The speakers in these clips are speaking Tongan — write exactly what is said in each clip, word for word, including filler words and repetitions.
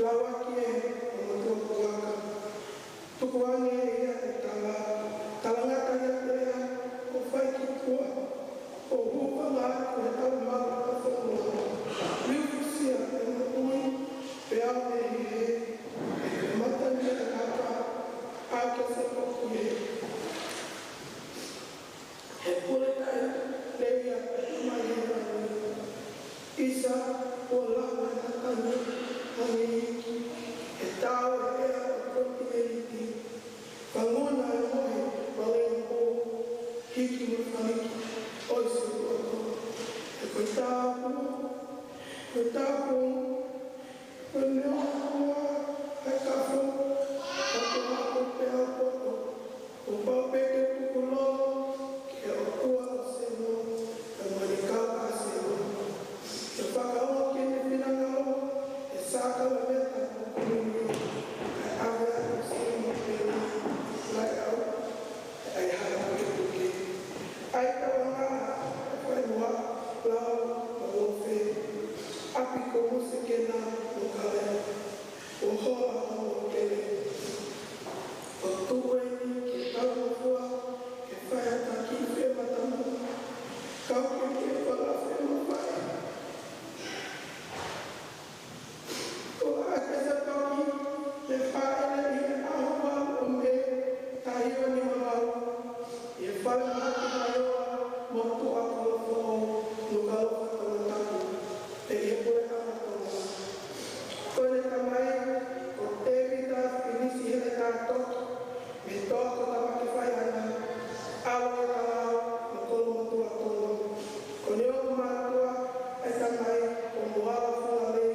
Lawaki ē ʻo motuʻa puaka. Tukuange ʻe ia ʻe tala, talangata ia ʻe ia ʻo fai ki tuʻa, ʻo hūfanga atu he talamau ʻa e fonua. Liu fusia ʻe motuʻa, pea ʻe hē, ʻe mata ni ʻe kaka, ʻa ke se poki ē. He pule taʻe lei ʻa e mai he rani. ʻIsa, ʻoku lava na tani, tani iki. He tau e ea ʻo e kontinēniti. Fangona e mohe, palei pō, hiki mo faniki, ʻosi ʻo ako. He ko e tāpua, ko e tāpua, ko e meʻa ʻoku ʻai kafo, ʻa ko ako pea poto. ʻO pau pē ke tuku lolo ki he ʻOtua ʻo Semo, ʻa e mani kau ʻa Semo. Ke fakaongo ki heʻene finangalo, ʻe sākalamēniti mo komiunio, ʻa e ʻave atu Semo pē, lai au, ʻa e hala pukepuke. ʻAi tauangaʻa, ʻa e fai moa, lau, mo ofe, ʻapi ko Musekena, mo Kalea. ʻO hola hono kele. ʻO tuʻu eni ke tau fua, ke fai ʻa e taki fēmatamu. Kau ke ke fala fēmatamu. ʻO ʻai ke se taki, ke fai ʻi he ʻaho valu ʻo Mē, tahi ʻo nima valu. ʻI he fale mahaki mai ʻo motuʻa kolofoʻou, Nukuʻalofa Tongatapu, ʻi he puleʻanga Tonga. Ko ʻene tamai, ko Tēvita Finisi Heletā Toki, mei Toakota Vakefaiana, ʻAlo e Talau, mo Kolomotuʻa Tonga. Ko ʻene ongo mātuʻa ʻa e tamai, ko Moala Fualei,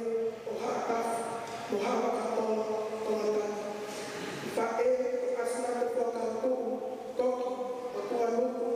ʻo Haʻatafu, mo Haʻavakatolo, Tongatapu. Faʻē, ko ʻAsinato Fuakautuʻu, Toki, ʻo Tuʻanuku,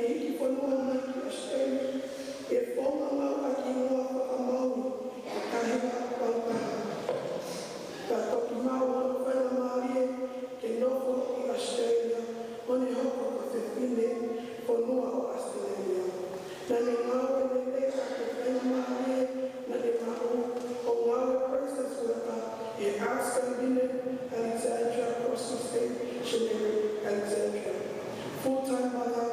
Hiki fonua mai ki ʻAositelēlia, ʻi he founga ngāueʻaki hingoa fakamaau ʻe taha valu taha. Ka toki maʻu hono faingamālie ke nofo ʻi ʻAositelēlia, ʻo ne hoko ko e fefine fonua ʻo ʻAositelēlia. Naʻa ne ngāue lelei ʻaki e faingamālie naʻa ne maʻu ʻo ngāue praise and worship ʻi he Archdeaconry Alexandria Cross Station Alexandria. Full-time mother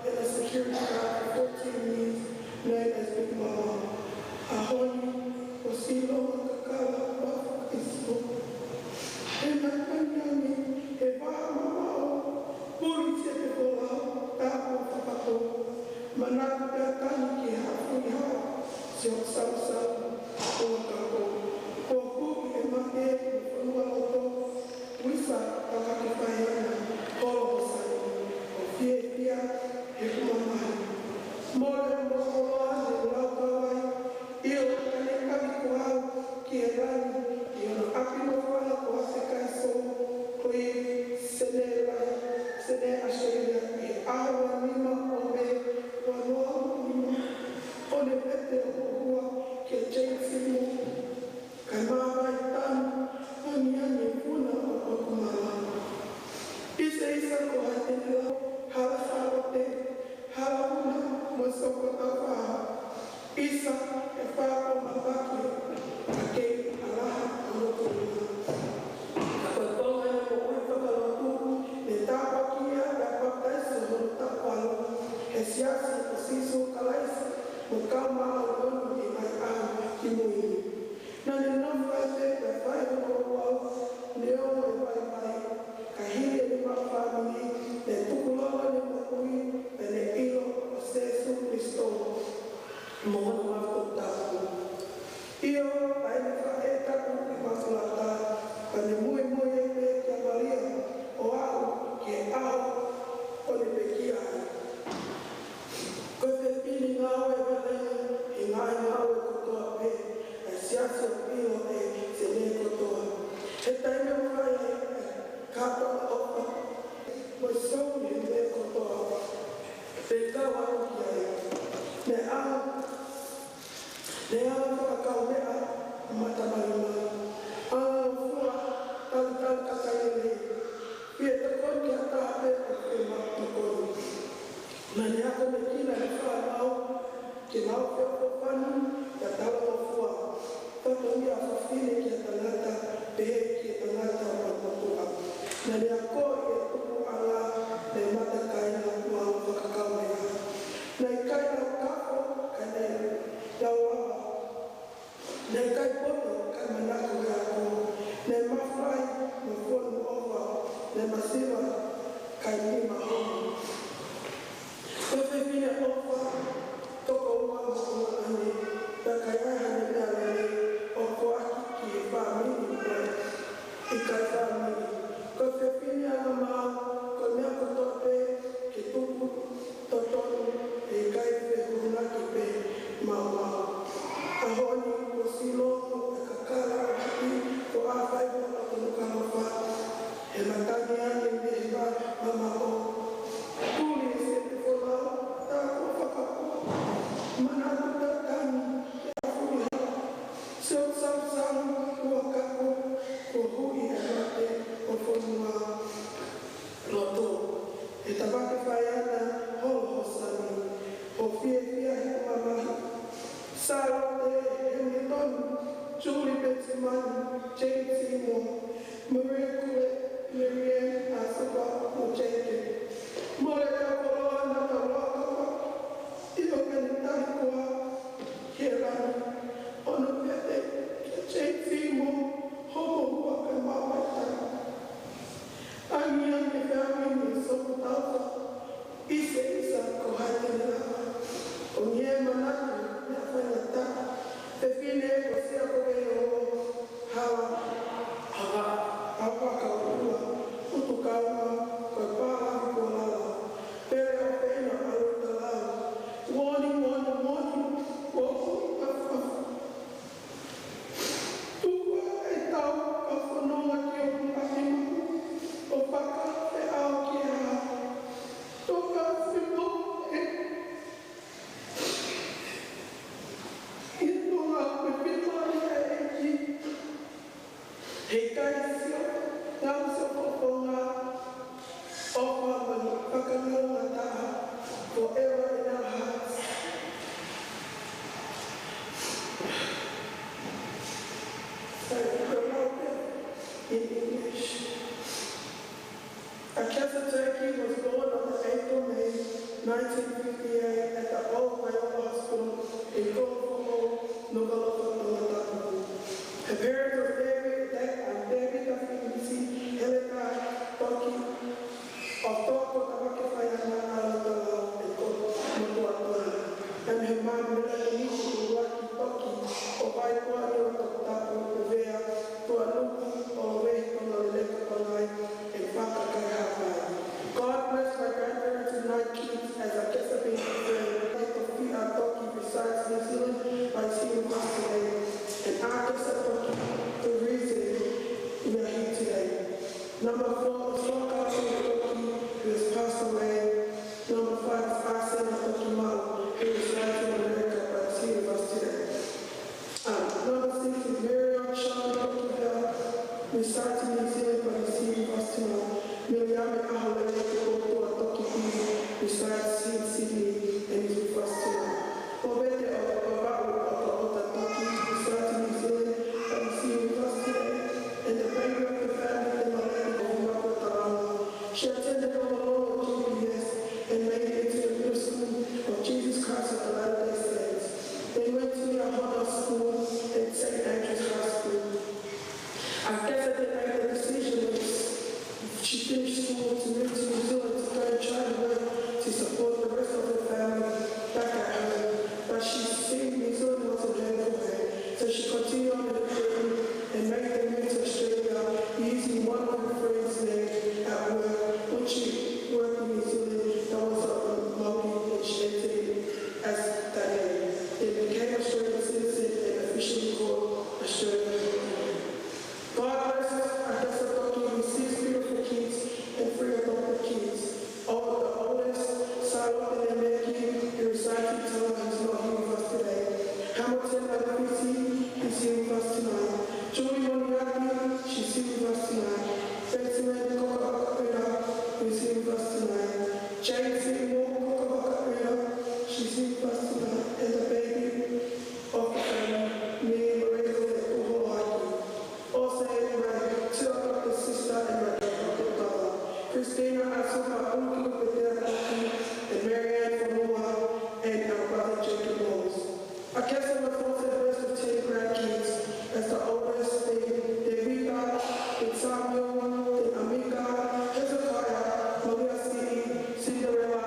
and a security guard for fourteen years, known as Big Mama. ʻAho ni, ʻosi longo kakala ʻa e Facebook. He naʻa ne ʻi ai he vaha mamaʻo, puli siʻi folau, tāpuaki fakapō. Manatu pea tanu ki he haʻu ʻi he ʻaho, siʻo sausau, ʻo ka ko. Ko huki e mate, mo e fonualoto, Uisa, tau hake fai ana, holo hosani, ʻo fiefia he kumamahi. Mole mo holo ane lau kawai, ʻio ka ne kami ko au ki he langi, ʻi hono ʻapi mo fala ko Hasekaiʻi Sō, ko e sene lahi, sene ʻAositelēlia, ʻi he ʻaho ua nima ʻo Mē, ua noa ua nima, ʻo ne pete ʻo hua ki he James Seymour. Kae māvae tanu, ʻo ne ʻi ai e puna ʻo ʻOkumala. ʻIsa, ʻisa ko hai te ne lau, hala Sālote, hala Una, mo Soko Taufaʻahi. ʻIsa, e fā ko Mapaki, ʻa kei ʻalaha ʻo Nokuna. Ka ko e konga ʻene moʻui fakalotu, ne tāpuakiʻi ia pea papitaiso hono taʻu valu, he Siasi ʻo Sīsū Kalaisi mo e Kau Māʻoniʻoni ʻi he Ngaahi ʻAho Kimui ni. Naʻa ne nofo ʻi he pea fai hono ouau, neongo e vaivai, ka hili ʻene maʻu fāmili, ne tukulolo ʻene moʻui, pea ne ʻilo ʻa Sēsū Kalaisi mo hono mafola tapu. ʻIo, ʻa ʻene faʻē tapu ʻi Makulata, pea ne muimui ai pē kia Malia, ʻo aʻu ki he ʻaho ʻo ne pekia ai. Ko e fefine ngāue vale, he ngaahi ngāue kotoa pē, ʻa e Siasi ʻoku ʻilo ʻe he sene kotoa. He taimi ʻoku fai ai e kātoanga ʻofa, mo e sō he meʻa kotoa, pea kau atu ki ai. Ne ʻalu, ne ʻalu fakakaumeʻa, mata malimali. ʻAlu fua, talitali kakai lelei. Pea tokoni ki ha taha pē ʻoku fiemaʻu tokoni. Naʻa ne akonekina e fānau ke nau feʻofoʻofani, pea talangofua. Fatongia ʻa e fefine ki he tangata, pehē ki he tangata mo e motuʻa. Naʻa ne akoʻi e tupuʻanga, mo e matakaina, mo e fakakaumeʻa. Naʻe ʻikai lau kafo, ka ne lau lava. Naʻe ʻikai poto, ka manako e ako. Naʻe mafai mo fonu ʻofa, naʻe masiva, ka ne mahomo. Ko e fefine ʻofa, tokoua mo e ʻofa ʻaʻana, pea ʻikai ha meʻa lelei ʻoku ʻoatu ki he fāmili, ʻikai fāmili. Ko e fefine ʻangamāu, ko e meʻa kotoa pē ke tuku, totonu, ʻe ʻikai fehuʻi ʻaki pē maumau. ʻAho ni kuo ʻosi longo e kakala ʻo Haʻi, ko e fai mo e tonu kalofa. He matangi ange mei he vaha mamaʻo. Tuli e sete folau, tāpuaki fakapō. Manatu tatani, ke afuli ha. Sio sausau, ua kako, kuo huʻi e mate ʻo e fonua. Loto, e tavake fai ana holo hosani, ʻo fiefia he kumamahi. Sālote Hemilitoni, Julie Petimani, James Seymour, Maria Kule, Mary Ann, ʻAsoka mo Jacob. Mole ka koloa na ka waka wa, ʻio ka ne tali koa ki he langi, ʻo ne pete kia James Seymour, homo hua ka maʻu ai tali. Angi ange fēmili mo Soko Taufaʻahi, ʻise ʻisa ko hai te ne lava. ʻO ne manatu, meʻa faingataʻa, fefine ko Sia ko Veo, hala, hala, hala ka ua, utu kaunga, ko e pālangi nineteen fifty-eight at the Old Wailoa Hospital in Kolofoʻou, Nukuʻalofa, Tongatapu. Her parents were David, Da- um, David Tafinisi, Heleta Toki, of Tokotavake Faiana, Alatalau, and Komotuatua, and her mom, Melanie Uluaki Toki, of Vaikoa, Tongatapu, Uvea, Tuʻanuku, Ovehe, Tonga Leleka, Pangai, and Faka Kai Hapai. God bless my grandparents and my kids as Akesa Pinto Fred. Tofia Toki resides New Zealand, but is here with us today. And Akesa Toki, the reason we are here today. Number four is Whakatu Toki, who has passed away. Number five is Asena Toki Mau, who resides in America, but is here with us today. Um, number six is Miriam Sean Toki Bell, resides in New Zealand, but is here with us tonight. Miriam Aholele Toki Pili, resides here in Sydney, and is with us tonight. Povete ʻOvaʻu Toki, resides in New Zealand, but is here with us today. And the baby of the family, the Malay of Makuatalamu. She attended Longolongo G P S and made it into the Middle School of Jesus Christ of the Latter-day Saints. Then went to Liahona School and Saint Andrew's High School. Akesa then made the decision when she finished school to move to New Zealand to go and try to work to support the rest of her family back at home. But she seen New Zealand wasn't home for her, so she continued on with her career and made the move to Australia using one of her friends' name at work, which she worked in New Zealand that was a Māori, and she entered it as that name. Then became Australian citizen and officially called Australian. God bless Akesa Toki with six beautiful kids and three adopted kids. All the oldest, Salote Lemeki, who resides in Tonga, who's not here with us today. Hamilton Alifisi, who's here with us tonight. Julie Moniaki, she's here with us tonight. Benjamin Kokavakaʻula, who's here with us tonight. Jane Seymour Kokavakaʻula, she's here with us tonight. And the baby of the family, me, Lorenzo Lepuhoaki. Also, my two adopted sister and my adopted brother, Christina Asuka Ulukilupetea Toki and Marianne Fonua, and our brother Jacob Moles. Akesa was also blessed with ten grandkids, as the oldest being David, Samuel, then Amika, Hezekiah, Malia City, Cinderella,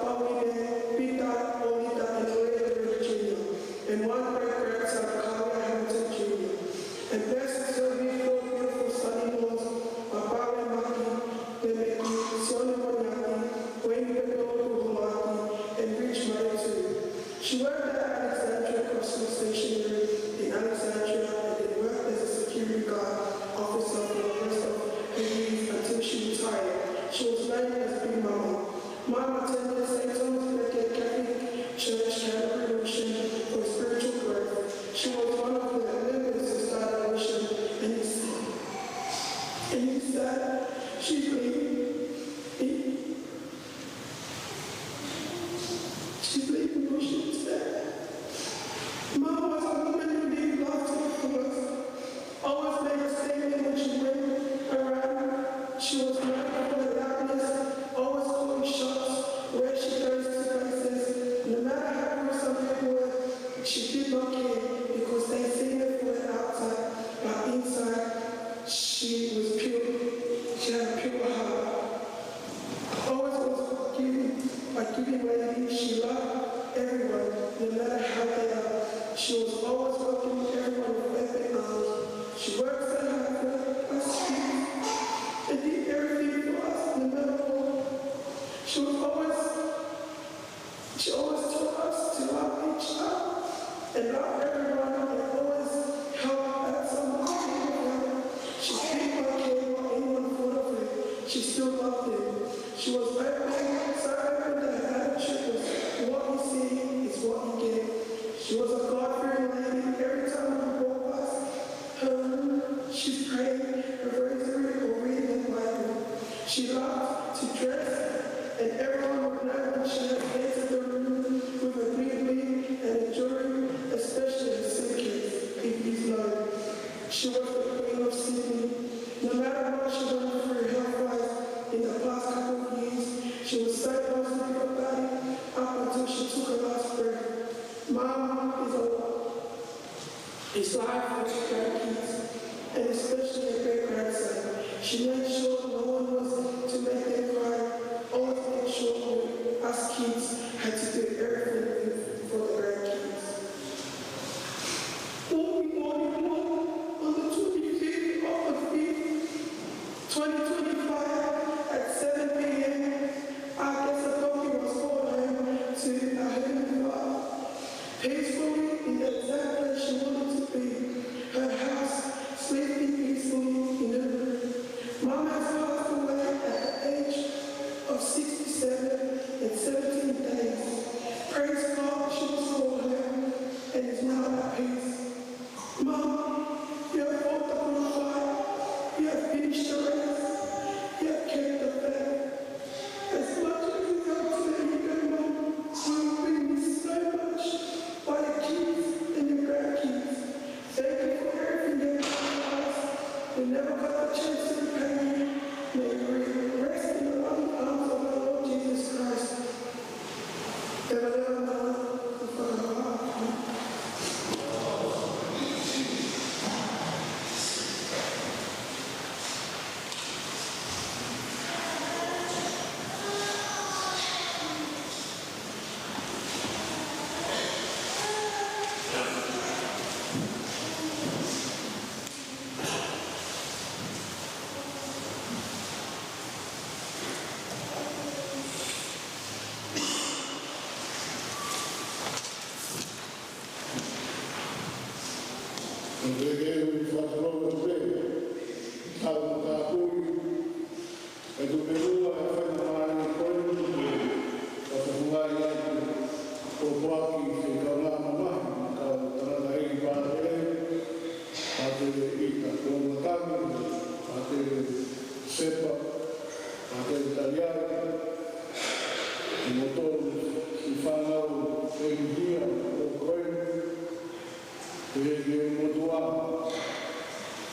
Pauline, Peter, Olita, and Maria Junior, and one great-grandson, Kalia Hamilton Junior. And blessed to be four beautiful son-in-laws, Papawe Maki, Lemeki, Sione Moniaki, Wayne Pepelo Kuhumaki, and Rich Maitu. She worked at Alexandria Crossing Stationery in Alexandria and then worked as a security guard officer for the rest of her years until she retired. She was known as Big Mama. Mum attended Saint Thomas Becket Catholic Church, Canterbury Mission, for spiritual growth. She was one of the members who started mission, and he said, and he said, she believed in She believed in worship today. Mom was a woman who lived life to the fullest. Always made a statement when she went around. She was known for her loudness, always calling shots, where she goes to places. No matter how rude some people were, she did not care because they seen her for the outside, but inside she was pure. She had a pure heart. Always was giving, a giving lady. She loved everyone, no matter how they are. She was always welcoming everyone with open arms. She worked so hard for us kids and did everything for us, no matter what. She was always, she always taught us to love each other and love everyone and always help out someone who needed help. She did not care what anyone thought of her. She still loved them. She was open, so open to her attitude was, "What you see is what you get." She was a God-fearing lady. Every time we walk past her room, she prayed a rosary or read the Bible. She loved to dress, and everyone would know when she had entered the room with a big wig and a jewelry, especially her suitcase, if you know. She was the Queen of Sydney. No matter what she went through health-wise in the past couple of years, she was so positive about it. Mom is a lot. It's life with your grandkids, and especially your great grandson. She made sure no one was to make them cry. Always made sure we, us kids, had to do everything for the grandkids. We'll be born in Guam on the twenty-fifth of the fifth, twenty twenty-five at seven p.m. Our guest of honor was called home to her heavenly Father. Peacefully in the exact place she wanted to be, her house, sleeping peacefully in her room. Mom has passed away at the age of sixty-seven and seventeen days. Praise God, she was called home and is now at peace. Mom, you have fought the good fight. You have finished the race. You have kept the faith. As much as we felt today, you go, Mom, we've been missed so much by your kids and your grandkids. Thank you for everything you've done for us. We never got the chance to repay you. May you rest in the loving arms of our Lord Jesus Christ. Ko e ke u fakalongo pē, tau tāpui, e tupe lua e fai na māni ko e tupe, ka te hungai atu, ko Poaki se kau ngā mamahi, kau tangata i pātele, pātele i ta kua matami, pātele sepa, pātele taliai, e moto i whanau e hia o koe, Pehē ki he motuʻa,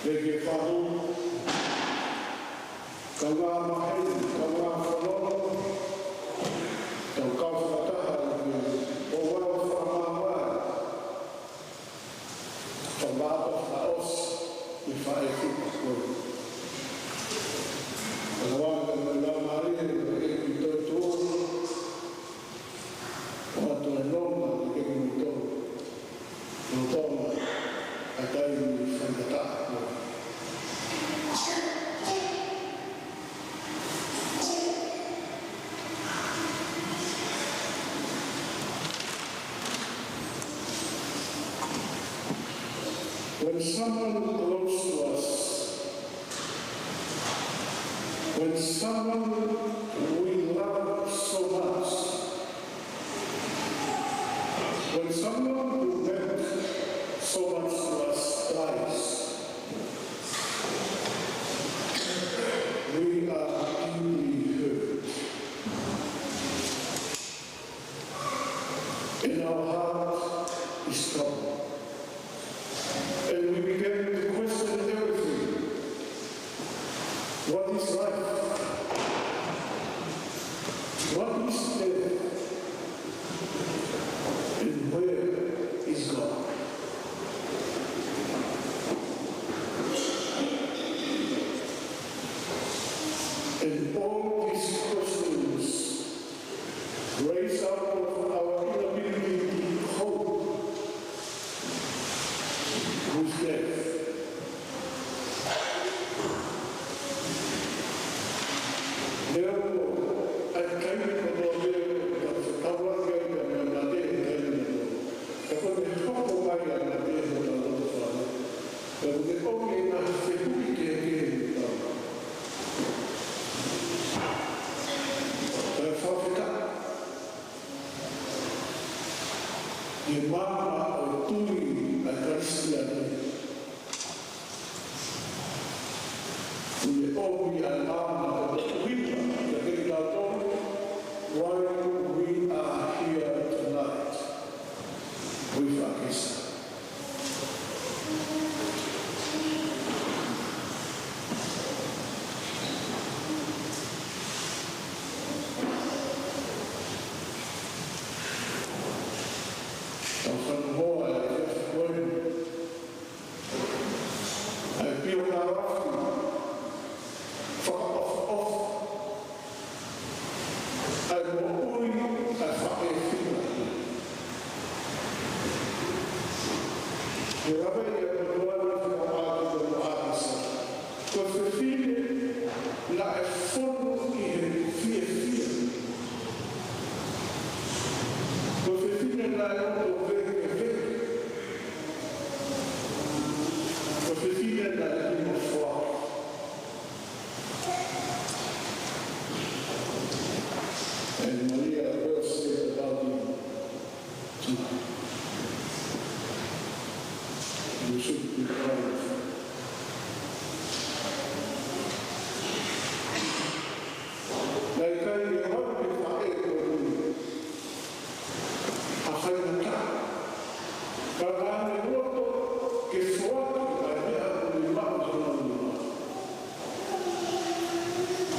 pehē ki he fahu, kau ngā maheni, kau ngā fanongo, kau kau fakataha ki he ʻoua ʻe fakamāvae, fakamāvae fakaʻosi, ʻi he faʻē fika koe. Kau ngā kau ngā mālie, e ki toi tuo, ʻOatu e nonga ke ke mui tonu. Nonga ʻa e taimi faingataʻa. When someone close to us When someone we love so much, when someone who meant so much to us dies, we are deeply hurt. And our heart is troubled. And we began to question everything. What is life? What is death? And where is God? And all these questions raise up our inability to cope with death. Leo, ʻa e taimi ko ē ʻoku tau fetaulaki ai mo e mate, ʻa e taimi ko ē ʻoku ne hoko mai ʻa e mate ʻi hotau loto fale. Pea ʻoku ne ʻomi ʻa e fehuʻi kehekehe ʻi hotau. Pea fakafetaʻi ʻi he maama ʻo e tui ʻa e Kalisitiane. ʻOku ne ʻomi ʻa e maama ʻo e ʻuhinga kiate kitautolu, why we are here tonight. Ui fakisa. Tau naʻe loto vekeveke. Ko e fefine naʻe lima foaki. And Maria well said about him tonight. You should be proud of him. Naʻe ʻikai ke maʻu ʻe he faʻē ko eni ha faingataʻa. Ka naʻa ne loto ke foaki ʻa e meʻa ʻoku ne maʻu ʻi hono nima.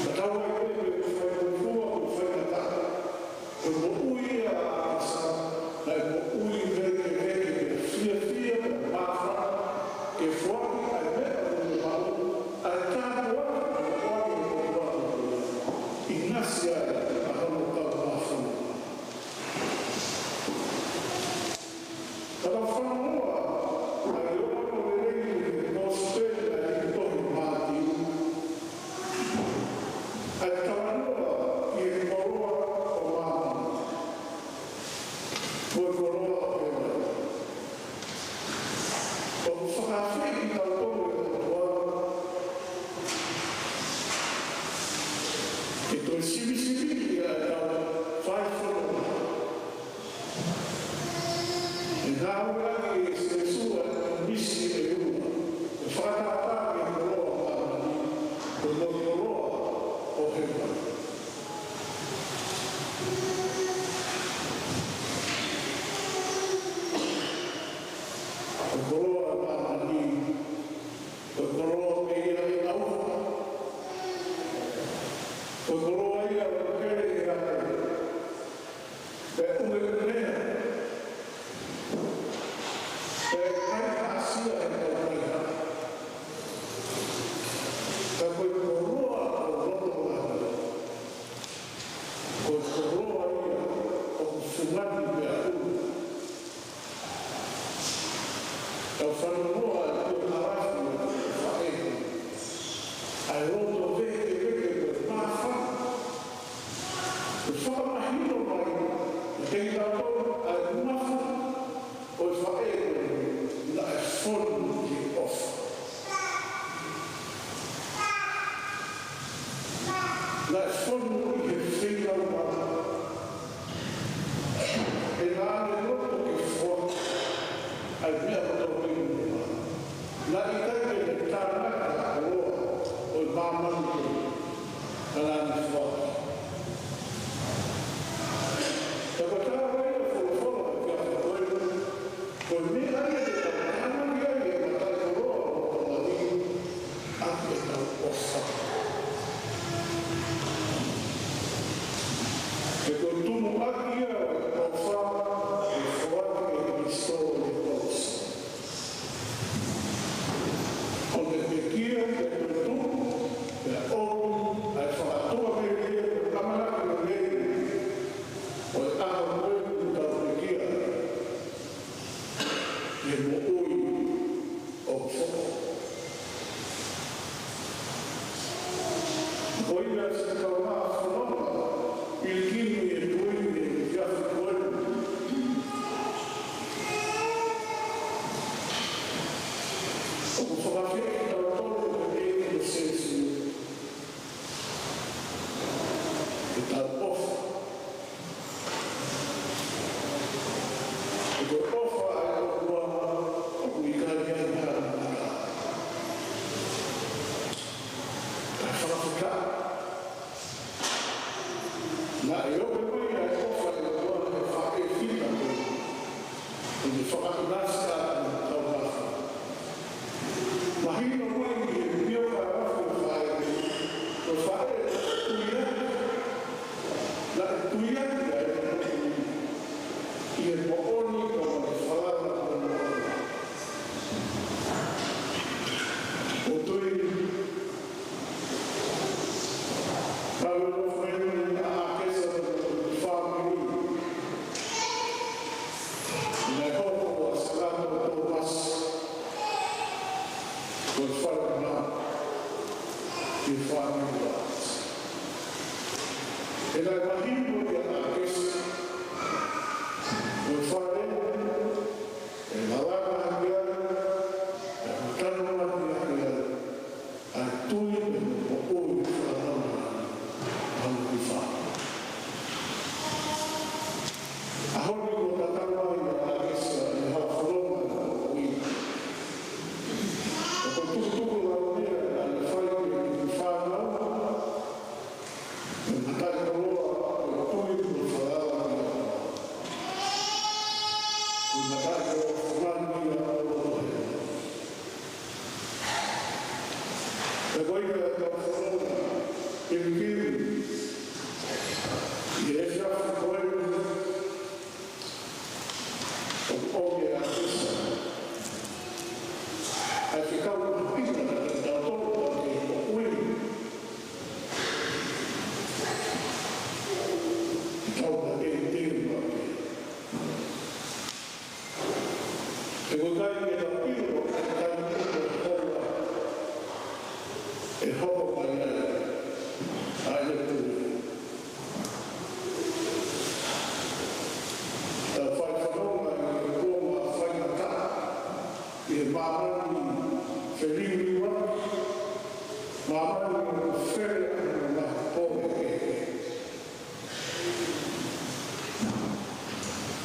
Ka tau ai pē ko e faingofua, ko e faingataʻa. Ko e moʻui ʻa ʻĀkesa, naʻe moʻui vekeveke, fiefia, māfana, ke foaki ʻa e meʻa ʻoku ne maʻu, ʻa e tāpuaki ʻoku ne maʻu, ʻo ne ʻinasi ai ʻa hono kau māfana. Ka tau fanongoa ʻa e ʻofa lelei ʻi he Kosipeli ʻa e tohi Mātiu. ʻA e talanoa ki he koloa ʻo māmani. Ko e koloa ʻo hēvani. ʻOku fakaafeʻi kitautolu ʻe he ʻOtua ke toe sivisiviʻi ʻa ʻetau fai fononga. ʻE ngāueʻaki ʻe Sīsū ʻa e ʻinisi ʻe ua, ʻo fakatātā ki he koloa ʻo māmani, ko e koloa ʻo hēvani. Ko e koloa ʻo māmani, ko e koloa ʻoku ʻikai ʻauha. Ko e koloa ia ʻoku hele ʻi he ʻaho. Pea ʻumeʻumea. Pea ʻikai haʻisia ʻe he kau kaihaʻa. Ka ko e koloa ʻo loto lalo. Ko e koloa ia ʻoku fungani pea ʻulu. Tau fanongoa ʻa e tuʻunga lahi ʻo e faʻē. ʻA e loto vekeveke mo e māfana. ʻO fakamahino mai kiate kitautolu ʻa e māfana ʻo e faʻē naʻe fonu ki he ʻofa. Naʻe fonu ʻi he feilaulau. He naʻa ne loto ke foaki ʻa e meʻa kotoa pē ʻoku ne maʻu. Naʻe ʻikai ke ne tānaki ʻa e koloa ʻo e māmani ko ē, ka naʻa ne foaki. Ka ko e tala ʻa e folofola ʻo e efiafi ko eni, ko e meʻa ia te tau tānaki ai e mataʻikoloa ʻo e loto lalo, ʻaki ʻetau ʻofa. He ko e tumuʻaki ia ʻo e ʻofa, ʻe foaki ʻe Kalaisi ʻi he kolosi. ʻO ne pekia, pea toetuʻu, pea ʻomi ʻa e fakatuʻamelie mo e ʻamanaki lelei ʻo e ʻaho ko eni ʻoku tau pekia ai. ʻI he moʻui ʻoku foʻou. Ko ia siʻi kau māfana, pilikimi e tuʻi ʻi he efiafi ko eni. ʻOku fakaafeʻi kitautolu ʻe he ʻEiki ko Sīsū ke tau ʻofa. He ko e ʻofa ʻa e ʻOtua ʻoku ʻikai ke ʻi ai hano mata. Kae fakafetaʻi. Naʻe ʻomi mai ʻa e ʻofa ʻa e ʻOtua he faʻē fita ko eni. ʻO ne fakaʻinasi atu ʻa e kau māfana. Mahino mai ʻi he pio ka rafu ʻo e faʻē, ʻo e faʻē tui atu. Naʻe tui atu ʻa e ʻi he moʻoni ko e falala ko e moʻoni. ʻO tui Kau ʻofa ʻeni ʻa ʻAkesa mo e fāmili. Naʻe hoko ʻa Sakato Tōmasi ko e fale na ki he fāmili ʻa ʻAkesa. He naʻe mahino kia ʻAkesa ko e fale Toni ko tatau ai ʻa ʻAkesa ʻi he hala fononga ʻo e moʻui. ʻOku tukutuku lau ia ʻa e fai ʻe he fānau, ʻe mataʻikoloa ʻo e tui mo e falala ki he ʻOtua. ʻE mataʻikoloa fungani ia ʻo e loto hē. Pea ko ia ʻa e kau fononga, ʻe kiri, ʻi he efiafi ko eni, ʻoku ʻomi ʻe ʻAkesa ʻa e fekau mahuʻinga kiate kitautolu ʻoku tau moʻui. Ke tau mateuteu maʻu pē. He ko e taimi ʻe tau ʻilo, ʻe tau ʻilo ʻe hola, ʻe hoko mai ai ʻa e pule. Tau fai fononga ʻi he kuonga faingataʻa, ʻi he māmani feliuliuaki, māmani ʻoku fele ʻa e ngaahi pō kehekehe.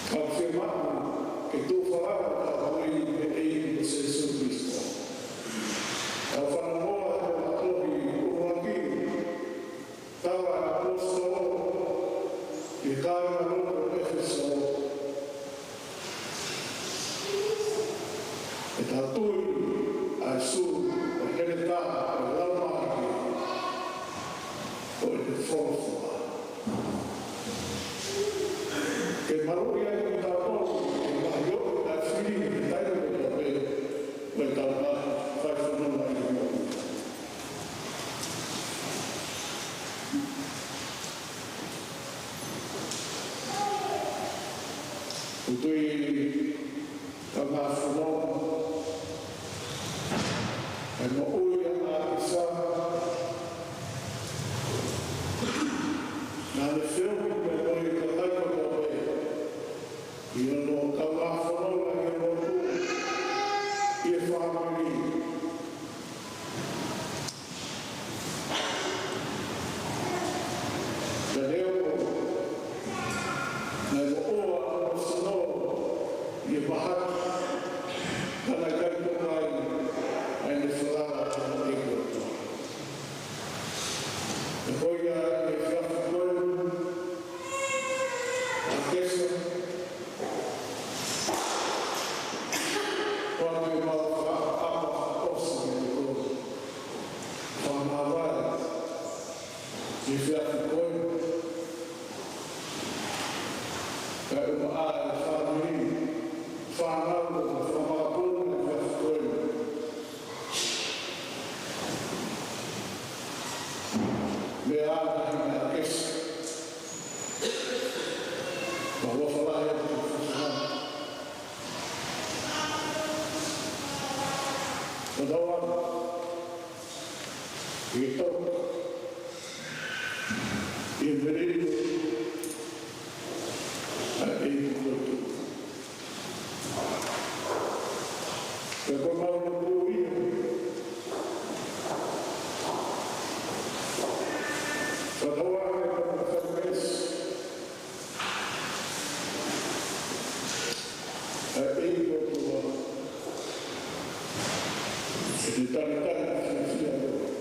Ka ʻoku fiemaʻu ke tuʻu falala ʻetau moʻui he ʻEiki ko Sīsū Kalaisi. Tau fanongoa he tohi ʻuluaki, tala ʻa e ʻaposetolo ki he kāingalotu ʻo ʻEfesō. ʻE tau tui ʻa e sū, ʻa e heletā, ʻa e laumālie ʻo e folofola. Ke maluʻi ai kitautolu, ke mahino ʻa e fili ʻi he taimi kotoa pē ʻo ʻetau ngaahi fai fononga ʻi he moʻui. ʻOku tui ʻa e ngaahi fononga, ʻa e moʻui ʻa ʻAkesa, naʻa ne feohi pea mo e kakai kotoa pē ʻi hono kaungā fononga ʻi he lotu, ʻi he fāmili. Ka neongo naʻe moʻua ʻa Sino ʻi he mahaki, ka naʻe ʻikai tokanga ʻa ʻene falala ki he ʻOtua. Pea ko ia ʻi he efiafi ko eni, ʻAkesa, ʻoku mau fakaʻapaʻapa ʻosi ʻi he ʻOtua. Fakamāvae ʻi he efiafi ko eni. Kae ʻumaʻā e fāmili, fānau, ʻo e fāmili ko eni ʻi he efiafi ko eni. Meʻa ʻa e ʻAkesa. Mālō falahi atu ki he fānau. Mālō atu. ʻI he tau, ʻi he melino ʻa e ʻEiki ko e ʻOtua. Pea ko e mālō ko ia. Fakatauange ko e fakameʻa ʻa e ʻEiki ko e ʻOtua. ʻE te talitali fiefia ʻa e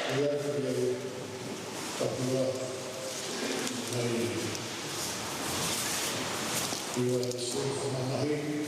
Ia, ia, ia. Kapua. Ai. Ia, se mamahi.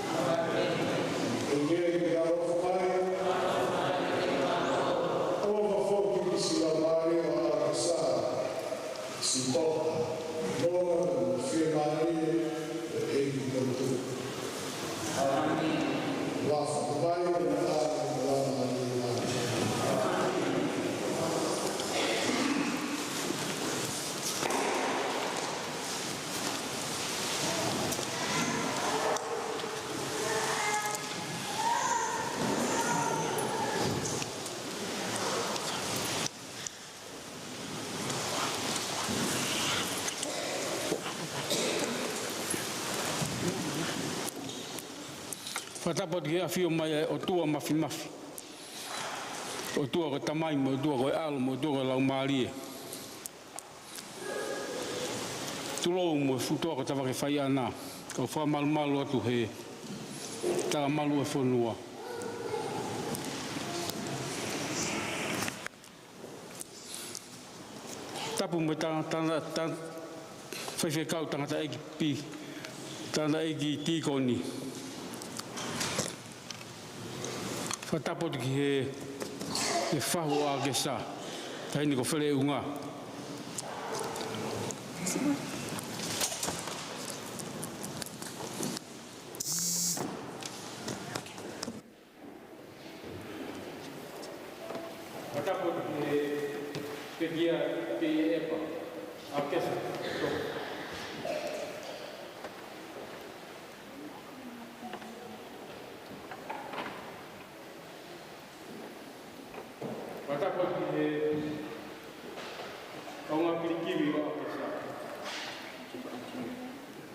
ʻEiki, ke ʻaloʻofa mai. ʻAloʻofa foki ki siʻi laumālie ʻo ʻAlakasā, siʻi toka, nonga mo e fiemālie ʻo e ʻEiki ko e Tuʻi. ʻĒmeni. Aloʻofa mai, ʻaloʻofa mai, ʻaloʻofa mai. Fakatapu atu ki he ʻafio mai ʻa e ʻOtua Mafimafi, ʻOtua ko e Tamai, mo e ʻOtua ko e ʻAlo, mo e ʻOtua ko e Laumālie. Tulou mo e fuʻu toa ko Tavake Faiʻana, kau fakamalumalu atu he Talamalu ʻo e fonua. Tapu mo e ta-, ta-, ta-, faifekau tangataʻeiki pi-, tangataʻeiki tīkoni. Fakatapu atu ki he, he fahu ʻo ʻAkesa, taʻahine ko Feleʻunga. Fakatapu atu ki he pekia, pekia ʻEpa, ʻAkesa. Fakatapu atu ki he kaungā pilikivi ʻo ʻAkesa.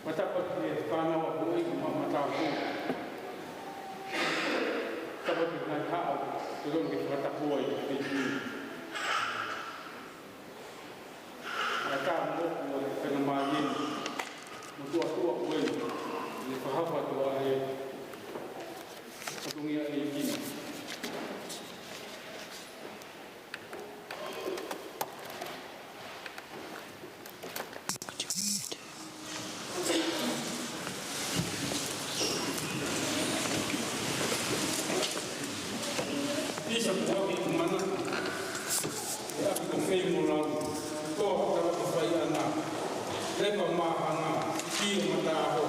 Fakatapu atu ki he fānau ʻa Houʻeiki mo Matāpuna. Fakatapu atu ki he ngaahi haʻa ʻoku totonu ke fakatapu ai ʻi he pilikivi. ʻA e tā mo ʻoku ʻi he fenga mālie ni, mo tuʻa tuʻa ko eni, ʻi he fakahoko atu ʻa e fatongia ʻeiki ni. ʻIsa, ko e ʻapi ʻoku manako, ʻa e ʻapi ko Feimolau, ko e tala ko Faiʻanga, Lepa Māhanga, Kio Mataho.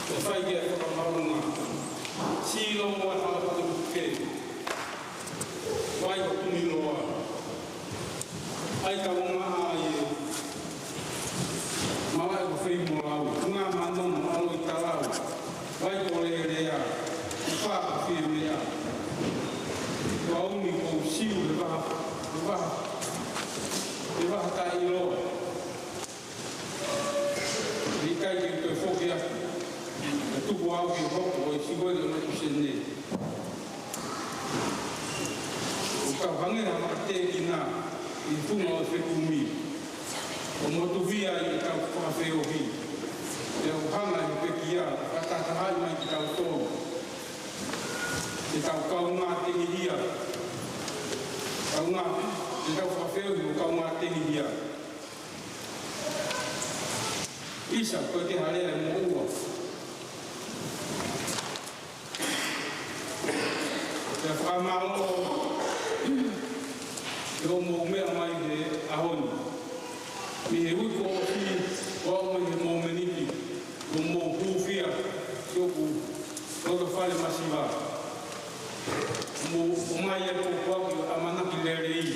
ʻE fai ki ai e fakamaʻunga. Silo mo e hala patu ke. Vai ko Tumiloa. ʻAi kaunga ai e malaʻe ko Feimolau. Ngā mano mo ʻAloʻitalau. Vai ko Lelea. Pā ko Fiemea. Ko Auni ko Siu he vaha, he vaha, he vaha taʻeʻiloa. ʻIkai ke toe foki atu. ʻE tuku au ke hoko ʻo e siweli ʻo e ʻusene. ʻO kau hangē ha makatekina ʻi he funga ʻo e fekumi. ʻO motuhia ʻi he kau fakafeohi. ʻE ʻo hanga ʻe he pekia, fakatahatahaʻi mai kitautolu. Ke tau kaungā tengihia. Kaungā, ke tau fakafeohi ʻo kaungā tengihia. ʻIsa, ko e ke halea e moʻua. Pea fakamālō, ʻi hoʻomou meʻa mai he ʻaho ni. Mei he uike kuo ʻosi, ʻo aʻu mai he momeniti, ʻoku mou hūfia, ki hoku loto fale masiva. Mou ʻomai e pōpoaki ʻamanaki lelei.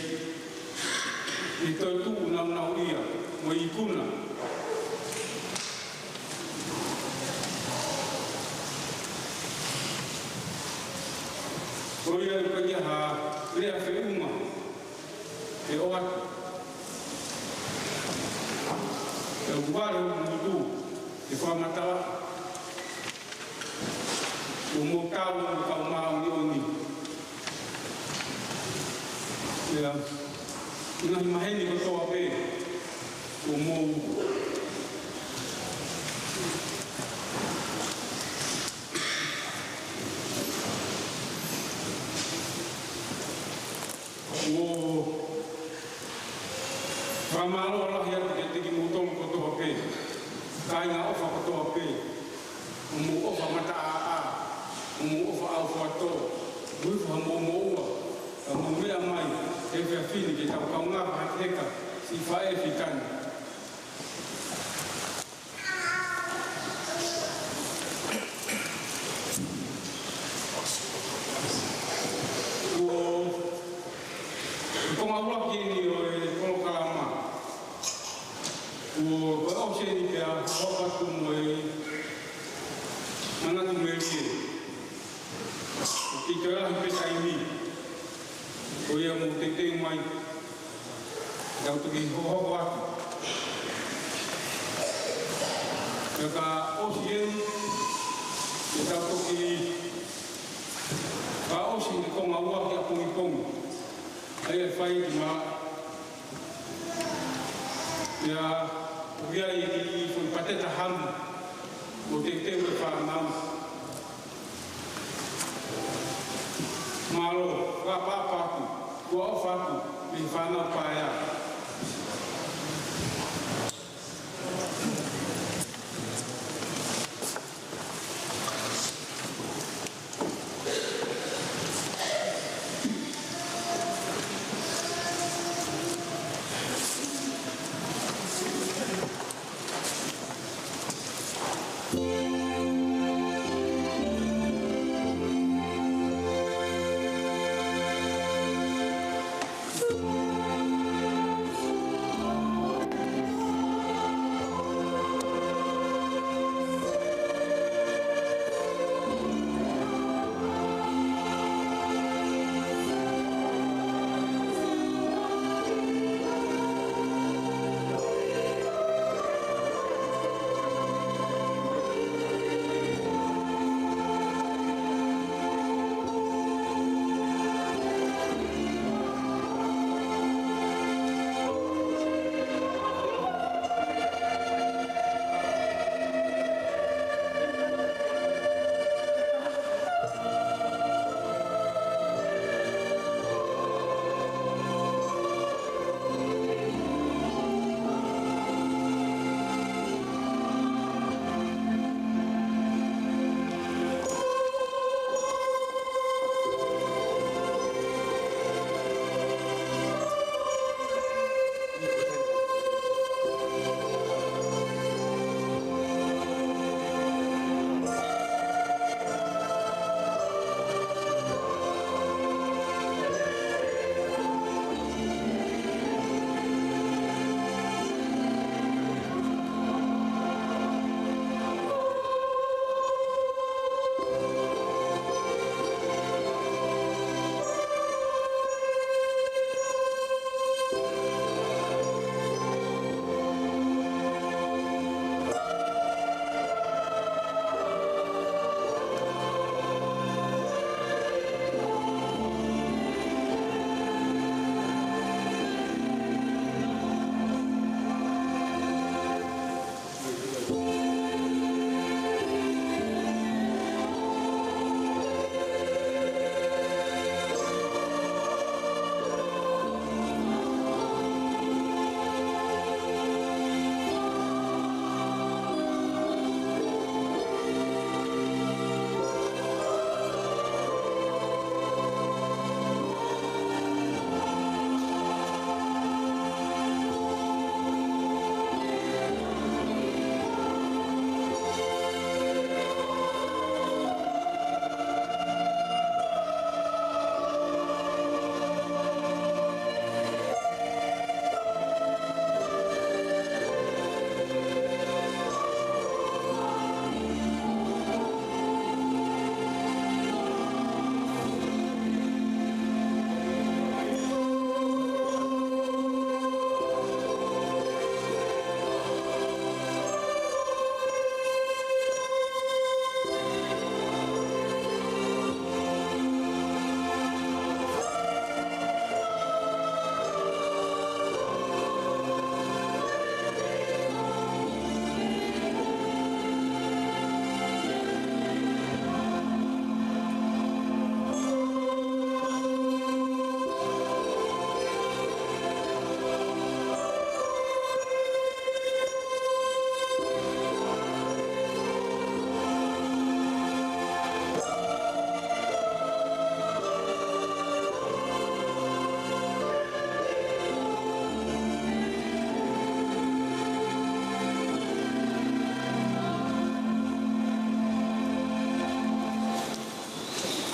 ʻI he toetuʻu nāunauʻia mo e ikuna. Ko ia ʻoku ʻikai ha lea feʻunga ʻe ʻoatu. ʻE ʻoku vale hoku ngutu ke fakamatala. ʻOku mou tau ʻo kau māʻoniʻoni. Ia, ʻi he ngaahi maheni kotoa pē, ʻoku mou, ʻoku fakamālō lahi atu kiate kimoutolu kotoa pē, kāinga ʻofa kotoa pē. ʻOku mou ʻofa mataʻāʻā, ʻoku mou ʻofa ʻaufuatō, mou ʻofa mo moʻua, ka mou meʻa mai he efiafi ni ke tau kaungā fakaheka siʻi faʻē fika ni. Kuo, ko e konga ua ki eni ʻo e polokalama. Kuo, ko e ʻosi eni pea hoko atu mo e manatu melie. ʻOku ʻikai ke lahi pē taimi. Ko ia mou teitei mai. Tau toki hohoko atu. Pea ka ʻosi eni, ke tau toki fakaʻosi e konga ua ki ʻapongipongi. ʻA ia ʻe fai ki mā. Ia, ʻoku ʻi ai e kiʻi foʻi pateta hama. ʻo teuteu e fānau. Mālō, fakapapatu, ʻofa atu mei he fānau paea.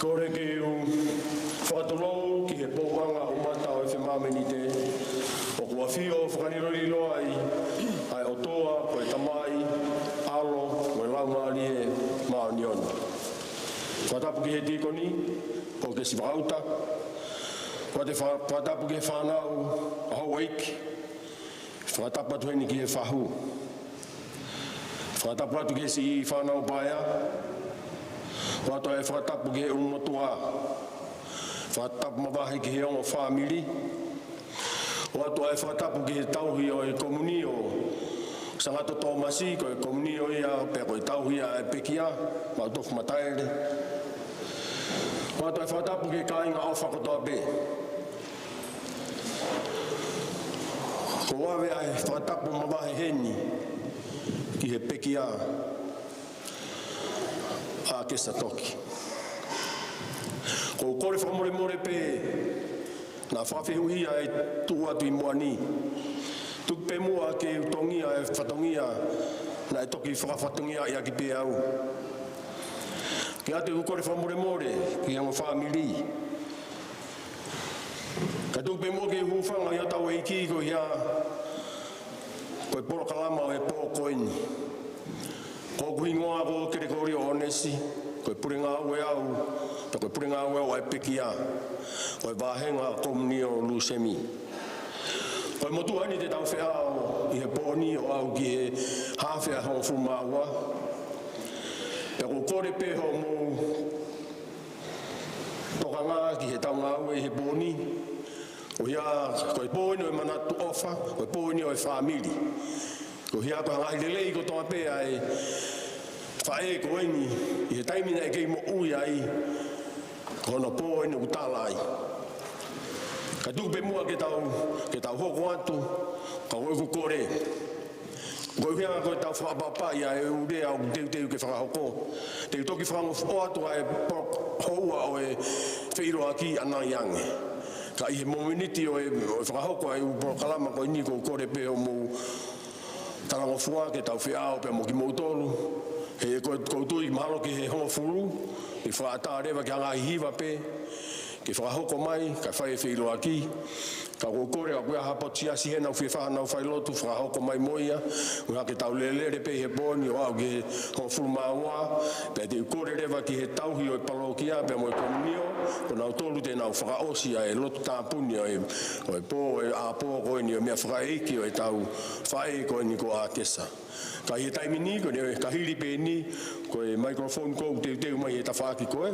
Kole ke u fakatulou ki he pouʻanga ʻumata ʻo e F M M N T, ʻoku ʻafio ʻo fakalilolilo ai ʻa e ʻOtua ko e Tamai, ʻAlo, mo e Laumālie Māʻoniʻoni. Fakatapu ki he tīkoni, ʻo ke si fakauta, fakate-, fa-, fakatapu ki he fānau, ʻa houʻeiki, fakatapu atu heni ki he fahu. Fakatapu atu ki he siʻi fānau paea. ʻOatu ʻa e fakatapu ki he ʻulumotuʻa. Fakatapu mavahe ki he ongo fāmili. ʻOatu ʻa e fakatapu ki he tauhi ʻo e komunio. Sangato Tōmasi, ko e komiunio ia pea ko e tauhi ʻa e pekia, maʻu tofu mataele. ʻOatu e fakatapu ki he kāinga ʻofa kotoa pē. ʻOku ʻave ʻa e fakatapu mavahe heni ki he pekia, ʻAkesa Toki. ʻOku ou kole fakamolemole pē naʻa fakafehuʻia e tuʻu atu ʻi muʻa ni. Tuku pē muʻa ke u tongia e fatongia naʻe toki fakafatongiaʻi ʻaki pē au. Kiate ia ʻoku ou kole fakamolemole ki he ongo fāmili. Kae tuku pē muʻa ke u hūfanga ʻi hotau ʻEiki koeʻuhi ko e polokalama ʻo e pō ko eni. Ko hoku hingoa ko Kelekoli ʻOnesi, ko e pule ngāue au, pea ko e pule ngāue au ʻa e pekia ʻo e vāhenga komiunio Lusemi. Ko e motuʻa ni te tau feʻao ʻi he pō ni ʻo aʻu ki he haafe ʻa e hongofulu mā ua. Pea ʻoku ou kole pē hoʻomou tokanga ki heʻetau ngāue ʻi he pō ni. ʻOku ʻi ai, ko e pō eni ʻo e manatu ʻofa, ko e pō eni ʻo e fāmili. ʻOku ʻi ai ko e ngaahi lelei kotoa pē ʻa e faʻē ko eni, ʻi he taimi naʻe kei moʻui ai, ko hono pō eni ʻoku tala ai. Kae tuku pē muʻa ke tau, ke tau hoko atu, ka ko ʻeku kole. Koeʻuhi ko ʻetau fakaʻapaʻapaʻi ʻa e ʻū lea ʻoku teuteu ke fakahoko, te u toki fakangofuʻi atu ʻa e pō houa ʻo e feʻiloaki ʻanai ange. Ka ʻi he mōmeniti ʻo e, ʻo e fakahoko ʻa e ʻū polokalama ko eni ʻoku ou kole pē hoʻomou talangofua ke tau feʻao pea mo kimoutolu. He ko, ʻoku ou tui mahalo ki he hongofulu, ʻe fakaʻatā leva ki he ngaahi hiva pē ke fakahoko mai, kae fai e feʻiloaki. Ka ʻoku ou kole ka ʻoku ʻi ai ha potu siasi hena ʻoku fie fai haʻanau failotu, fakahoko mai mo ia. ʻOku ʻi ai ke tau lelele pē ʻi he pō ni ʻo aʻu ki he hongofulu mā ua, pea te u kole leva ki he tauhi ʻo e palōkia pea mo e komiunio, ko nautolu te nau fakaʻosi ʻa e lotu tāpuni ʻo e, ʻo e pō, ʻo e ʻapō ko eni ʻo e meʻafakaʻeiki ʻo ʻetau faʻē ko eni ko ʻAkesa. Ka ʻi he taimi ni, ko ʻene ka hili pē eni, ko e microphone ʻoku teuteu mai he tafaʻaki ko ē,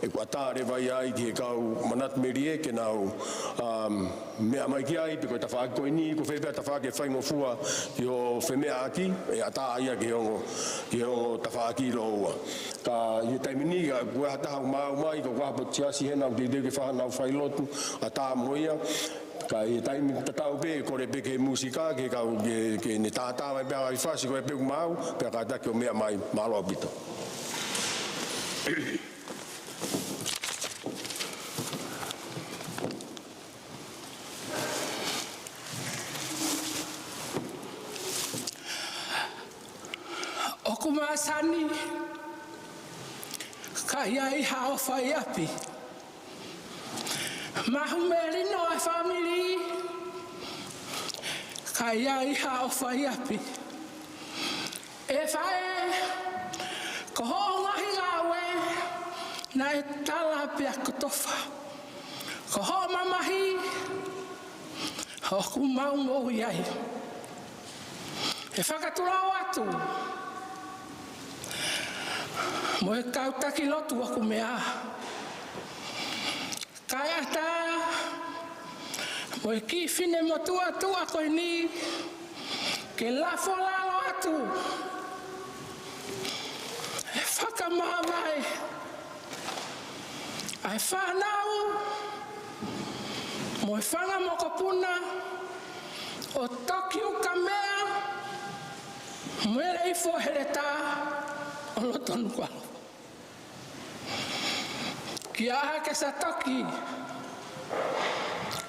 ʻoku ʻatā leva ia ai ki he kau manatu melie ke nau, um, meʻa mai ki ai, pe ko e tafaʻaki ko eni, ko fē pē tafaʻaki ʻe faingofua ki hoʻo femeʻaʻaki, ʻe ʻatā ia ki he ongo, ki he ongo tafaʻaki lōua. Ka ʻi he taimi ni, ka ʻoku ʻi ai ha taha ʻoku maau mai, ka ʻoku ʻi ai ha potu siasi hena ʻoku teuteu ke fai haʻanau failotu, ʻatā mo ia. Ka ʻi he taimi tatau pē, kole pē ki he mūsika, ke kau, ke, ke ne tātā mai pē ʻa e fasi ko ē pe ʻoku maau, pea kātaki ʻo meʻa mai, mālō ʻaupito. ʻOku masani, ka ʻi ai ha ʻofa ʻi ʻapi. Mahu melino e fāmili, ka ʻi ai ha ʻofa ʻi ʻapi. ʻE faʻē, ko hoʻo ngaahi ngāue naʻe tala pea ko e tofa. Ko hoʻo mamahi, ʻoku mau moʻui ai. ʻE fakatulou atu mo e kau taki lotu ʻoku meʻa. Kae ʻatā mo e kiʻi fefine motuʻa tuʻa ko eni ke lafo lalo atu. ʻE fakamāvae ʻa e fānau mo e fanga mokopuna ʻo Toki Ukamea mo e Leifua Heletā ʻo loto Nukuʻalofa. Kia ʻAkesa Toki,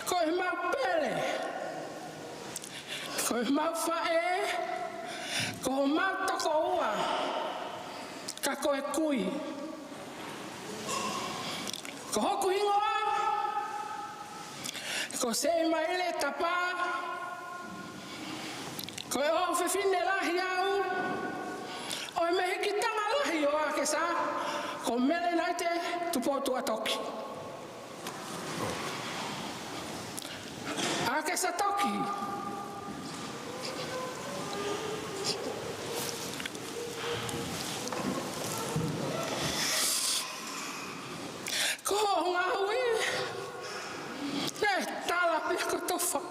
ko e mau pele, ko e mau faʻē, ko e mau tokoua, ka ko e kui. Ko hoku hingoa, ko Seimaile Tapa, ko e ʻofefine lahi au ʻo e mehikitanga lahi ʻo ʻAkesa, ko Melenaite Tupoutoʻa Toki. ʻAkesa Toki, ko hoʻo ngāue naʻe tala pea ko e tofa.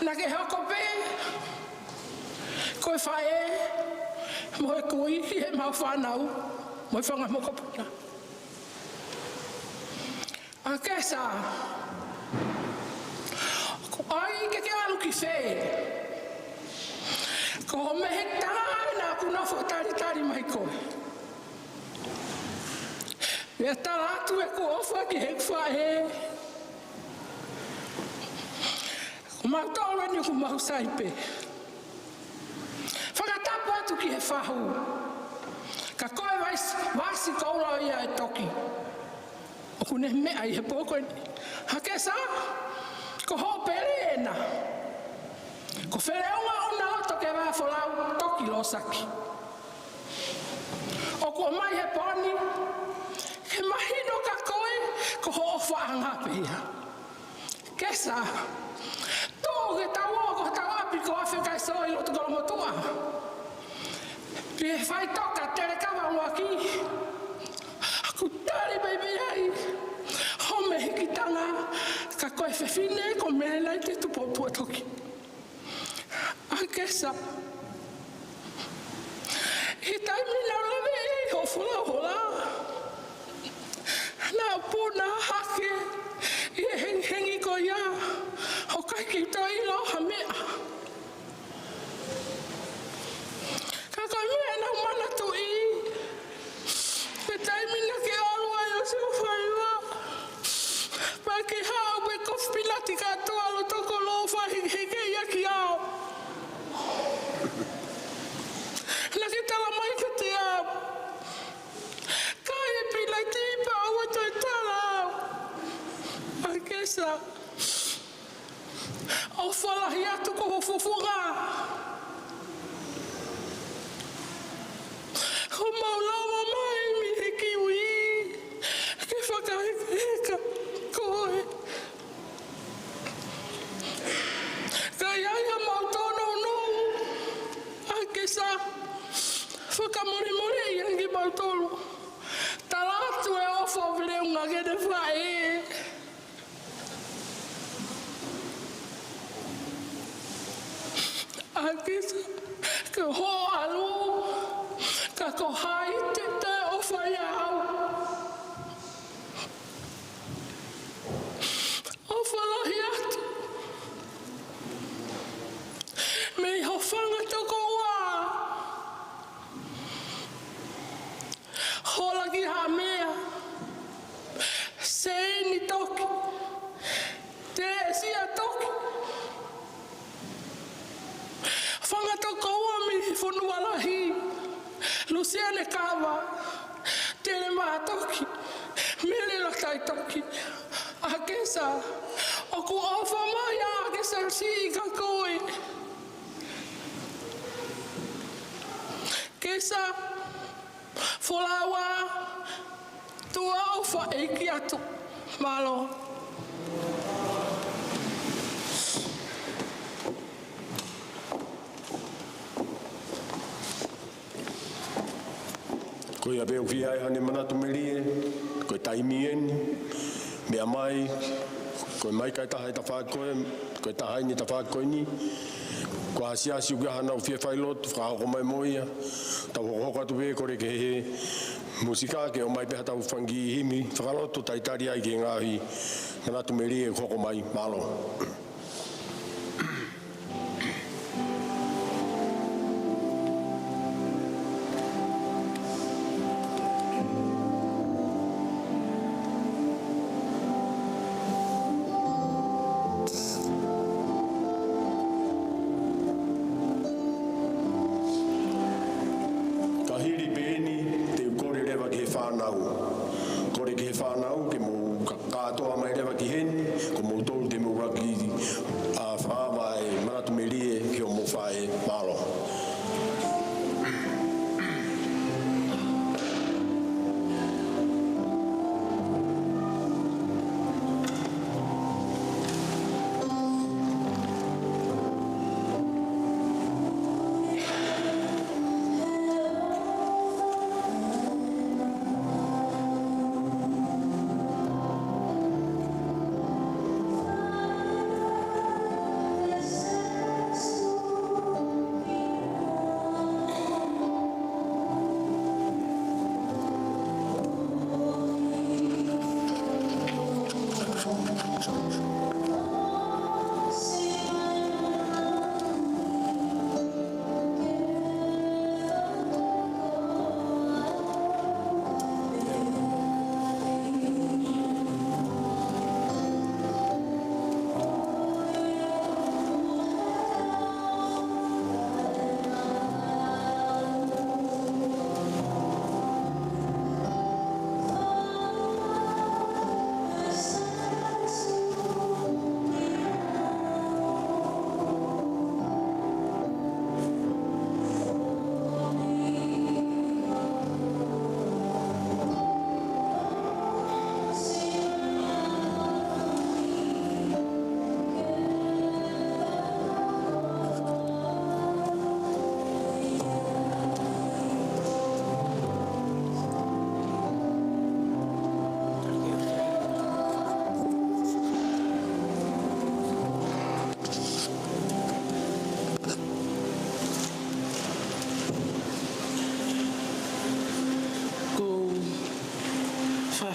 Naʻa ke hoko pē ko e faʻē mo e kui ki heʻemau fānau mo e fanga mokopuna. ʻAkesa, ko hai ke ke ʻalu ki fē? Ko hoʻo mehikitanga ʻena ʻoku nofo talitali mai koe. Pea tala atu ʻeku ʻofa ki heʻeku faʻē. Ko mautolu eni ʻoku mau sai pē. Fakatapu atu ki he fahu. Ka ko e vaisi, vaisi koula ia ʻe toki. ʻOku ne meʻa ʻi he pō ko eni. ʻAkesa, ko hoʻo pele ʻena. Ko e feleʻunga ʻo e loto ke vā folau toki losaki. ʻOku ʻomai he pō ni, ke mahino kia koe, ko hoʻo ʻofaʻanga pē ia. ʻAkesa, tuʻu ke tau ō ki hotau ʻapi ko Afe kae sō ʻi loto Kolomotuʻa. Pea fai toka telekava ʻuluaki. ʻOku tali pē pē ai hoʻo mehikitanga, ka ko e fefine ko Melelaite Tupoutoʻa toki. ʻAkesa. ʻI he taimi naʻa ku lave ai hoʻo folofola, naʻa ku puna hake ʻi he hengihengi ko ia, ʻoku ʻikai ke u toe ʻilo ha meʻa. Ka ko e meʻa naʻa ku manatuʻi, ko e taimi naʻa ke ʻalu ai ʻo sio faiva, pea ke haʻu pē ko e kofu pinati kātoa ʻi loto koloa ʻo fakahekeheke ia kiate au. Naʻa ke tala mai kiate au, kai e pinati pea ʻoua toe tala au. ʻAkesa. ʻOfa lahi atu ko ho fofonga. Ko mau lava mai mei he kiwi ke fakahekeheka koe. Ka ʻi ai haʻamau tōnounou, ʻAkesa, fakamolemole ia kiate kimautolu. Tala atu e ʻofa ʻo e feleʻunga ki heʻene faʻē. ʻAkesa, ko hoʻo ʻalu, ka ko hai te te ʻofa ai au. ʻOfa lahi atu. Mei ho fanga tokoua. Hola ki Haʻamea, Seini toki, Teʻesia toki. Fanga tokoua mei he fonua lahi, Lusiane Kava, Telemā toki, Mele Latai toki. ʻAkesa, ʻoku ʻofa mai ʻa ʻAkesa Siʻi kia koe. ʻAkesa, Folaua, tuʻa ʻofa ʻeiki atu. Mālō. Ko ia pē ʻoku fie ʻai haʻane manatu melie, ko e taimi eni, meʻa mai, ko e mai kae taha e tafaʻaki ko ē, ko e taha eni e tafaʻaki ko eni, ko e asiasi ʻoku ʻi ai haʻanau fie fai lotu, fakahoko mai mo ia, tau hokohoko atu pē kole ki he mūsika ke ʻomai pē haʻatau fanga kiʻi himi fakalotu talitali ai ki he ngaahi manatu melie ʻoku hoko mai. Mālō. Ka hili pē eni, te u kole leva ki he fānau. Kole ki he fānau ke mou ka-, kātoa mai leva ki heni, ko moutolu te mou ʻuluaki, ā, fakaava e manatu melie ki hoʻomou faʻē. Mālō.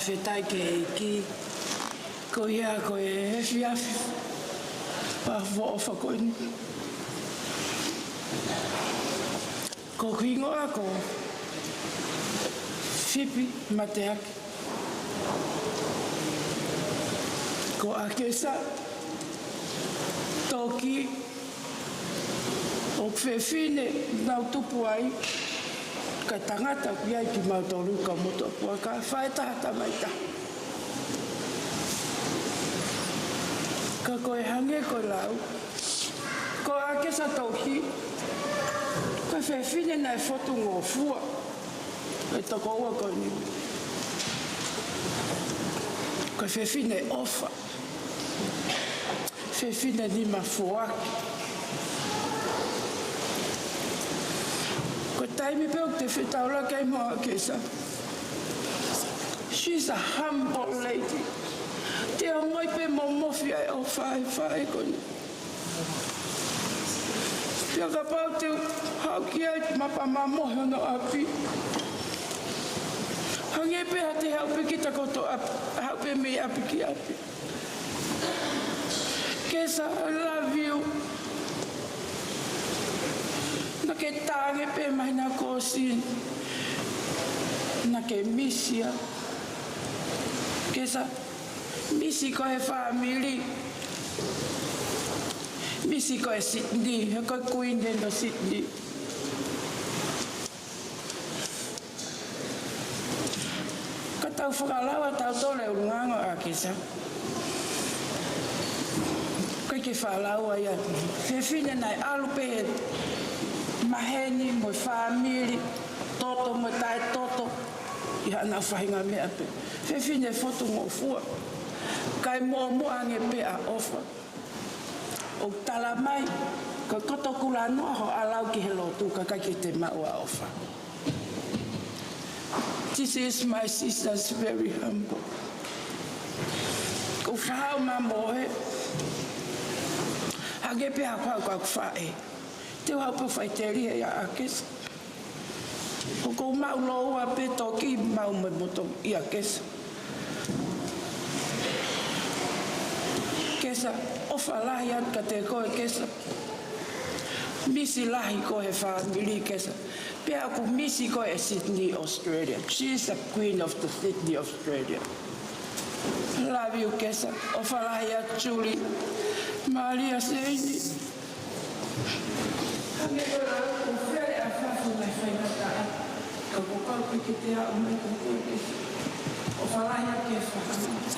Fakafetaʻi ki he ʻEiki, ko ia ko e efiafi fakaʻofoʻofa ko eni. Ko hoku hingoa ko Fipi Mateaki. Ko ʻAkesa Toki, ʻoku fefine naʻa ku tupu ai, ka tangata ʻoku ʻi ai kimautolu kau motuʻa puaka, faʻē taha tamai taha. Ka ko e hangē ko e lau, ko ʻAkesa Toki, ko e fefine naʻe fotungofua ʻi he tokoua ko eni. Ko e fefine ʻofa. Fefine nima foaki. Ko e taimi pē ʻoku te fetaulaki ai mo ʻAkesa, she's a humble lady. Te ongoʻi pē momofi ai ʻofa ʻa e faʻē ko eni. Pea kapau te u haʻu ki ai, mapa mamohe hono ʻapi. Hangē pē ha te haʻu pē kita kotoa, haʻu pē mei ʻapi ki ʻapi. Kesa, I love you. Naʻa ke tā ange pē māhina kuo ʻosi. Naʻa ke misi au. Kesa, misi koe he fāmili. Misi koe Sydney, he ko e kuini eni ʻo Sydney. Ka tau fakalau ʻa tautolu e ʻulungaanga ʻo ʻAkesa. ʻIkai ke fakalau ia. Fefine naʻe ʻalu pē he maheni mo e fāmili, toto mo e taʻetoto, ʻi haʻana faʻahinga meʻa pē. Fefine fotungofua. Kae muʻomuʻa ange pē ʻa ʻofa. ʻOku tala mai, ko e koto kulanoa hoʻo ʻalu ki he lotu, ka ʻikai ke te maʻu ʻa ʻofa. This is my sister's very humble. ʻOku ou faʻa mamohe. Hangē pē ha faʻu ka ʻoku faʻē. Te u haʻu pē ʻo faʻiteliha ʻia ʻAkesa. ʻOku ou maʻu lōua pē Toki, maʻu mo e motuʻa ʻAkesa. Kesa, ʻofa lahi atu kiate koe Kesa. Misi lahi koe he fāmili Kesa. Pea ʻoku misi koe ʻe Sydney, Australia. She's the queen of the Sydney, Australia. Love you Kesa. ʻOfa lahi atu Julie. Malia Seini. Hangē ko e lau ko e fele ʻa fafo naʻe faingataʻa. Ka kuo pau pē ke te aʻu mai ko koe Kesa. ʻOfa lahi atu ki he fāmili.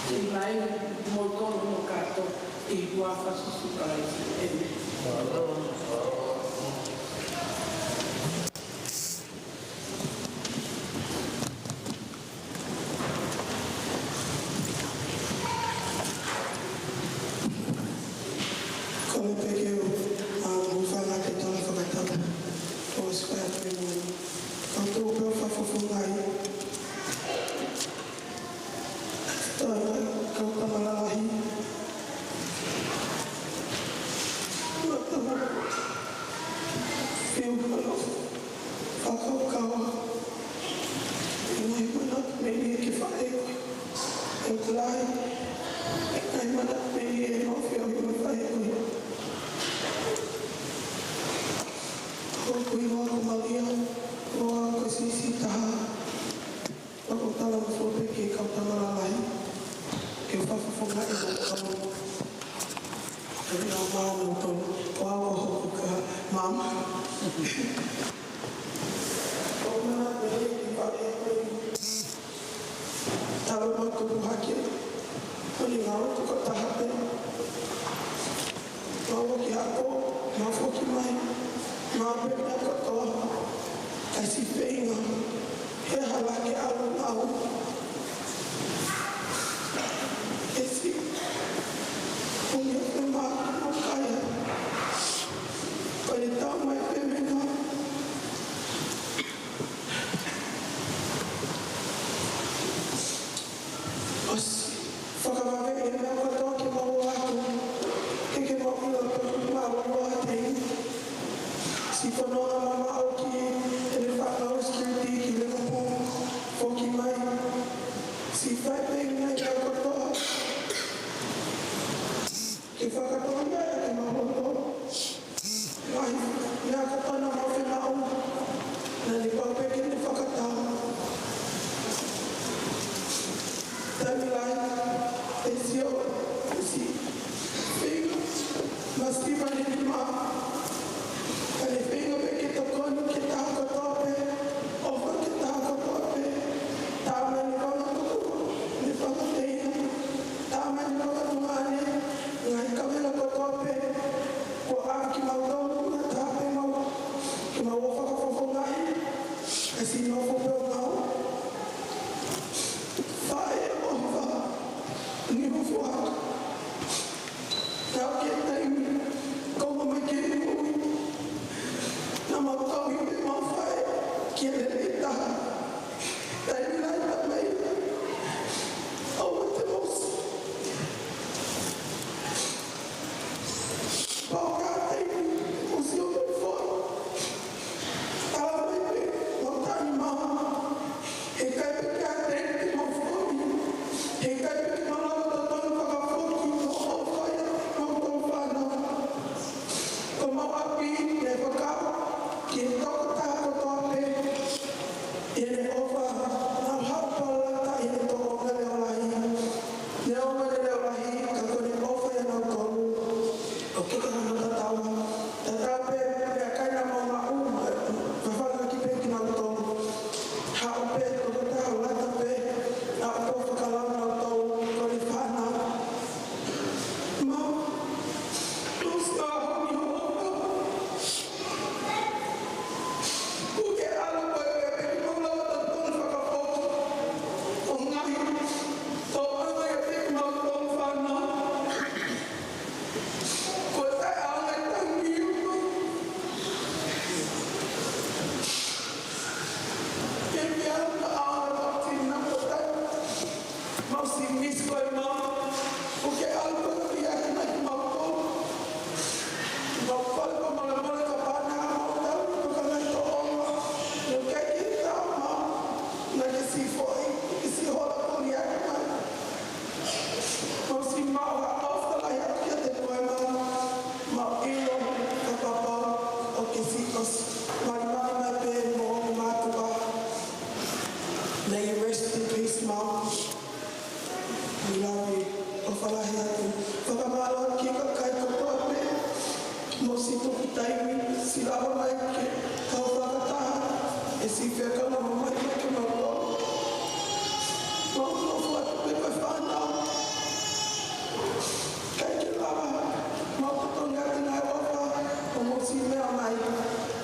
Te u ʻai mo tolo mo kato ʻi he huafa ʻo Sīsū Kalaisi. ʻĒmeni. Kole pē ke u, ʻa, mou fana ke tala fakatala. ʻOsi pē ʻa pē mo. Kau tō pē ʻo fakafofongaʻi. Tala kau tama lalahi. Tama. Fiu kalo. Fakakaukau. ʻIkai manatu melie ki he faʻē ko ē. ʻOku lahi. ʻIkai manatu melie mo e feohi mo e faʻē ko ē. Ko hoku hingoa ko Malia, ko au ko e siʻisiʻi taha. Fakakaukau mo fua pē ki he kau tama lalahi. Ke fakafofongaʻi mo kau. Kau ia mau mo kau. Ko au ko hoku ka mama. Ko mana pele ki pale pele. Talu mo tupu hake. Ko ni ngau tu ko taha pē. Mau ō ki he ako, mau foki mai, mau pehē kotoa, kae siʻi feinga, he hala ke ʻalu nau. Ke siʻi, ʻo ne ʻofa mai ki he kakai. Ko e tau mai pē mena. ʻOsi fakavave e meʻa kotoa ke mau ō atu, ke ke mau ʻilo pe ko e mau ō atu. Siʻi fononga mamaʻo ki heʻene fānau security ki Liverpool, foki mai. Sio, ʻosi feinga, masi mani ma. Ka ne feinga pē ke tokoni ki he taha kotoa pē, ʻofa ki he taha kotoa pē. Talamai ʻe he fanga tuku, ʻe he fanga teina, talamai ʻe he fanga tuongaʻane, ngaahi kaveinga kotoa pē kuo ʻave kimautolu, na taha pē mau, ke mau ō fakafofongaʻi, ʻa e sino fo pē ʻo mau. Faʻē ʻofa, ni hufo atu. Tau ke taimi, kau mai ke ui. Naʻa mau tauhi pē mau faʻē, ke lele taha. Taimi lahi tamai, ʻoua te mau sio. Pau ka taimi, mau sio pē foʻi. Talamai pē, mau tani mau. Heʻikai pē ke ʻi ai ha taimi ke mau foʻi. Heʻikai pē ke mau lava ʻo totonu fakafoki, ʻo ʻofa ʻiate kimautolu fānau. Ko homau ʻapi, ne fakau, ki he tokotaha kotoa pē. ʻI heʻene ʻofa, naʻa mau palata ʻi heʻene tōʻonga leʻo lahi. Neongo ʻene leʻo lahi, ka ko ʻene ʻofa ʻia nautolu. ʻOku ʻikai ke hano tatau. Tatau pē, pea ʻikai naʻa mau maʻu, fafanga ki pē kinautolu. Haʻu pē, tokotaha lata pē, naʻa mau fakalau nautolu, ko e fānau. Mau, tus ahoni ho ʻofa. Puke ʻalu ko e pē ke mau lava ʻo totonu fakafoki. ʻO ngaahi tōʻonga ia pē ke mau tō fānau. Ko e taʻeʻaonga e tangi ʻo. Ke pea ʻaonga e tina ko e taʻe. Mau si misi ko e mau, ʻoku ke ʻalu ko e pia ki mai ki mau ko. Mau ko e mau mole mole ka pana mau tau, ko ka ngai to oma. Nau kai ki tau mau, na ke si foʻi, ke si hola ko lia ki mai. Mau si mau ha ʻofa lahi atu kiate koe mau, mau ʻilo ka papau, ʻoku ke si ʻosi, mai mai mai pē mo mātuʻa. May you rest in peace, Mom. We love you. ʻOfa lahi atu. Fakamālō atu ki he kakai kotoa pē. Mo si tuku taimi, si lava mai ke kau fakataha. ʻE si fekau mai mai ke mau tō. Mau tō fuatu pē ko e fānau. ʻIkai ke lava, mau totonu atu ngaahi ʻofa, ʻo mau si meʻa mai,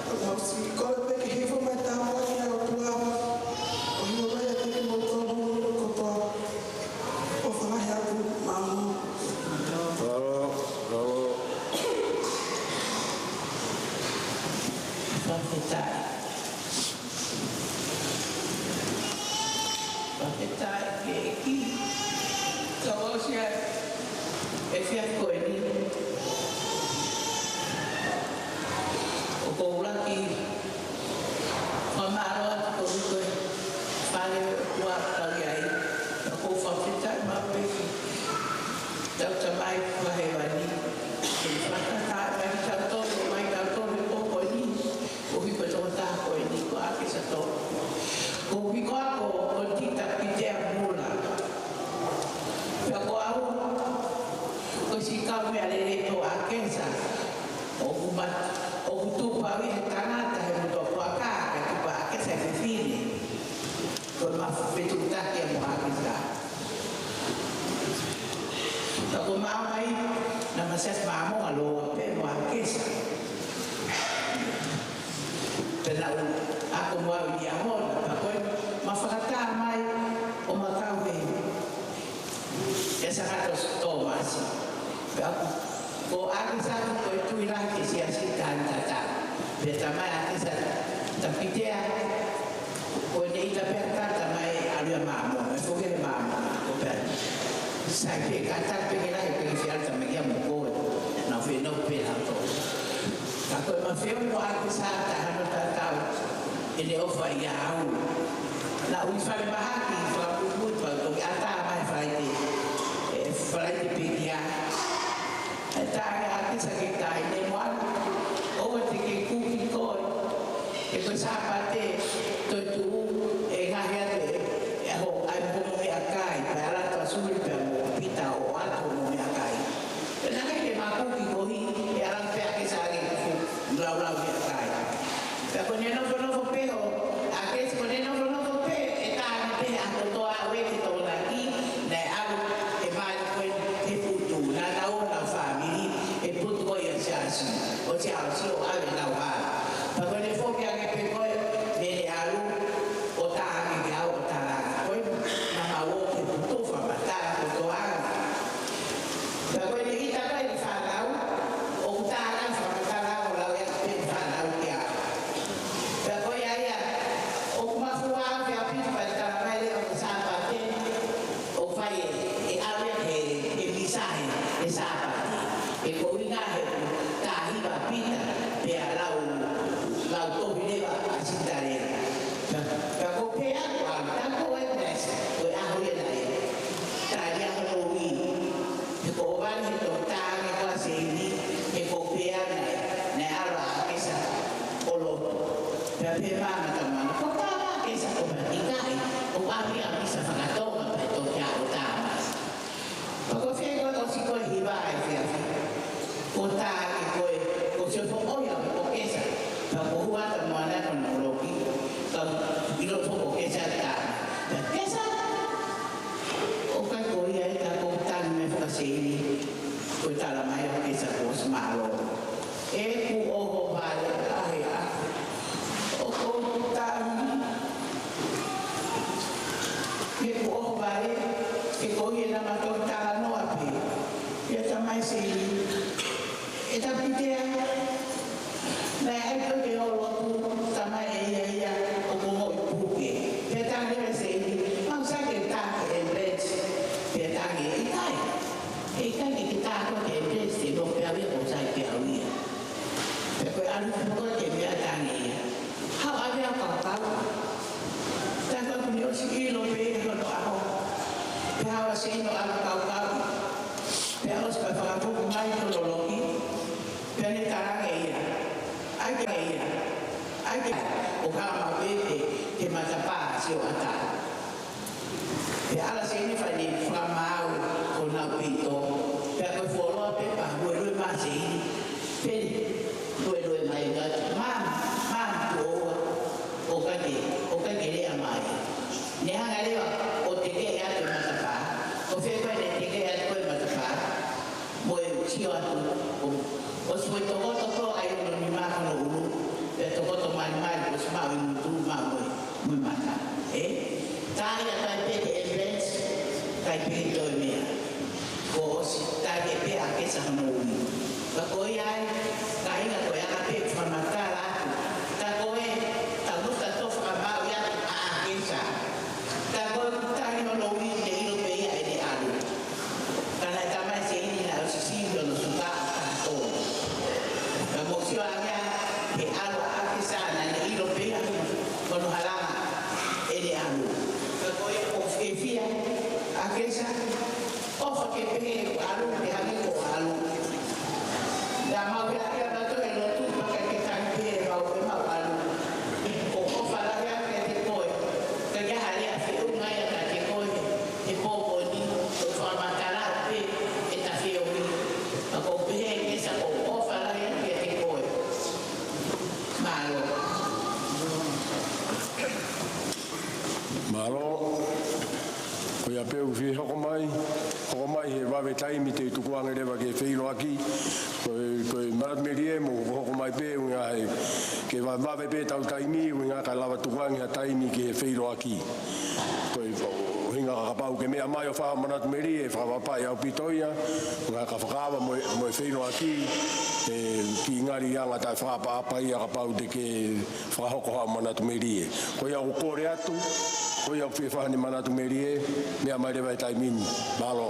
ʻo mau si kole pē ke hifo mai tāpuaki ʻa e ʻOtua, ʻo hifo mai ʻa e teke mau tō hongo kotoa, ʻofa lahi atu, mālō. Mālō, mālō. Fakafetaʻi. Fakafetaʻi ki he ʻEiki. Tau aʻusia e efiafi ko eni. ʻOku ou laki fakamālō atu koeʻuhi ko e fale ʻoku ou kau ai. ʻOku ou fakafetaʻi maʻu pē ki he ʻetau Tamai ʻoku ʻi hēvani. Ke fakataha mai kitautolu, mai kitautolu he pō ko eni. ʻOku ʻi ai e tokotaha ko eni ko ʻAkesa Tō. Ko hoku ako ko Tita Pitea Mula. Pea ko au, ko e siʻi kau meʻalele ʻo ʻAkesa. ʻOku ma-, ʻoku tupu au ʻi he tangata he motuʻa puaka, kae tupu ʻa ʻAkesa he fefine. Ko e ma fetuʻutaki ia mo ʻAkesa. Ka ko e ma mai, naʻa ma siasi Māmonga lōua pē mo ʻAkesa. Pea naʻa ku ako mo au ia mo na, pea ko e ma fakataha mai ʻo ma kau he ʻe Sakato Tōmasi. Pea ko ʻAkesa ko e tuʻi lahi ki he siasi Taʻahine Tatau. Pea tamai ʻAkesa Tapitea, ko ʻene ʻita pē ʻa e tangata mai ʻalu ia Māmonga, mai foki he Māmonga, ko pea sai pē ka ta pē ke lahi pē ke fia ʻalu tamai ia mo koe, naʻa ku fie nofo pē ʻi he lato. Ka ko e ma feohi mo ʻAkesa taʻe hano tatau ʻene ʻofa ʻia au. Naʻa ku ʻi falemahaki, fakapuipui, pea toki ʻatā mai Falaite, ʻe Falaite Pekia. ʻE tā ʻa ʻAkesa ke kai ne mo au, ʻoua te ke kuki koe. He ko e Sāpate, toe tuʻu, ʻe ngaohi atu ʻe, ʻe ho, ʻai mo homo meʻakai, pea ʻalu atu ʻa Suli pea mo Pita ʻo ʻo te ʻalu ʻo sio ʻave lau hala. Pea ko ʻene foki ange pē ko ē mei he ʻalu ʻo tā ange kia au ʻo tala ange ko ē naʻa mau ō ki he putu fakamatala kotoa ange. Pea ko ʻene ʻita ko ē ʻene fānau, ʻoku tā ange fakamatala ʻo lau ia pē fānau kia au. Pea ko ia ia, ʻoku mafua au pē ʻaupito pea tala mai leva ko Sāpate, ʻo fai e, e ʻave he, he misa he, he Sāpate. He ko e ʻuhinga he tā hiva Pita, pea lau, lau tohi leva ʻa Sitale. Pea, pea ko pea ko au, tā ko e misa, ko e ʻaho ia naʻe tā ia ko ui. He ko e vale he toki tā ange ko ē ʻa Seini, he ko pea naʻe, naʻe ʻalu ʻa ʻAkesa ʻo lotu. Pea pehē mai ʻa Tamana, ko tā ʻa ʻAkesa ko pea ʻikai, ʻoku ʻave ia misa faka-Tonga pea toki ʻalu ʻo tā misa. Pea ko fē ko ē ʻosi ko e hiva ʻa e efiafi, ko tā ange ko ē, ko e sio foʻou ia ʻo ʻAkesa. Pea ko hua Tamana ko ʻene ʻoloki, ka ʻilo foʻou ʻAkesa tā. Pea Akesa, ʻoku ʻikai ko ia ʻe tā ko e tangi mai faka-Seini, ko e tala mai ʻa ʻAkesa kuo ʻosi mālō. ʻEku ʻohovale, ʻahiʻahi. ʻOku ou tangi. ʻEku ʻohovale, he ko ia naʻa ma toki talanoa pē. Pea tala mai Seini, ʻe Tapitea, naʻe ʻai koe ke ō ʻo lotu, tala mai ʻe ia ia ʻoku moʻui puke. Pea tala mai Seini, mau sake tā ki he English. Pea tala ange, ʻikai. ʻIkai ke ke tā koe ki he English, te mo pea ia ko sai pea ia. Pea ko e ʻalu ko ē ke meʻa tala ange ia. Haʻu ʻave ʻa e kaukau. Tā ko ē kuo ne ʻosi ʻilo pē ia hono ʻaho. Pea haʻu ʻa Seini ʻo ʻalu kaukau. Pea ʻosi pea fakapuku mai ko e loloki. Pea ne tala ange ia. ʻAi ke ia. ʻAi ke ʻo hama pē ki he matapā sio ʻatā. Pea ʻalu ʻa Seini fai ʻene fakamaau ko ʻenau pito. Pea ko e fuoloa pē pea luelue mai ʻa Seini. Pea luelue mai ʻo ʻai atu. Mami, mami, tuʻo ua. ʻOku ʻikai ke, ʻoku ʻikai ke lea mai. Ne hanga leva ʻo tekeʻi atu e matapā. Ko fē ko ē ne tekeʻi atu ko ē e matapā. Mo e sio atu, ʻo, ʻosi ko e tokoto ko ē ʻa hono nima ko hono ʻulu, pea tokoto mai mai, ʻosi maʻu e ngutu, maʻu mo e, mo e mata. Ē? Tā ia kai pē ki he English, kai pē ki he toe meʻa. Kuo ʻosi tā ia pē ʻa Akesa hono ui. Ka ko ia ai, kāinga, ko ia ka pē fakamatala atu. Tā ko ē, tau nofo ʻo fakamaau ia ʻa Akesa. Tā ko ē, tā ia hono ui, ne ʻilo pē ia ʻene ʻalu. Ka naʻe tala mai ʻe Seini naʻe ʻosi sivi hono suka ʻa Kato. Ka mou sio ange ki he ʻalu ʻa ʻAkesa naʻa ne ʻilo pē ia hono halanga ʻene ʻalu. Ka ko e ʻoku fiefia ʻa ʻAkesa, ʻofa ke pehē ʻalu, pehē ange ko ʻalu. Naʻa mau pehē ʻa e lotu, pea ʻikai ke tangi pehē mau, ʻe mau ʻalu. Ko e ʻofa lahi ange kiate koe. Ka ʻi ai ha lea feʻunga ia kiate koe he pō ko eni, ʻo fakamatala pē ʻeta feohi. Ka ʻoku ou pehē Akesa ko e ʻofa lahi ange kiate koe. Mālō. Mālō. Ko ia pē ʻoku fie hoko mai, hoko mai he vave taimi te u tuku ange leva ki he feʻiloaki. Ko e, ko e manatu melie mo hoko mai pē, ʻuhinga he, ke va-, vave pē ʻetau taimi, ʻuhinga kae lava tuku ange ha taimi ki he feʻiloaki. Ko e ʻuhinga ka kapau ke meʻa mai ʻo fai ha manatu melie, ʻe fakavaʻe ʻaupito ia, ʻuhinga ka fakaava mo e, mo e feʻiloaki, ʻe kiʻi ngali anga taʻefakaʻapaʻapa ia kapau te ke fakahoko ha manatu melie. Ko ia ʻoku kole atu, ko ia ʻoku fie fai ha manatu melie, meʻa mai leva he taimi ni. Mālō.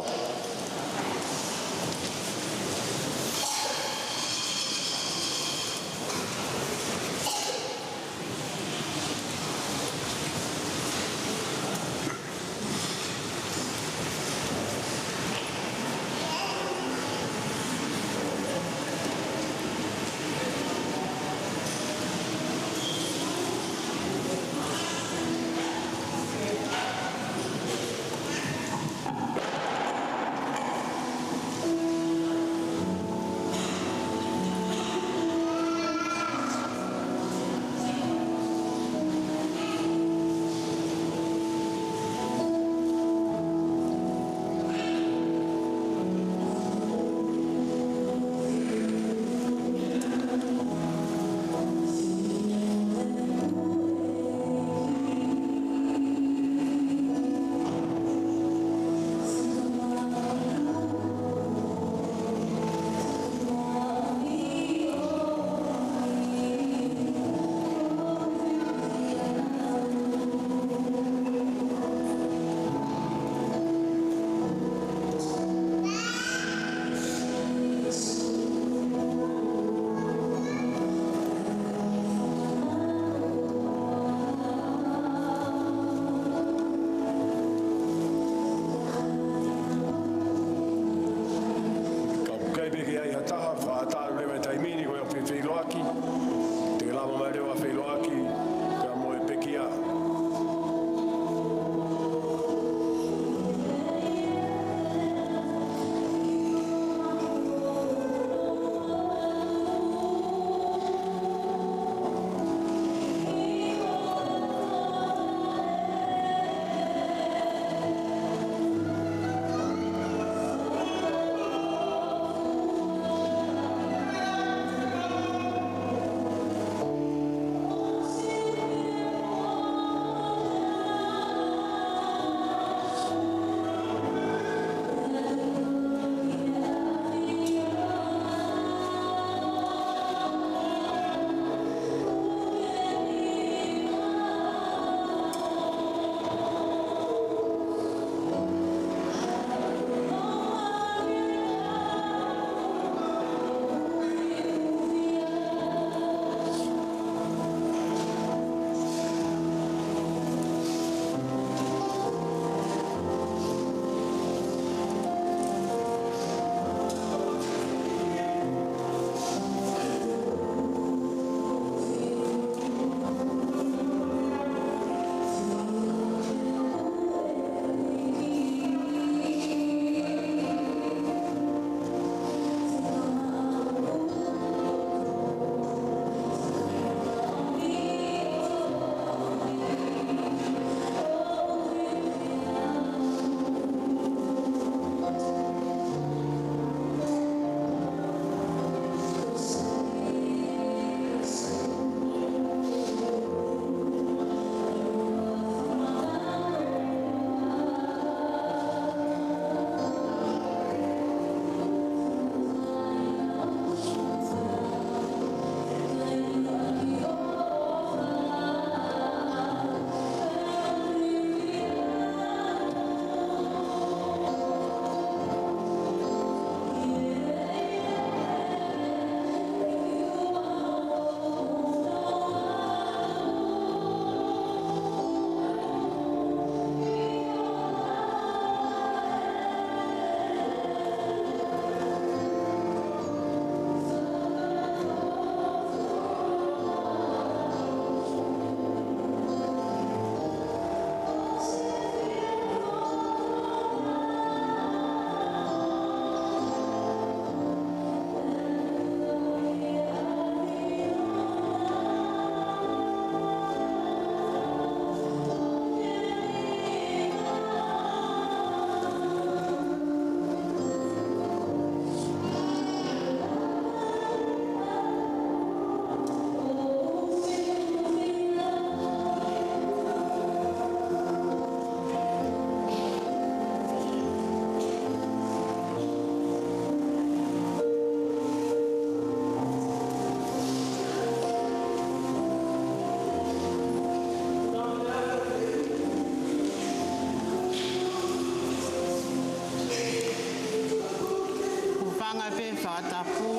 Pea fakatapu,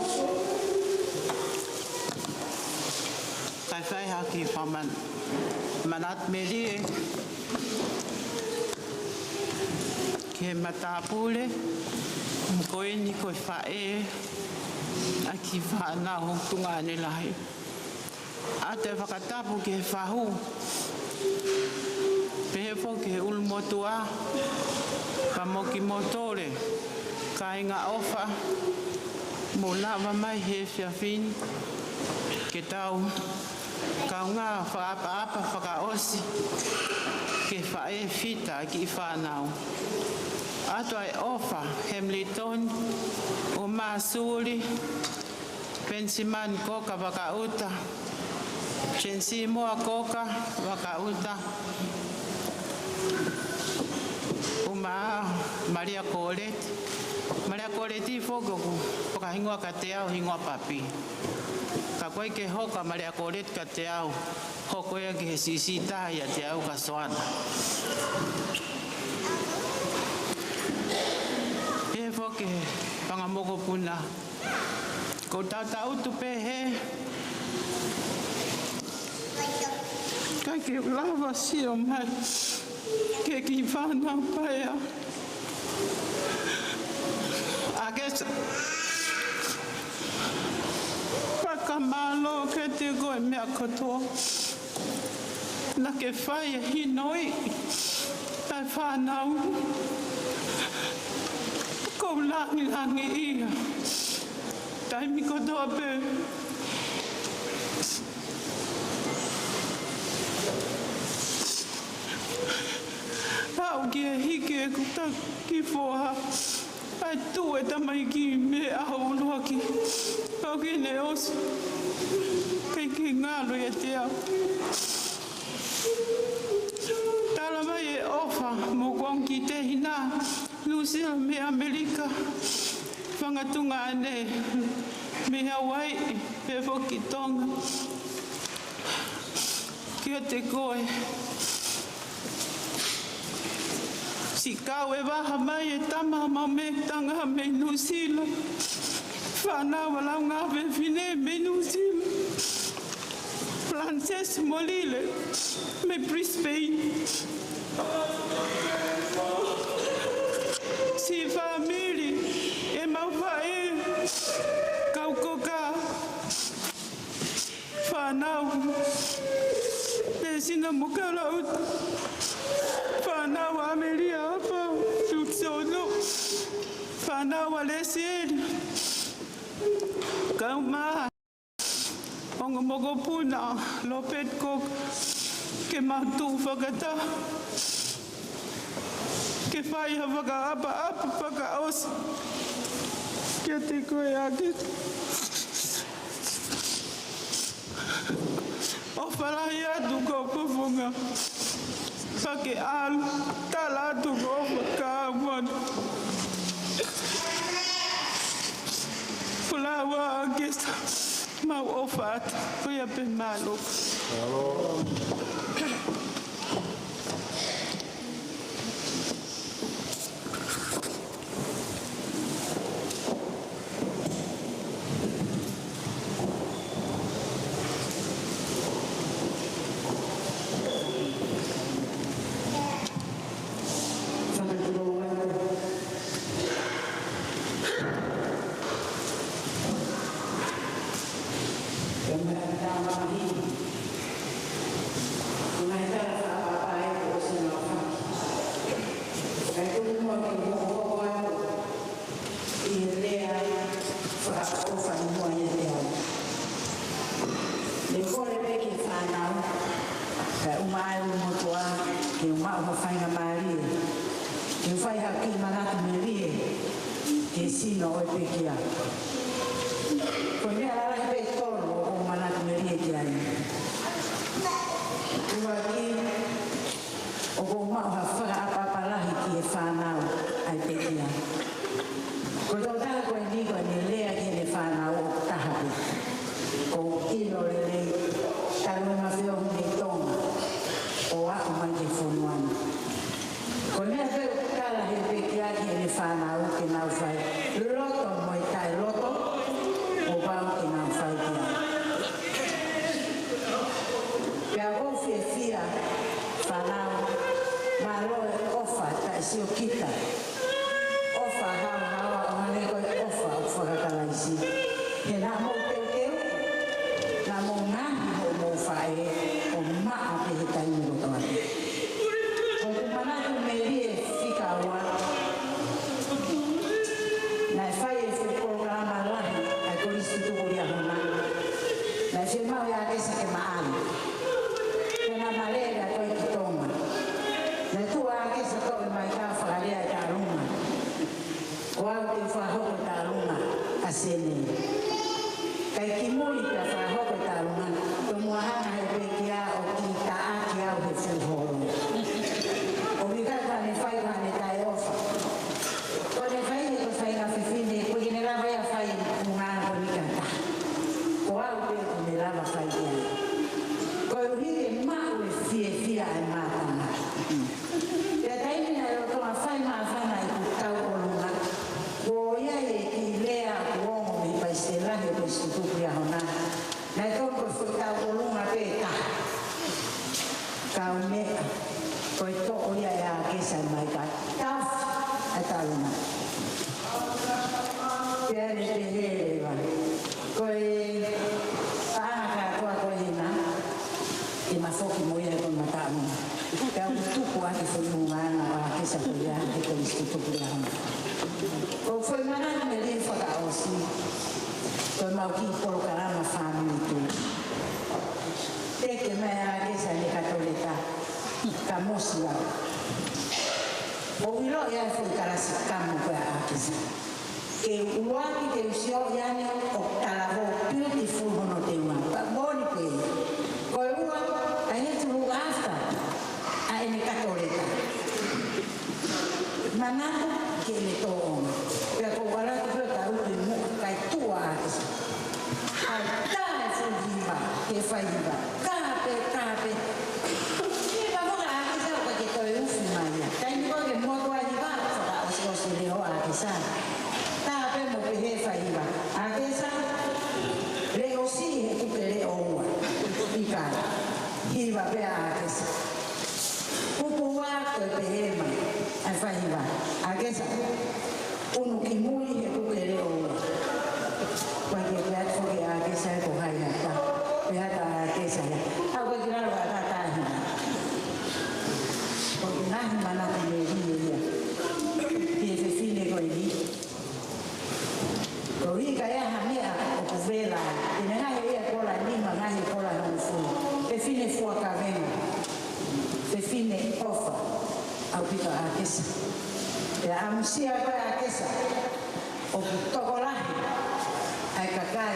kae fai ha kiʻi fakamanatu melie ki he matāpule, ko eni ko e faʻē ʻa e kiʻi fānau tuongaʻane lahi. ʻOatu e fakatapu ki he fahu, pehē foki ki he ʻulumotuʻa, pea mo kimoutolu kāinga ʻofa, mou lava mai he efiafi ni ke tau kaungā fakaʻapaʻapa fakaʻosi ki he faʻē fita ʻa e kiʻi fānau. ʻOatu e ʻofa, Hemilitoni ʻUmāsuli, Penisimani Koka Vakaʻuta, Sēnisi Moa Koka Vakaʻuta, ʻUmā Malia Koleti. Malia Koleti foki ʻoku fakahingoa kiate au hingoa papi. Ka ʻoku ʻikai ke hoko ʻa Malia Koleti kiate au, hoko ia ki he siʻisiʻi taha ʻiate au kia Soana. Pehē foki ki he fanga mokopuna, ʻoku ou taʻutaʻutu pehē, ʻikai ke u lava sio mai ki he kiʻi fānau paea. ʻAkesa, fakamālō kiate koe meʻa kotoa naʻa ke fai ʻo hinoʻi ʻa e fānau. ʻOku ou langilangiʻia taimi kotoa pē. Aʻu ki he hiki ʻeku taki foha, ʻa e tuʻu e tamaiki mei he ʻaho ʻuluaki, aʻu ki heʻene ʻosi, ʻikai ke ngalo ʻiate au. Tala mai e ʻofa mo e kuonga ki he tehina Nuʻusila mei ʻAmelika, fanga tuongaʻane mei Hawaiʻi, pehē foki ki Tonga, kiate koe. Siʻi kau e vaha mai e tama mau mei Tonga mei Nuʻusila. Fānau ʻa Laungafefine mei Nuʻusila. Frances Molile mei Brisbane. Siʻi fāmili ʻemau faʻē, kau Koka. Fānau, Pēsina mo Kalauta. Fānau ʻa ʻAmelia Apa Tutusono. Fānau ʻa Lesieli. Kae ʻumaʻā ongo mokopuna, Lopeti Koka, ke mau tuʻu fakataha ke fai ha fakaʻapaʻapa fakaʻosi kiate koe ʻAkesa. ʻOfa lahi atu kau Koka Fofonga. Pea ke ʻalu, tala atu ko ʻofa ka muan. Pula ua ʻAkesa, mau ʻofa atu, ko ia pē, mālō. ʻI he lea fakaʻofa ʻi muʻa ʻiate au. ʻE kole pē ki he fānau, kae ʻumaʻā e ʻulumotuʻa, ke u maʻu ha faingamālie ke u fai ha kiʻi manatu melie ki he sino ʻo e pekia. Ko e meʻa lalahi pē ʻe tolu ʻoku ou manatu melie ki ai. ʻUluaki, ʻoku ou maʻu ha fakaʻapaʻapa lahi ki he fānau ʻa e pekia. Ko e tokotaha ko eni ko ʻene lea ki heʻene fānau ʻoku taha pē. ʻOku ou ʻilo lelei, talu mei he feohi mei Tonga ʻo aʻu mai ki he fonua ni. Ko e meʻa pē ʻoku tala ʻe he pekia ki heʻene fānau ke nau fai, loto mo e taʻeloto. Pau ke nau fai ki ai. Pea ʻoku ou fiefia, fānau, mālō e ʻofa taʻe siokita. ʻOfa haohaoa ʻo hangē ko e ʻofa ʻoku faka-Kalaisi. He naʻa mou teuteu, naʻa mou ngaohi hoʻomou faʻē ʻo maʻa pē he taimi kotoa. ʻOku ou manatu melie fika ua. Naʻe fai e fuʻu polokalama lahi ʻa e Kolisi Tutuku Liahona. Naʻe fiemaʻu ʻe ʻAkesa ke maʻali. Pea naʻe malele ʻa Toi ki Tonga. Naʻe tuʻu ʻa ʻAkesa ʻo toʻo e maika ʻo fakalea e taʻaluma. Ko au te u fakahoko e taʻaluma ʻa Sene. Kae kimui pea fakahoko e taʻaluma, tomuʻa hanga ʻe he pekia ʻo kitaʻaki au he fuʻu holo. ʻOku ʻikai ko haʻane fai ko haʻane taʻeʻofa. Ko ʻene fai he ko e faʻahinga fefine, ʻoku ʻikai ke ne lava ia ʻo fai e ʻulungaanga ko eni ki ha taha. Ko au pē ʻoku ne lava ʻo fai ki ai. Koeʻuhi ke maʻu e fiefia ʻa e mātanga. Pea taimi naʻe lolotonga fai māfana ʻeku tauʻolunga, kuo ʻi ai e kiʻi lea kuo ongo mei he palesiteni lahi ʻo e Kolisi Tutuku Liahona. Naʻe tonu ko e foʻi tauʻolunga pē ʻe taha. Kaumeʻa, ko e toʻo ia ʻe ʻAkesa e maika, taʻofi e taʻaluma. Pea ne pehē leva, ko e paʻanga kātoa ko ena, te ma foki mo ia he konga taʻaluma. Pea u tuku ʻa e foʻi ʻulungaanga ʻo ʻAkesa ko ia he Kolisi Tutuku Liahona. Ko e foʻi manatu melie fakaʻosi, ko ʻemau kiʻi polokalama fāmili tuʻu. Teke mai ʻe ʻAkesa ʻene kato leta, kamosi au. ʻOku ou ʻilo ia e foʻi kalasi kamo ko ia ʻa ʻAkesa. Ke u ʻuluaki te u sio ia ne ʻoku talavou, beautiful hono teunga. Pea moʻoni pē. Ko e ua, I had to look after ʻa ʻene kato leta. Manatu ke ne tōʻonga. Pea ko u ala atu pē ʻo tau pē mo kae tuʻu ʻa ʻAkesa. ʻAi tā e fuʻu hiva, ke fai hiva. Kape, kape. Hiva mo ʻAkesa ʻoku ʻikai ke toe ufi mai ia. Taimi ko ē ke motu ai hiva, fakaʻosiʻosi leʻo ʻa ʻAkesa. Kape mo pehē fai hiva. ʻAkesa, leʻo siʻi he kuke leʻo ua. ʻIkai. Hiva pē ʻa ʻAkesa. Kupu ua ko e pehē mai ʻa e fai hiva. ʻAkesa, unu ki mui he kuke leʻo ua. Kuo ke pehē atu foki ʻe ʻAkesa ko hai ʻata. Pehē atu ʻa ʻAkesa ia, ʻa ʻoku ʻikai ke lava ʻo ʻata tahi. Ko e ngaahi manatu melie ia ki he fefine ko eni. Ko e ʻikai ha meʻa ʻoku vela ai. ʻI he ngaahi ʻaho ʻe kola nima, ngaahi ʻaho ʻe kola hongofulu. Fefine fuakaveinga. Fefine ʻofa. ʻAupito ʻa ʻAkesa. Pea ʻamusia ko ē ʻa ʻAkesa, ʻoku tokolahi ʻa e kakai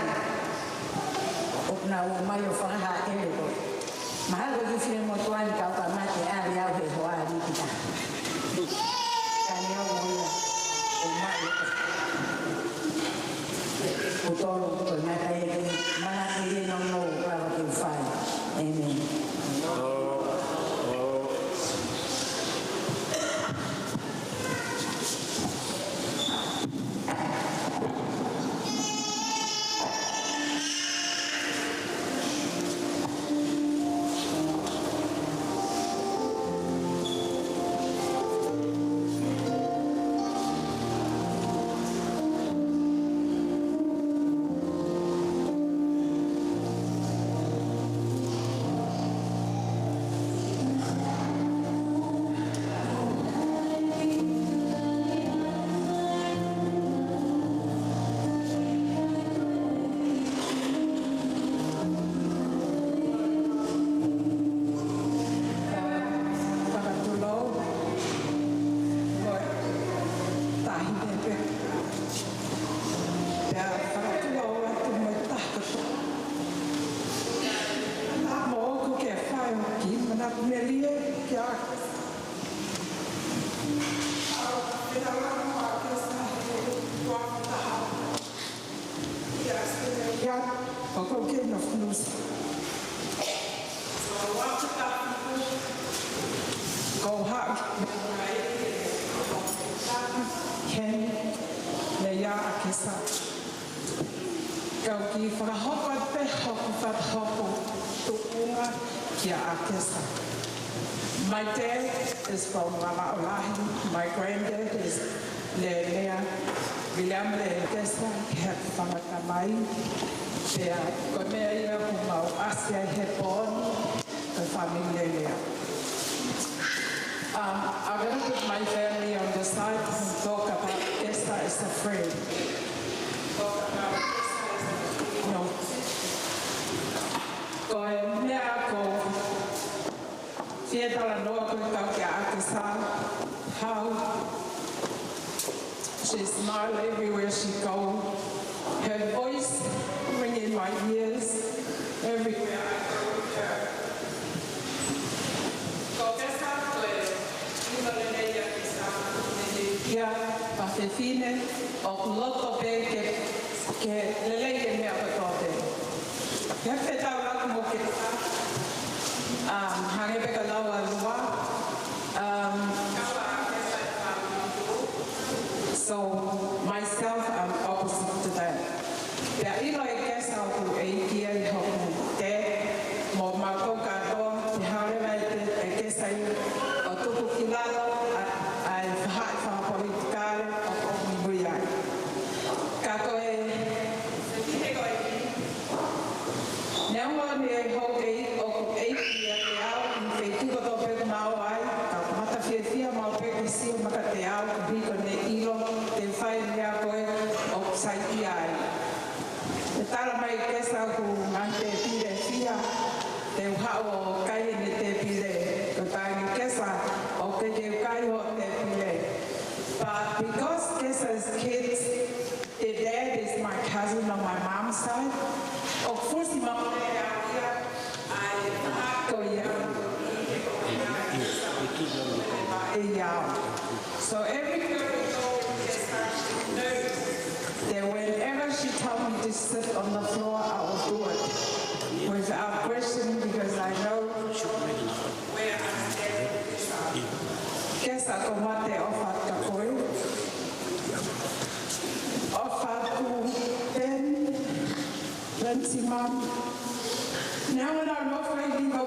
ʻoku nau ō mai ʻo fakahā ʻe he ko. Mahalo ko e fefine motuʻa ni ka u ka mate ʻave au he hoa ni kita. Ka ne au mo ia ʻo mai. Ko tolo ko e ngata e ke mana ke le no no lava ke fai. Amen. Fakatulou, ko e tahi pē. Pea fakatulou atu mo e taha kotoa. Naʻa mo ʻoku ke fai ʻo ki mana melie kia. Ia, ʻoku ke na funusi. Ko ha. Ken, ne ia ʻAkesa. Kau kiʻi fakahoko atu pē hoku fakahoko tuʻunga kia ʻAkesa. My dad is from Vavaʻu Lahi. My granddad is Lelea, William Lelea ʻAkesa, he fanga tamai. Pea ko e meʻa ia ʻoku mau ʻasi ai he pō ni, the family Lelea. Um, I gotta put my family on the side and talk about Kesa as a friend. Talk about Kesa as a friend. No. Ko e meʻa ʻoku ou fie talanoa ko e kau kia ʻAkesa, how she smile everywhere she go. Her voice ring in my ears everywhere I go with her. Ko Kesa ko e ʻilo lelei ʻa Kesa, lelei ia, pa fefine, ʻoku loto pē ke, ke lelei e meʻa kotoa pē. He fetaulaki mo Kesa, um, hangē pē ko e lau ʻa Lua, um, so myself, I'm opposite to that. Pea ʻilo ʻe Kesa ʻoku ʻeiki ia ʻi hoku dad, mo mautolu kātoa, pea haʻu leva ʻe Kesa ia ʻo tuku ki lalo ʻa, ʻa e faʻahi fakapolitikale ʻoku ou muimui ai. Ka ko e, neongo ʻene houʻeiki, ʻoku ʻeiki ia ʻiate au ʻi he feituʻu kotoa pē ʻoku mau ō ai, ka ʻoku mata fiefia maʻu pē ke sio mai kiate au, koeʻuhi ko ʻene ʻilo te u fai e meʻa ko ē ʻoku saiʻia ai. ʻE tala mai ʻe Kesa ʻoku ngaahi tēpile fiha te u haʻu ʻo kai ʻene tēpile. Ko e tangi Kesa ʻoku ʻikai ke u kai hoʻo tēpile. But because Kesa's kids, their dad is my cousin on my mom's side, ʻoku fusi maʻu pē au ia ʻa e faʻahi ko ia. ʻIo. So every time we go with Kesa, she knows that whenever she told me to sit on the floor, I will do it without question because I know where I stand with Kesa. Kesa, ko mate ʻofa atu kia koe. ʻOfa atu Ben, Benjamin. Neongo naʻa nau fai ni kau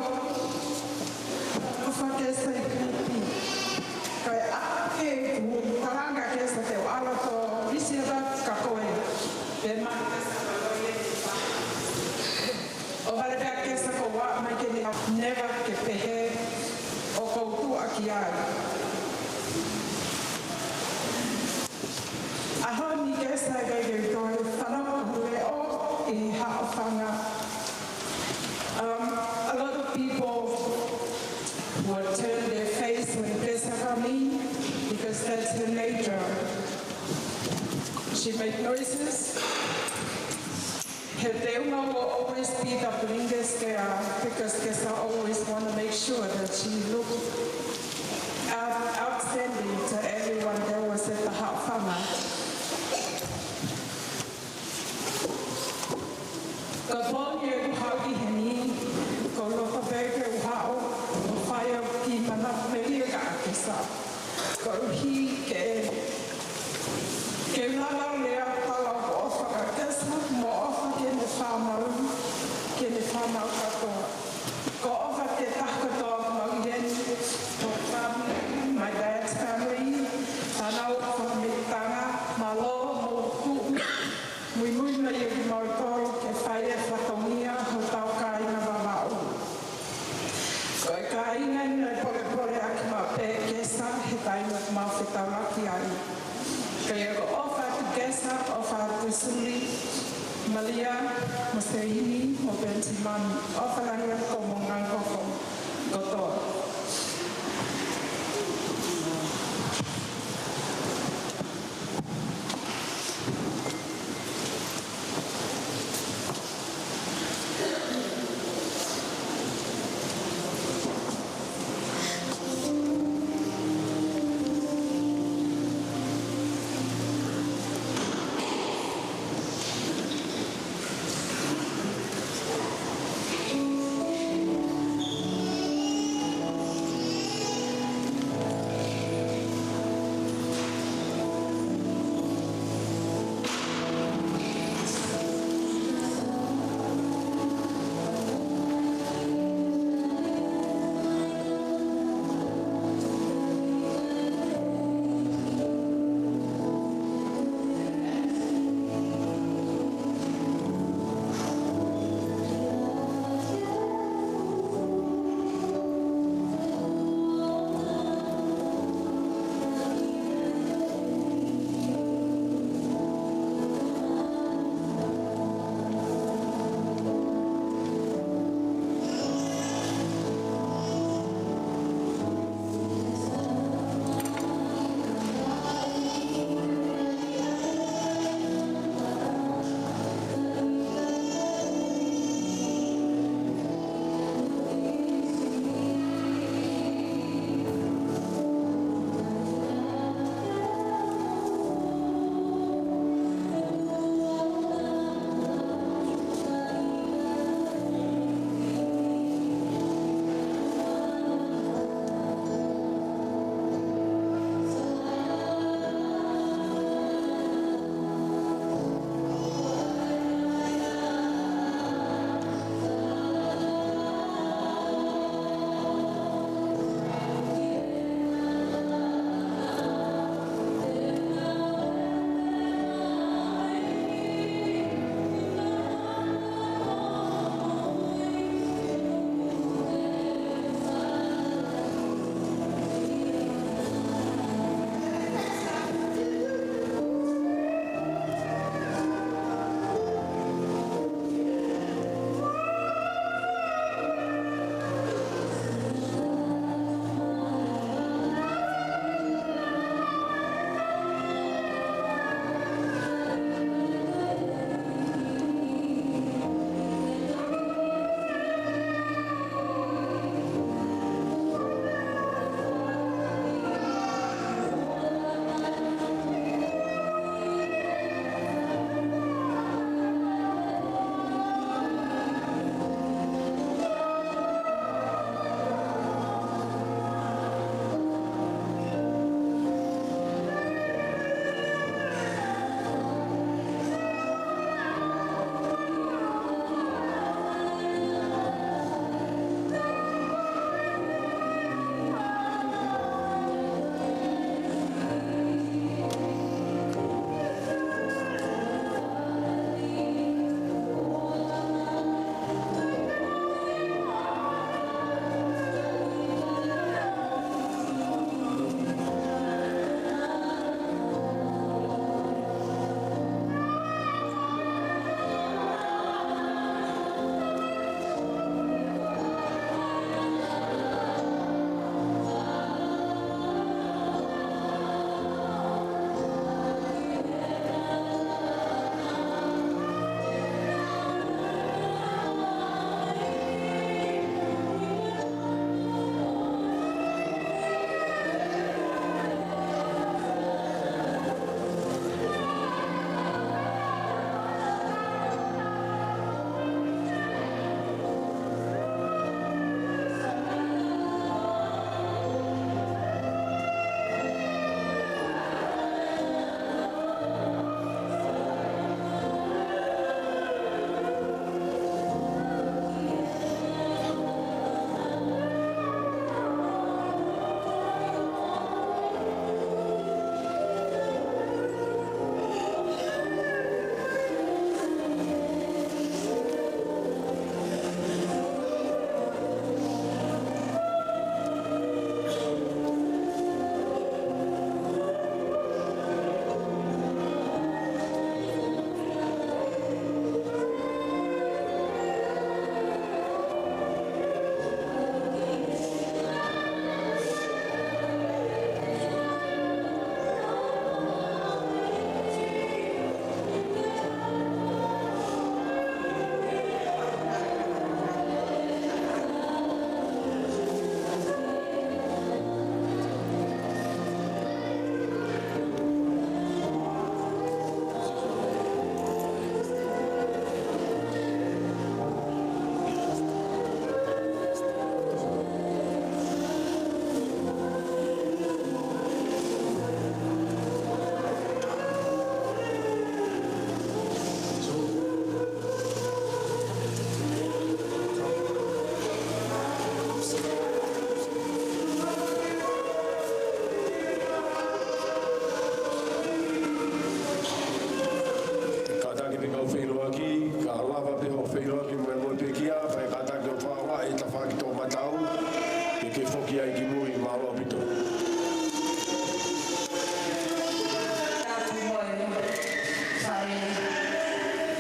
ʻofa Kesa ʻi Pilipi. Kae ʻaʻake ʻeku kalanga Kesa te u ʻalu atu ʻo ʻisi atu kia koe. Pea mai Kesa ʻo loi e tipa. ʻO vale pē ʻa Kesa ko ua mai ke ne never ke pehē ʻoku ou tuʻa ki ai. ʻAho ni Kesa ʻikai ke u toe fanongo ki he leʻo ʻi he haʻofanga. Um, a lot of people will turn their face when Kesa come in because that's her nature. She make noises. Her teunga will always be the blinker there because Kesa always want to make sure that she look out, outstanding to everyone that was at the haʻofanga. Ko e pō ni ʻeku haʻu ki heni, ʻoku ou loto pē ke u haʻu ʻo fai ʻeku kiʻi manaʻo melie kia Kesa. Koeʻuhi ke, ke u lava ʻo lea ʻo tala ʻoku ou ʻofa kia Kesa, mo ʻofa ki heʻene fānau, ki heʻene fānau kātoa. ʻOku ou ʻofa ki he taha kotoa ʻoku mau ʻi heni, ko e family, my dad's family, fānau, fāmili, tangata, mālō hoʻomou tuʻu muimui mai ʻia kimautolu ke fai e fatongia hotau kāinga Vavaʻu. Ko e kāinga ni naʻe polepole ʻaki maʻu pē ʻe Kesa he taimi ʻoku mau fetaulaki ai. Ka ʻoku ou ʻofa atu Kesa, ʻofa atu Suli, Malia, mo Seini, mo Penisimani, ʻofa lahi atu ki homou ngaahi koko kotoa.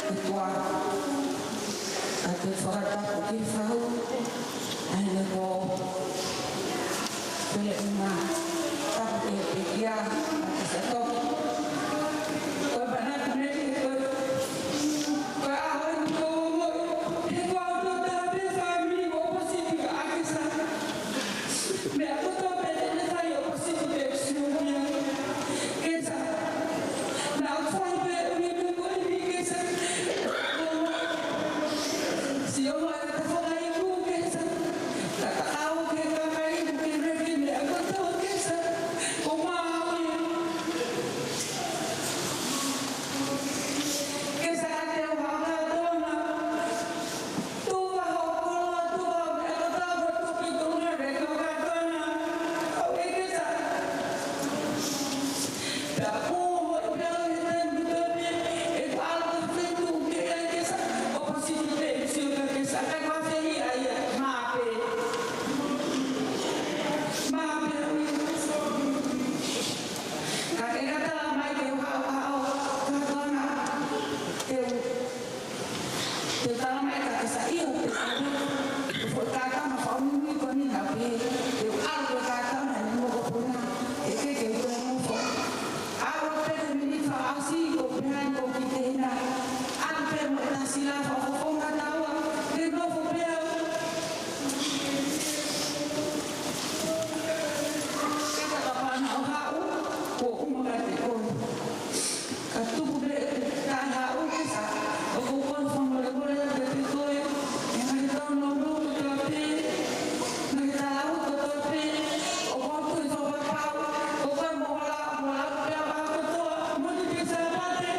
ʻOtua, ʻa e fakatapu ki he fahu, ʻa ia ko Pele Uma, tapu ki he pekia, ʻa e sato. Ko e manatu mei he ko e, ko e ʻaho eni ko e ongo, he ko e ʻaho taha pē fāmili ʻoku ʻopositi ʻa Kesa. Meʻa kotoa pē te ne fai ʻopositi pē ʻeku sio ki ai. Kesa. Naʻa ku fai pē ʻuni pē ko eni Kesa. Sio mai ka fanga iku Kesa. Ka ta au ke ka kai ku ke reki meʻa kotoa Kesa. Ko maui. Kesa ka te u hanga tona. Tuʻu ho koloa, tuʻu ho meʻa kotoa, tuʻu ki he koloa, reki ho kātoanga. ʻOku ʻikai ke sa. Pea ʻoku ou pehē he taimi kotoa pē, ʻeku ʻalu ki he feituʻu ke ʻai ke sa, ʻopositi pē, sio ka ke sa, ka ko e fehiʻa ia, mā pē. Mā pē, ʻoku ʻikai ke sa. Ka ke ka tala mai ke u haʻu, haʻu, kātoanga, te u Te u tala mai ka ke sa ʻio, te u ʻalu. Ko e kātoanga fakaʻunuʻunu ko eni naʻa pē. Te u ʻalu ko e kātoanga ni mo ko puna. ʻE ke ke u toe nofo. ʻAlu pē ko e miniti fakaʻosi ko pehē ko ki te hina. ʻAlu pē mo e tasi la fakafofonga taua. Te nofo pē au. Ka ka pana ʻo haʻu, ko uma ka te koe. Ka tuku pē, ka haʻu ke sa, ʻoku ou kole fakamolemole atu kiate koe, ʻi he ngaahi tōnounou kotoa pē, ngaahi talahau kotoa pē, ʻoku ou tui fakapapau, ko koe mo hola, mo hola pē ʻa kotoa, mo ni pē Sāpate.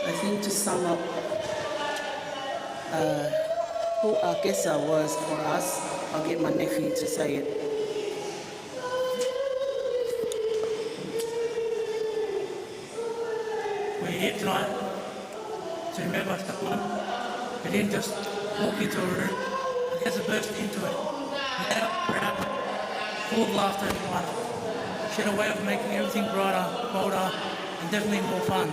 I think to sum up, uh, who Akesa was for us, I'll get my nephew to say it. We're here tonight to remember someone who didn't just walk into a room. Akesa burst into it, loud, proud, full of laughter and fun. She had a way of making everything brighter, bolder, and definitely more fun.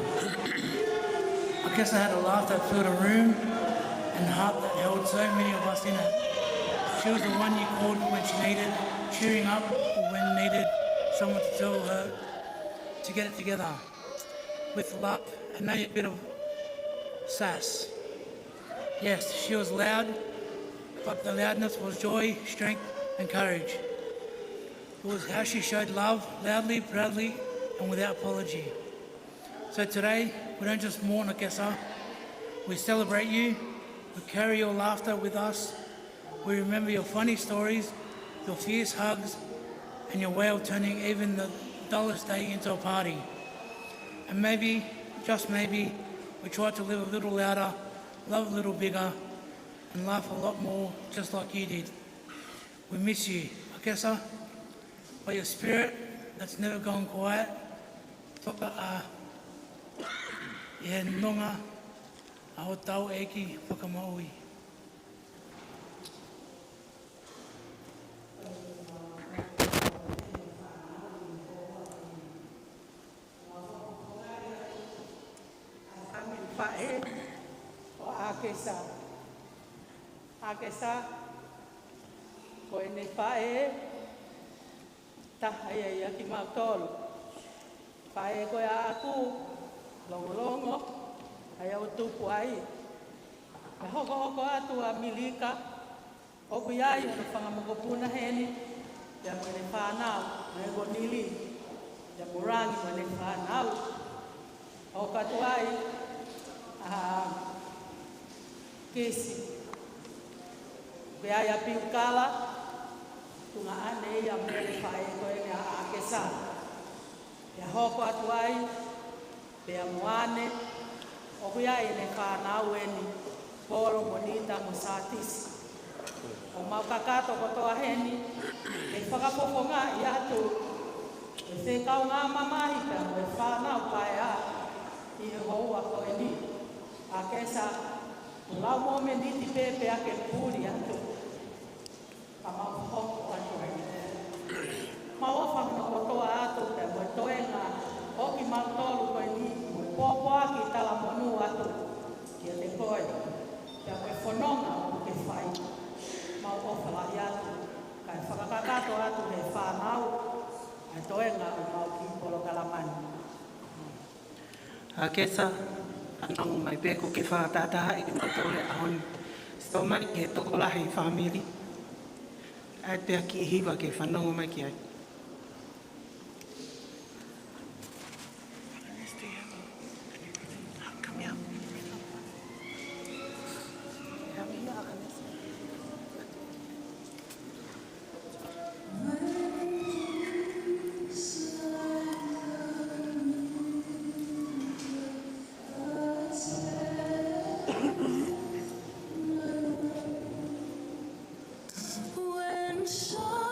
Akesa had a laugh that filled a room and a heart that held so many of us in it. She was the one you called when she needed cheering up or when needed someone to tell her to get it together with love and maybe a bit of sass. Yes, she was loud, but the loudness was joy, strength, and courage. It was how she showed love, loudly, proudly, and without apology. So today, we don't just mourn Akesa, we celebrate you, we carry your laughter with us, we remember your funny stories, your fierce hugs, and your way of turning even the dullest day into a party. And maybe, just maybe, we try to live a little louder, love a little bigger, and laugh a lot more, just like you did. We miss you, Akesa, but your spirit that's never gone quiet, toka ā ʻi he nonga ʻa hotau ʻEiki Fakamaʻu. Faʻē ʻo Akesa. Akesa, ko ʻene faʻē taha ia ʻia kimautolu. Faʻē ko ia ʻaʻaku, longolongo, ʻa ia ʻoku tupu ai. Pea hokohoko atu ʻa Milika, ʻoku ʻi ai hono fanga mokopuna heni, pea mo ʻene fānau, mo e konili, pea mo Rangi mo ʻene fānau. Hoko atu ai ʻa Kisi. ʻOku ʻi ai ʻa Piukala, tuongaʻane ia mo e faʻē ko eni ʻa Akesa. Pea hoko atu ai, pea mo ʻAne, ʻoku ʻi ai ʻene fānau eni, Polo mo Nita mo Sātisi. ʻOku mau kakato kotoa heni, ke fakafofongaʻi atu e fekaungāmamahi pea mo e fānau paea ʻi he houa ko eni. Akesa, kuo lau mōmeniti pē pea ke puli atu. Ka mau hoko atu ai. Mau ʻofa hono kotoa atu pea mo e toenga ʻo kimautolu ko eni, mo e pōpoaki talamonū atu kiate koe, pea mo e fononga ʻoku ke fai. Mau ʻofa lahi atu, kae fakakakato atu he fānau ʻa e toenga ʻo mau kiʻi polokalama ni. Akesa, fanongo mai pē kuo ke fakatahatahaʻi kimautolu he ʻaho ni. Sio mai ki he tokolahi ʻo e fāmili. ʻAi pē ha kiʻi hiva ke fanongo mai ki ai. When sorrow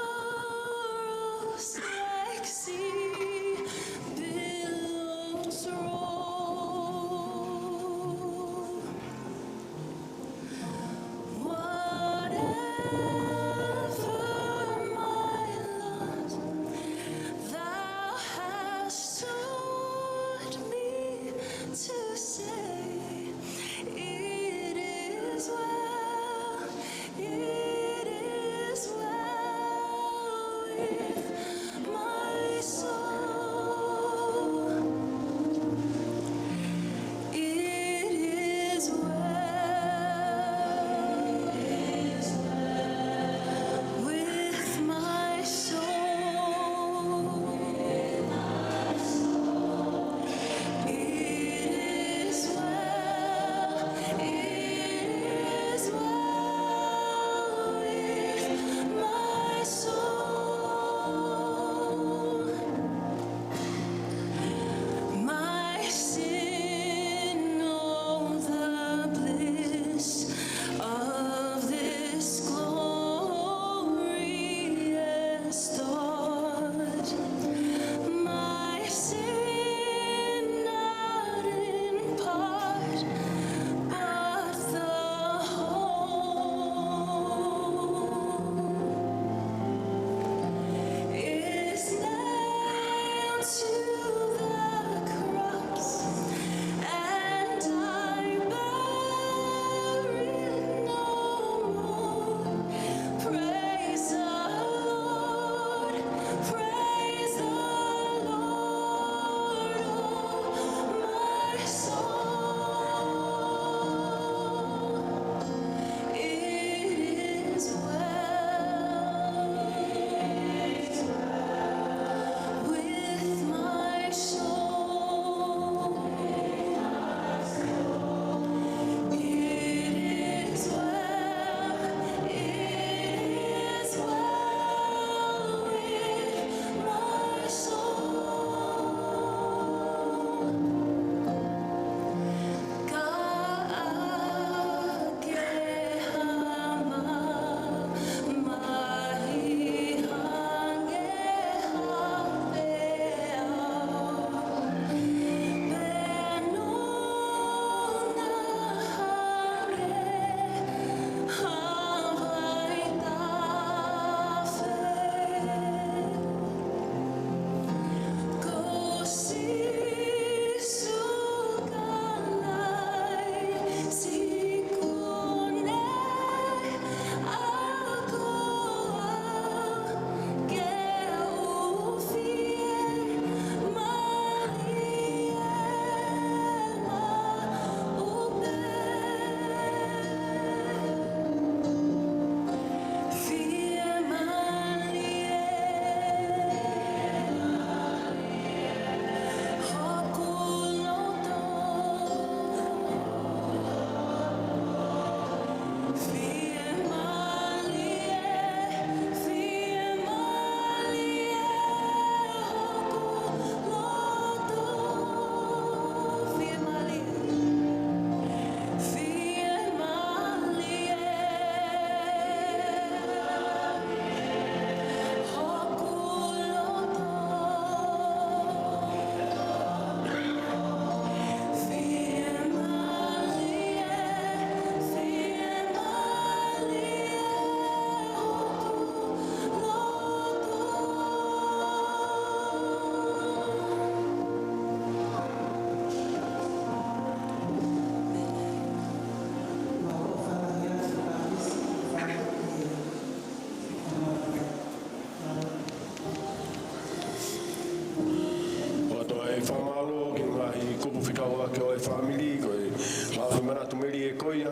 Au ake ʻo e fāmili, ko e ngaahi manatu melie ko ia,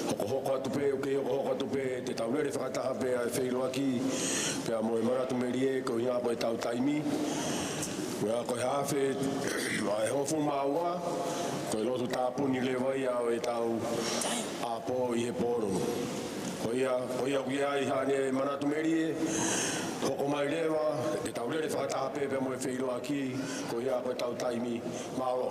hokohoko atu pē, ʻoku kei hokohoko atu pē, te tau lele fakataha pē ʻa e feʻiloaki, pea mo e manatu melie ko ia ko ʻetau taimi. Ko ia ko e haafe ʻa e hongofulu mā ua, ko e lotu tāpuni leva ia ʻo ʻetau ʻapo ʻi he pōlongi. Ko ia, ko ia ʻoku ʻi ai haʻane manatu melie, hoko mai leva, te tau lele fakataha pē pea mo e feʻiloaki, ko ia ko ʻetau taimi. Mālō.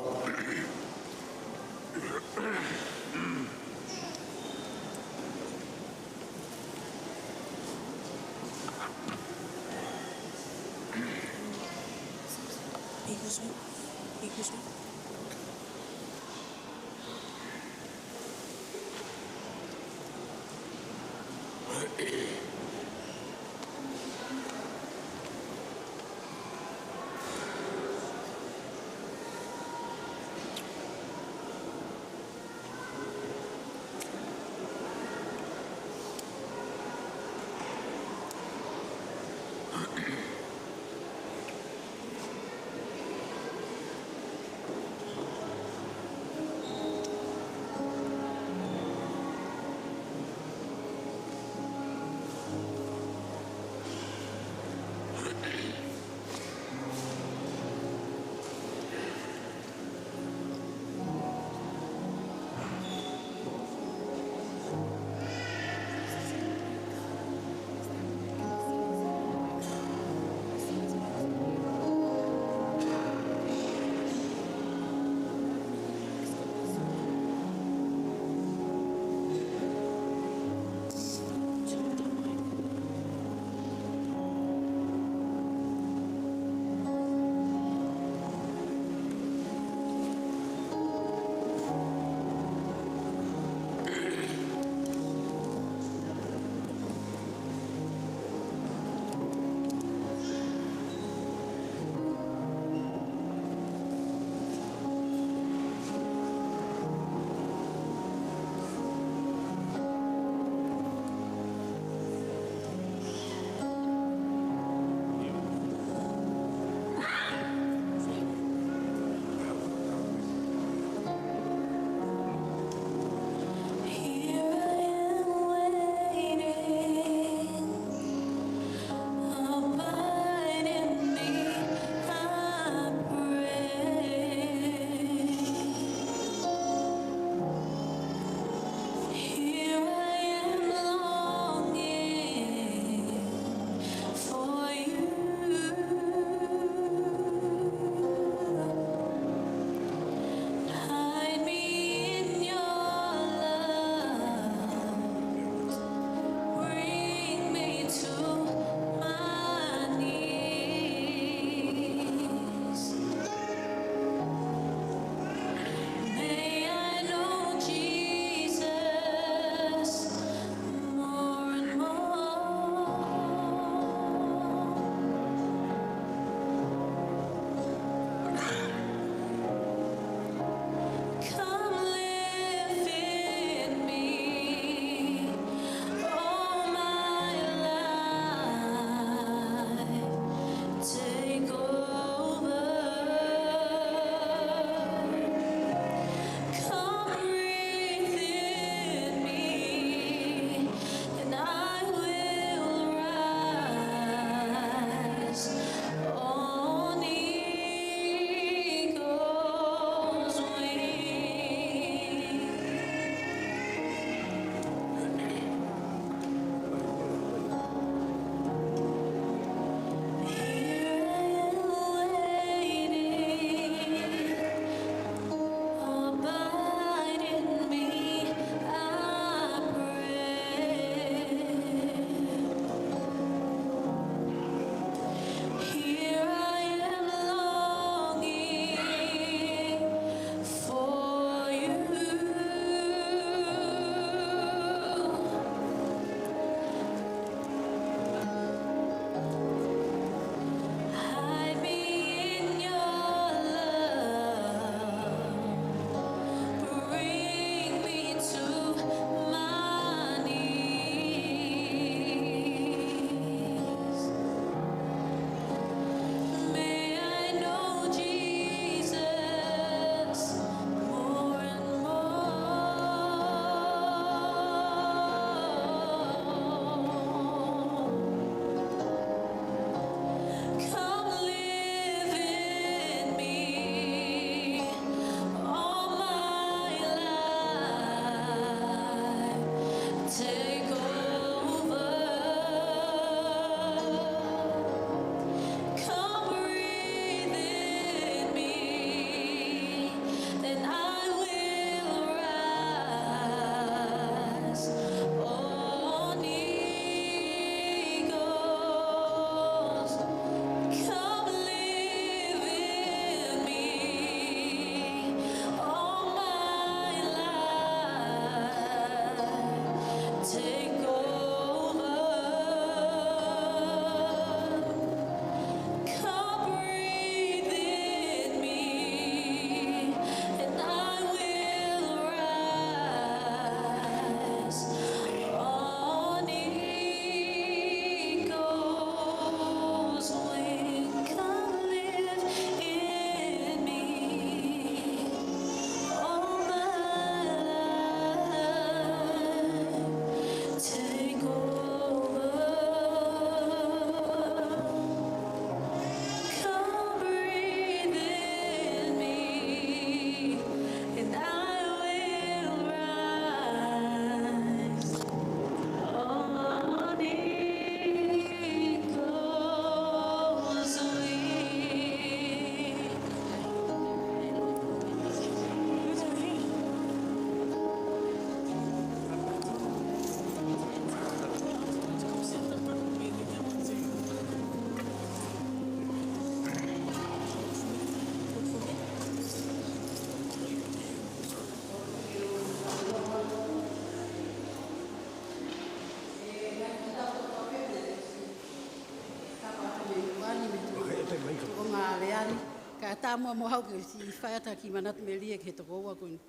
Tāmuʻa mo haʻu ke siʻi fai atu ha kiʻi manatu melie ki he tokoua ko eni.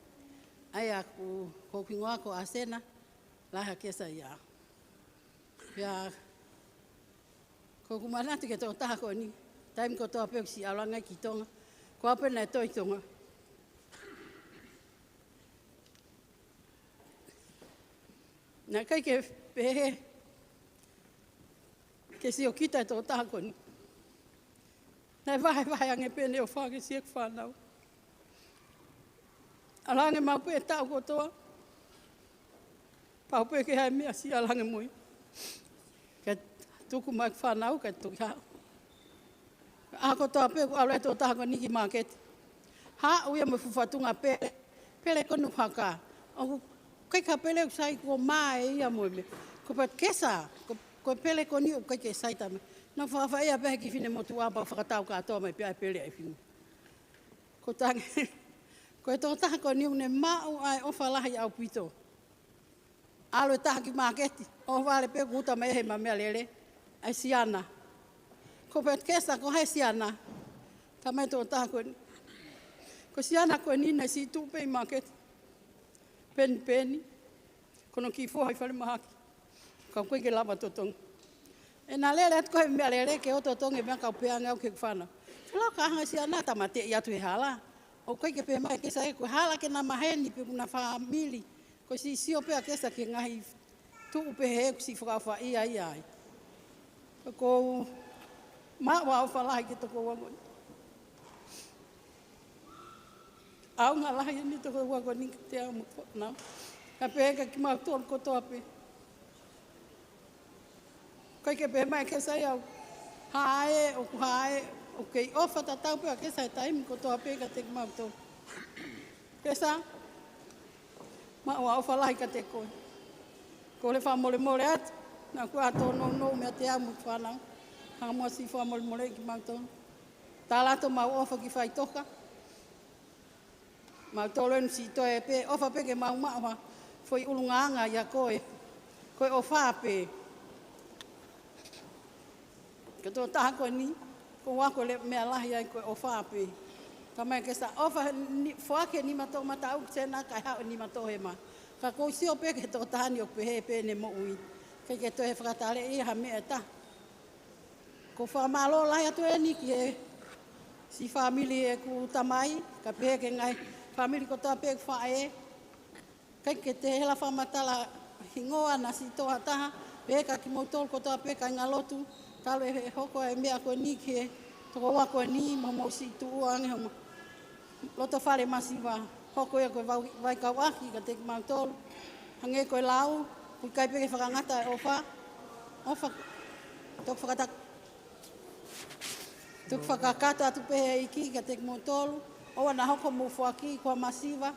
ʻA ia ko, ko hoku hingoa ko ʻAsena Laha Kesa ia. Pea ko hoku manatu ki he tokotaha ko eni, taimi kotoa pē ʻoku siʻi ʻalu ange ki Tonga, ko au pē naʻe toe ʻi Tonga. Naʻe ʻikai ke pehē ke siokita e tokotaha ko eni. Naʻe vahevahe ange pē ʻene ʻofa ke sio ki he fānau. ʻAlu ange maʻu pē taʻu kotoa. Pau pē ke ʻi ai ha meʻa siʻi ʻalu ange mo ia. Kae tuku mai ki he fānau, kae toki haʻu. ʻAho kotoa pē ʻoku ʻalu e tokotaha ko eni ki māketi. Haʻu ia mo e fuʻu fatunga pele. Pele ko eni ʻoku haka. ʻOku ʻikai ke pele ʻoku sai, kuo mā ʻe ia mo e meʻa. Ko Pat Kesa, ko, ko e pele ko eni ʻoku ʻikai ke sai, tamai. Naʻa ku fakaʻofaʻia pē he kiʻi finemotuʻa pea u fakatau kātoa mai pē ʻa e pele ʻa e finemotuʻa. Ko e tangi, ko e tokotaha ko eni ʻoku ne maʻu ʻa e ʻofa lahi ʻaupito. ʻAlu e taha ki māketi, ʻohovale pē kuo uta mai ʻe he meʻa lele, ʻa e siana. Ko Pat Kesa, ko hai e siana? Tamai e tokotaha ko eni. Ko e siana ko eni naʻe siʻi tuʻu pē ʻi māketi. Penipeni. Ko hono kiʻi foha ʻi falemahaki. Ka ʻoku ʻikai ke lava totongi. ʻE na lele atu ko e meʻa lele ke ʻoto totongi e meʻa, kau pehē ange au ki heʻeku fānau. Ke lau ka hanga siana tāmateʻi atu he hala. ʻOku ʻikai ke pehē mai ʻe Kesa ia ko e hala ke na maheni pe ko ʻena fāmili. Ko e siʻi sio pē ʻa Kesa ki he ngaahi tuʻu pehē ʻoku siʻi fakaʻofaʻia ia ai. Ko u maʻu ʻa e ʻofa lahi ki he tokoua ko eni. ʻAonga lahi eni tokoua ko eni kiate au mo e fānau. Kae pehē kia kimautolu kotoa pē. ʻIkai ke pehē mai ʻe Kesa ia ʻoku hā ē, ʻoku hā ē, ʻoku kei ʻofa tatau pē ʻa Kesa he taimi kotoa pē kiate kimautolu. Kesa, maʻu ʻa e ʻofa lahi kiate koe. Kole fakamolemole atu, naʻa ku ʻā tōnounou meiate au mo e fānau. Hanga muʻa siʻi fakamolemoleʻi kimautolu. Tala atu homau ʻofa ki faʻitoka. Mautolu eni siʻi toe pē, ʻofa pē ke mau maʻu ha foʻi ʻulungaanga ʻia koe. Ko e ʻofa pē. Ko e tokotaha ko eni, ko au ko e lea meʻa lahi ai ko e ʻofa pē. Tamai Kesa, ʻofa ni, foaki e nima toʻomataʻu ki Sena kae haʻu e nima toʻohema. Ka ʻoku ou sio pē ki he tokotaha ni ʻoku pehē pē ʻene moʻui. ʻIkai ke toe fakataleʻi ha meʻa ʻe taha. Ko e fakamālō lahi atu eni ki he siʻi fāmili ʻeku tamai, kae pehē ki he ngaahi fāmili kotoa pē ʻeku faʻē. ʻIkai ke te hela fakamatala hingoa naʻa siʻi tō ha taha, pehē kia kimoutolu kotoa pē kāingalotu, talu ʻe hoko e meʻa ko eni ki he tokoua ko eni mo hoʻomou siʻi tuʻu ange hoʻomou loto fale masiva, hoko ia ko e vai, vaikauʻaki kiate kimautolu. Hangē ko e lau, ʻoku ʻikai pē ke fakangata e ʻofa, ʻofa, toki fakata-, toki fakakakato atu pē ʻe he ʻEiki kiate kimoutolu, ʻoua naʻa hoko hoʻomou foaki ko ha masiva,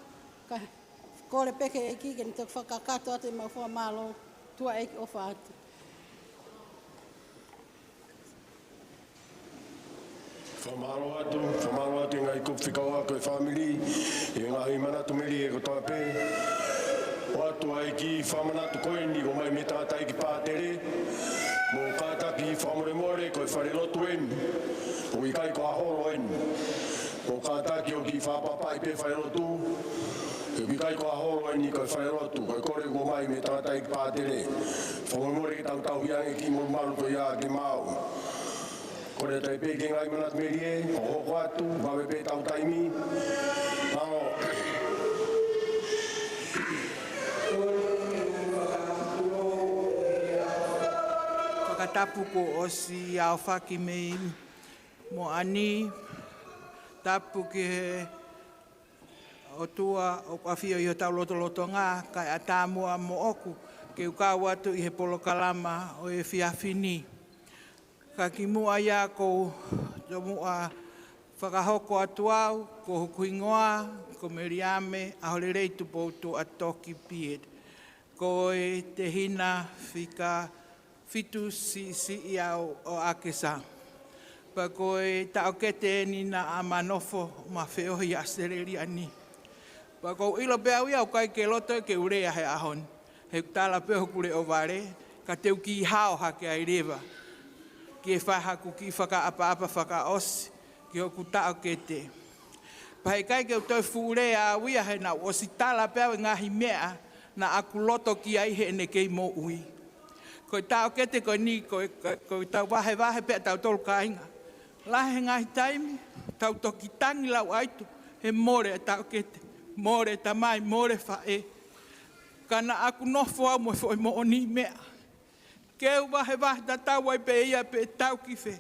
kae kole pē ki he ʻEiki ke ne toki fakakakato atu ʻemau fakamālō, tuʻa ʻEiki ʻofa atu. Fakamālō atu, fakamālō atu e ngaahi kupu fika ua ko e fāmili, e ngaahi manatu melie kotoa pē. ʻOatu ʻa e kiʻi fakamanatu ko eni ʻoku ʻomai mei he tangataʻeiki pātele, mo kātaki fakamolemole ko e falelotu eni, ʻoku ʻikai ko ha holo eni. Mo kātaki ʻo kiʻi fakaʻapaʻapaʻi pē falelotu, ʻoku ʻikai ko ha holo eni ko e falelotu, ko e kole ʻoku ʻomai mei he tangataʻeiki pātele. Fakamolemole ke tau tauhi ange e kiʻi molumalu ko ia ke maʻu. Kole atu pē ki he ngaahi manatu melie, ʻo hoko atu, vave pē ʻetau taimi. Mālō. Fakatapu kuo ʻosi aofaki mei Moʻani, tapu ki he ʻOtua ʻoku ʻafio ʻi hotau lotolotonga, kae ʻatā muʻa moʻoku ke u kau atu ʻi he polokalama ʻo e efiafi ni. Ka kimuʻa ia ʻoku ou tomuʻa fakahoko atu au, ko hoku hingoa, ko Meliame ʻAholelei Tupoutu ʻAtoki Piet. Ko e tehina fika fitu siʻisiʻi au ʻo ʻAkesa. Pea ko e taʻokete eni naʻa ma nofo ma feohi ʻi ʻAositelēlia ni. Pea ʻoku ou ʻilo pē au ia ʻoku ʻikai ke loto ke u lea he ʻaho ni. He ʻoku tala pē hoku leʻo vale, ka te u kiʻi hao hake ai leva. Ke fai haku kiʻi fakaʻapaʻapa fakaʻosi, ki hoku taʻokete. Pea heʻikai ke u toe fuʻu lea au ia he naʻá ku ʻosi tala pē au e ngaahi meʻa naʻá ku loto ki ai heʻene kei moʻui. Ko e taʻokete ko eni, ko e, ko e, ko e tau vahevahe pē ʻa tautolu kāinga. Lahi e ngaahi taimi, tau toki tangi lauʻaito, he mole e taʻokete, mole e tamai, mole e faʻē. Ka naʻá ku nofo au mo e foʻi moʻoniʻi meʻa. Ke u vahevahe tatau ai pē ia pe tau ki fē.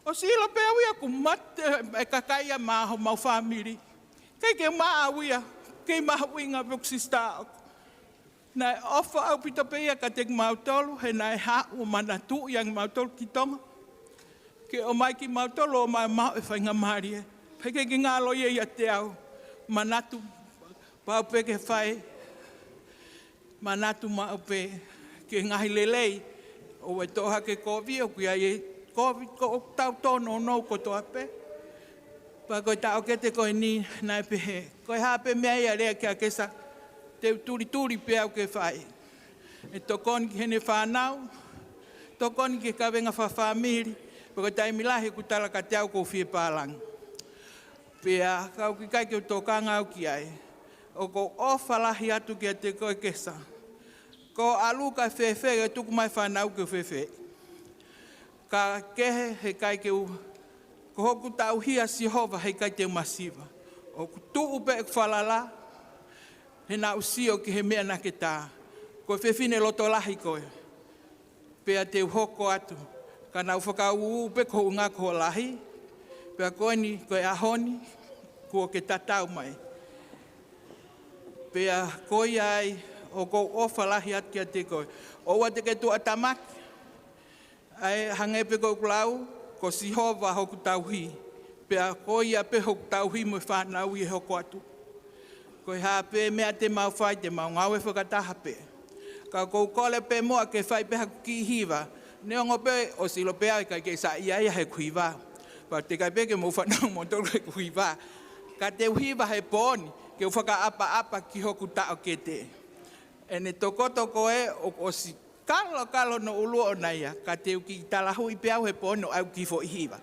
ʻOsi ʻilo pē au ia kuo mate e kakai ia mei homau fāmili. ʻIkai ke u maʻu au ia, kei mahuʻinga pē ʻeku sisitā ʻoʻoku. Naʻe ʻofa ʻaupito pē ia kiate kimautolu, he naʻe haʻu ʻo manatuʻi ange kimautolu ki Tonga. Ke ʻomai kimautolu ʻo maʻu e faingamālie. Pea ʻikai ke ngalo ia ʻiate au. Manatu pau pē ke fai. Manatu maʻu pē ki he ngaahi lelei. ʻOua ʻe toʻo hake kovi, ʻoku ʻi ai e kovi, ko ʻetau tōnounou kotoa pē. Pea ko e taʻokete ko eni naʻe pehē, ko e hā pē meʻa ia, lea kia Kesa, te u tulituli pē au ke fai. ʻE tokoni ki heʻene fānau, tokoni ki he kavenga fakafāmili, pea ko e taimi lahi ʻoku tala kiate au ʻoku ou fie pālangi. Pea ka ʻoku ʻikai ke u tokanga au ki ai. ʻOku ou ʻofa lahi atu kiate koe Kesa. Ko e ʻalu ka fēfē, ʻe tuku mai fānau ke u fēfē. Ka kehe heʻikai ke u, ko hoku tauhi ʻa Sihova heʻikai te u masiva. ʻOku tuʻu pē ʻeku falala, he naʻá ku sio ki he meʻa naʻá ke tā. Ko e fefine loto lahi koe. Pea te u hoko atu. Ka naʻá ku fakaʻuʻu pē ko hoʻo ngako lahi. Pea ko eni, ko e ʻaho ni, kuo ke tatau mai. Pea ko ia ai, ʻoku ou ʻofa lahi atu kiate koe. ʻOua te ke tuʻatamaki. ʻAi hangē pē ko ʻeku lau, ko Sihova hoku tauhi. Pea ko ia pē hoku tauhi mo e fānau ʻi he hoko atu. Ko e hā pē meʻa te mau fai, te mau ngāue fakataha pē. Ka ʻoku ou kole pē muʻa ke fai pē haku kiʻi hiva. Neongo pē ʻosi ʻilo pē au ʻikai ke saiʻia ia heʻeku hiva. Pea teʻeki ai pē ke mou fanongo moutolu heʻeku hiva. Ka te u hiva he pō ni, ke u fakaʻapaʻapa ki hoku taʻokete. ʻEne tokoto ko ē ʻoku ʻosi kalokalo hono ʻulu ʻoʻona ia, ka te u kiʻi talahuʻi pē au he pō ni ʻo ʻai ʻeku kiʻi foʻi hiva.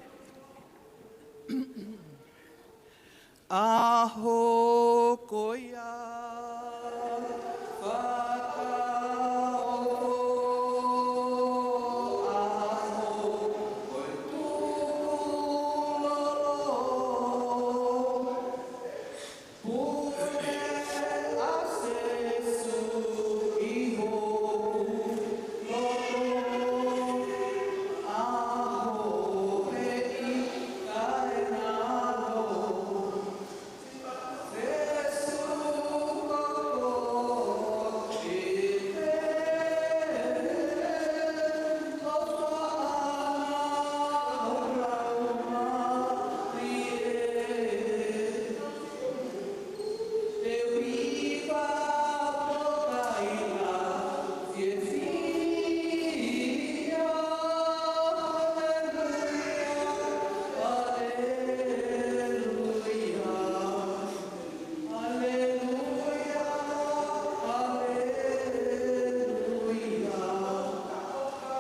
ʻAho ko ia, fakaofo, ʻaho ko e tukulolo. Pule ʻa Sīsū ʻi hoku loto, ʻaho heʻikai ke ngalo. Sīsū ko koe, ʻofa ʻa e Laumālie.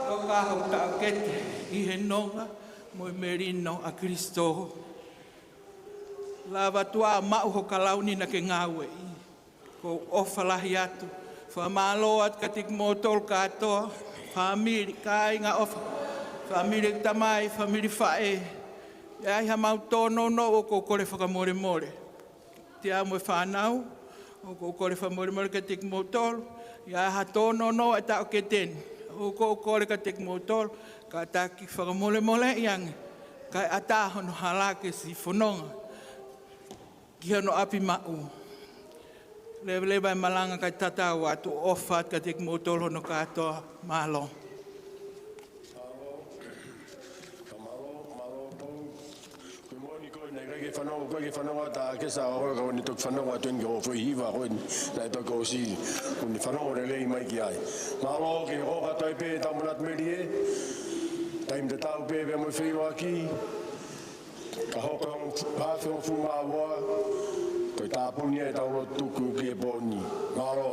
Toka hoku taʻokete ʻi he nonga mo e melino ʻa Kalaisi. Lava atu ʻo maʻu hoʻo kalauni naʻá ke ngāueʻi. ʻOku ou ʻofa lahi atu. Fakamālō atu kiate kimoutolu kātoa. Fāmili, kāinga ʻofa. Fāmili tamai, fāmili faʻē. ʻI ai haʻamau tōnounou ʻoku ou kole fakamolemole. Kiate au mo e fānau, ʻoku ou kole fakamolemole kiate kimoutolu. ʻI ai ha tōnounou ʻa e taʻokete ni, ʻoku ou kole kiate kimoutolu. Kātaki fakamolemoleʻi ange. Kae ʻatā hono hala ke siʻi fononga ki hono ʻapi maʻu. Leveleva e malanga kae tatau atu, ʻofa atu kiate kimoutolu hono kātoa. Mālō. Mālō, mālō, mālō, Pou. Ko e moʻoni ko ē naʻe ʻikai ke fanongo, ʻikai ke fanongo atu ʻa Kesa, ʻo ka ʻoku ne toki fanongo atu eni ki hoʻo foʻi hiva ko eni naʻe toki ʻosi, ʻoku ne fanongo lelei mai ki ai. Mālō, ke hoko atu ai pē ʻetau manatu melie. Taimi tatau pē pea mo e feʻiloaki. Ka hoko ʻa e hongofulu mā ua, ko e tāpuni ʻetau lotu tuku ki he pō ni. Mālō.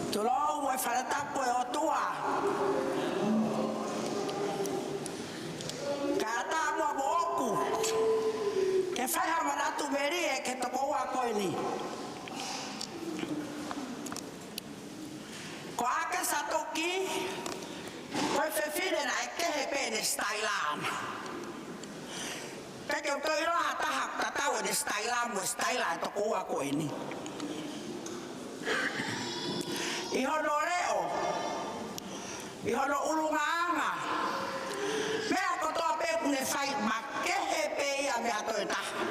Tulou mo e fale tapu ʻo e ʻOtua. Kae ʻatā muʻa moʻoku ke fai ha manatu melie ki he tokoua ko eni. Ko ʻAkesa Toki, ko e fefine naʻe kehe pē ʻene sitaila. Pea ʻoku ou ʻilo ha taha ʻoku tatau ʻene sitaila mo e sitaila ʻa e tokoua ko eni. ʻI hono leʻo, ʻi hono ʻulungaanga, meʻa kotoa pē ʻoku ne fai, makehe pē ia mei ha toe taha.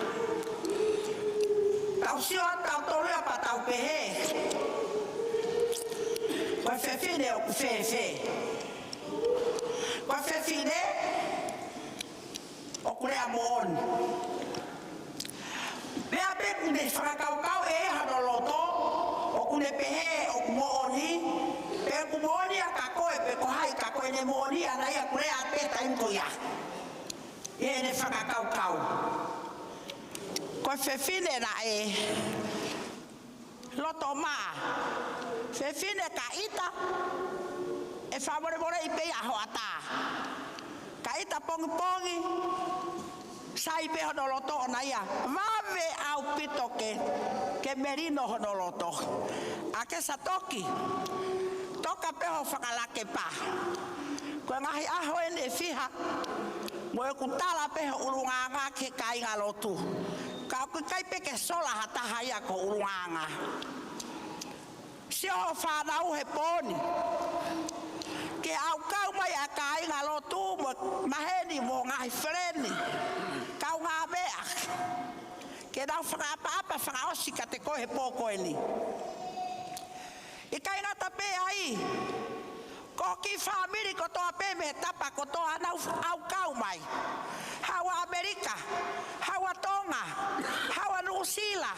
Tau sio atu tautolu ia pea tau pehē, ko e fefine ʻoku fēfē? Ko e fefine ʻoku lea moʻoni. Meʻa pē ʻoku ne fakakaukau ʻe ia hono loto, ʻoku ne pehē ʻoku moʻoni, pe ʻoku moʻoni ia kia koe, pe ko hai, ka ko ʻene moʻoni ʻaʻana ia, ʻoku lea pē taimi ko ia ʻi heʻene fakakaukau. Ko e fefine naʻe loto mā. Fefine ka ʻita, ʻe fakamolemoleʻi pē ia hoʻatā. Ka ʻita pongipongi, sai pē hono loto ʻoʻona ia. Vave ʻaupito ke, ke melino hono loto. ʻAkesa Toki, toka pē hoʻo fakalakepā. Ko e ngaahi ʻaho eni ʻe fiha, mo ʻeku tala pē hoʻo ʻulungaanga ki he kāingalotu. Ka ʻoku ʻikai pē ke sola ha taha ia ki hoʻo ʻulungaanga. Sio hoʻo fānau he pō ni. Ke ʻaukau mai ʻa e kāingalotu mo maheni mo ngaahi feleni, kaungāmeʻa, ke nau fakaʻapaʻapa fakaʻosi kiate koe he pō ko eni. ʻIkai ngata pē ai, ko e kiʻi fāmili kotoa pē mei he tapa kotoa nau ʻaukau mai. Haʻu ʻa ʻAmelika, haʻu ʻa Tonga, haʻu ʻa Nuʻusila,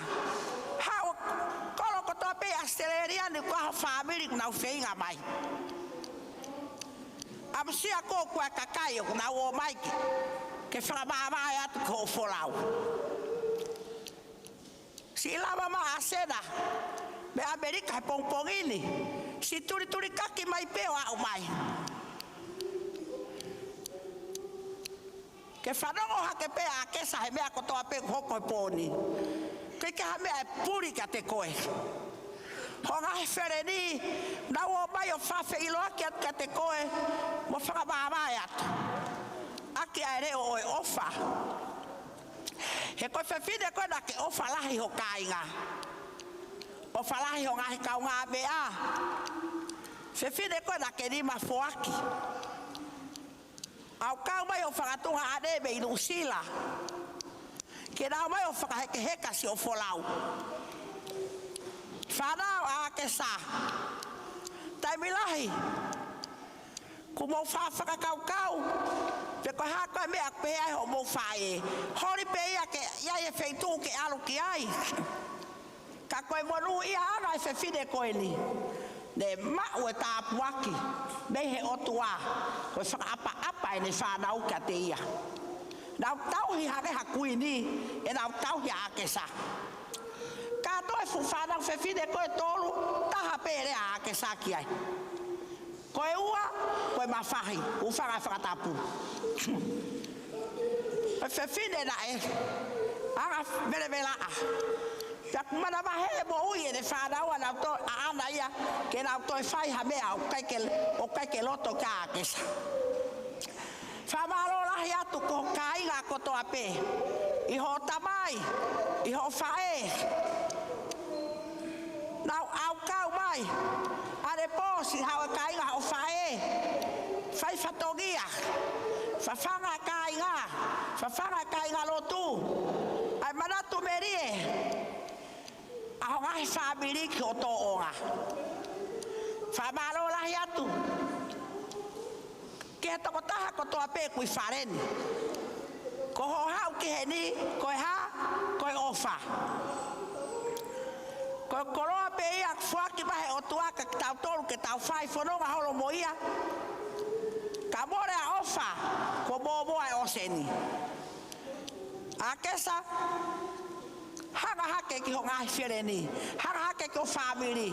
haʻu ʻa e kolo kotoa pē ʻi ʻAositelēlia ni, ko hoʻo fāmili ʻoku nau feinga mai. ʻAmusia koe, ko e kakai ʻoku nau ō mai ke, ke fakamāvae atu ki hoʻo folau. Siʻi lava mai ʻa Sena mei ʻAmelika he pongipongi ni, siʻi tulitulikaki mai pē ʻo aʻu mai. Ke fanongo hake pē ʻa ʻAkesa he meʻa kotoa pē ʻoku hoko he pō ni. ʻIkai ke ʻi ai ha meʻa ʻe puli kiate koe. Hoʻo ngaahi feleni, nau ō mai ʻo fakafeʻiloaki atu kiate koe, mo fakamāvae atu ʻaki ʻa e leʻo ʻo e ʻofa. He ko e fefine ko ē naʻa ke ʻofa lahi ho kāinga, ʻofa lahi ho ngaahi kaungāmeʻa. Fefine ko ē naʻa ke nima foaki. ʻAukau mai hoʻo fakatuongaʻane mei Nuʻusila ke nau ō mai ʻo fakahekeheka siʻo folau. Fānau ʻa ʻAkesa, taimi lahi kuo mou faʻa fakakaukau pe ko e hā ko ā e meʻa ʻoku pehē ai hoʻomou faʻē. Holi pē ia ke ʻi ai e feituʻu ke ʻalu ki ai. Ka ko e monūʻia ʻaʻana ʻa e fefine ko eni, ne maʻu e tāpuaki mei he ʻOtua, ko e fakaʻapaʻapa ʻene fānau kiate ia. Nau tauhi hangē ha kuini ʻenau tauhi ʻa ʻAkesa. Kātoa e fuʻu fānau fefine ko ē ʻe tolu, taha pē lea ʻa ʻAkesa ki ai. Ko e ua, ko e mafahi, ʻoku fanga fakatapu. Ko e fefine naʻe anga velavela ʻa Pea ʻoku manavahē e moʻui ʻene fānau ʻa nautolu ʻaʻana ia ke nau toe fai ha meʻa ʻoku ʻikai ke, ʻoku ʻikai ke loto ki ai ʻa ʻAkesa. Fakamālō lahi atu ki hoʻo kāinga kotoa pē, ʻi hoʻo tamai, ʻi hoʻo faʻē. Nau ʻaukau mai ʻanepō siʻi haʻo kāinga hoʻo faʻē, fai fatongia, fafanga kāinga, fafanga kāingalotu, ʻa e manatu melie ʻa ho ngaahi fāmili ki hoʻo tōʻonga. Fakamālō lahi atu ki he tokotaha kotoa pē ʻoku ʻi fale ni. Ko hoʻo haʻu ki heni, ko e hā? Ko e ʻofa. Ko e koloa pē ia ʻoku foaki mai he ʻOtua kiate kitautolu ke tau fai fononga holo mo ia. Ka mole ʻa e ʻofa, kuo mōmoa e ʻōseni. ʻAkesa, hanga hake ki ho ngaahi feleni, hanga hake ki ho fāmili.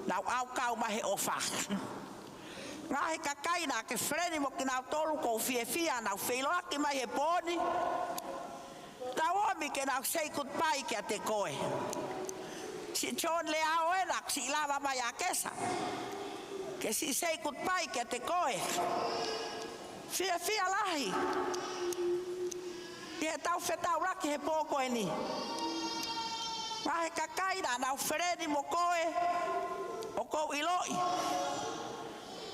Nau ʻaukau mai he ʻofa. Ngaahi kakai naʻa ke feleni mo kinautolu, ʻoku ou fiefia nau feʻiloaki mai he pō ni. Nau ōmi ke nau say goodbye kiate koe. Siʻi John Leao ena, siʻi lava mai ʻa ʻAkesa ke siʻi say goodbye kiate koe. Fiefia lahi ʻi heʻetau fetaulaki he pō ko eni. Ngaahi kakai naʻa nau feleni mo koe, ʻoku ou ʻiloʻi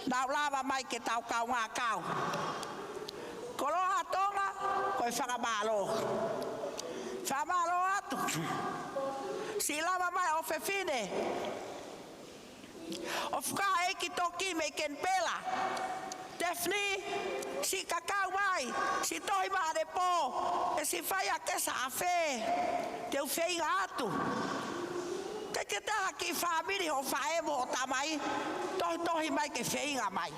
nau lava mai ke tau kaungā kau. Koloa ʻa Tonga, ko e fakamālō. Fakamālō atu siʻi lava mai ʻofefine, ʻofefine ʻeiki toki mei Kenipela, Daphne, siʻi kakau mai, siʻi tohi mai ʻanepō, ʻe siʻi fai ʻa ʻAkesa ʻafē, te u feinga atu. Ke ke taha ki fāmili hoʻo faʻē mo hoʻo tamai, tohitohi mai ke feinga mai.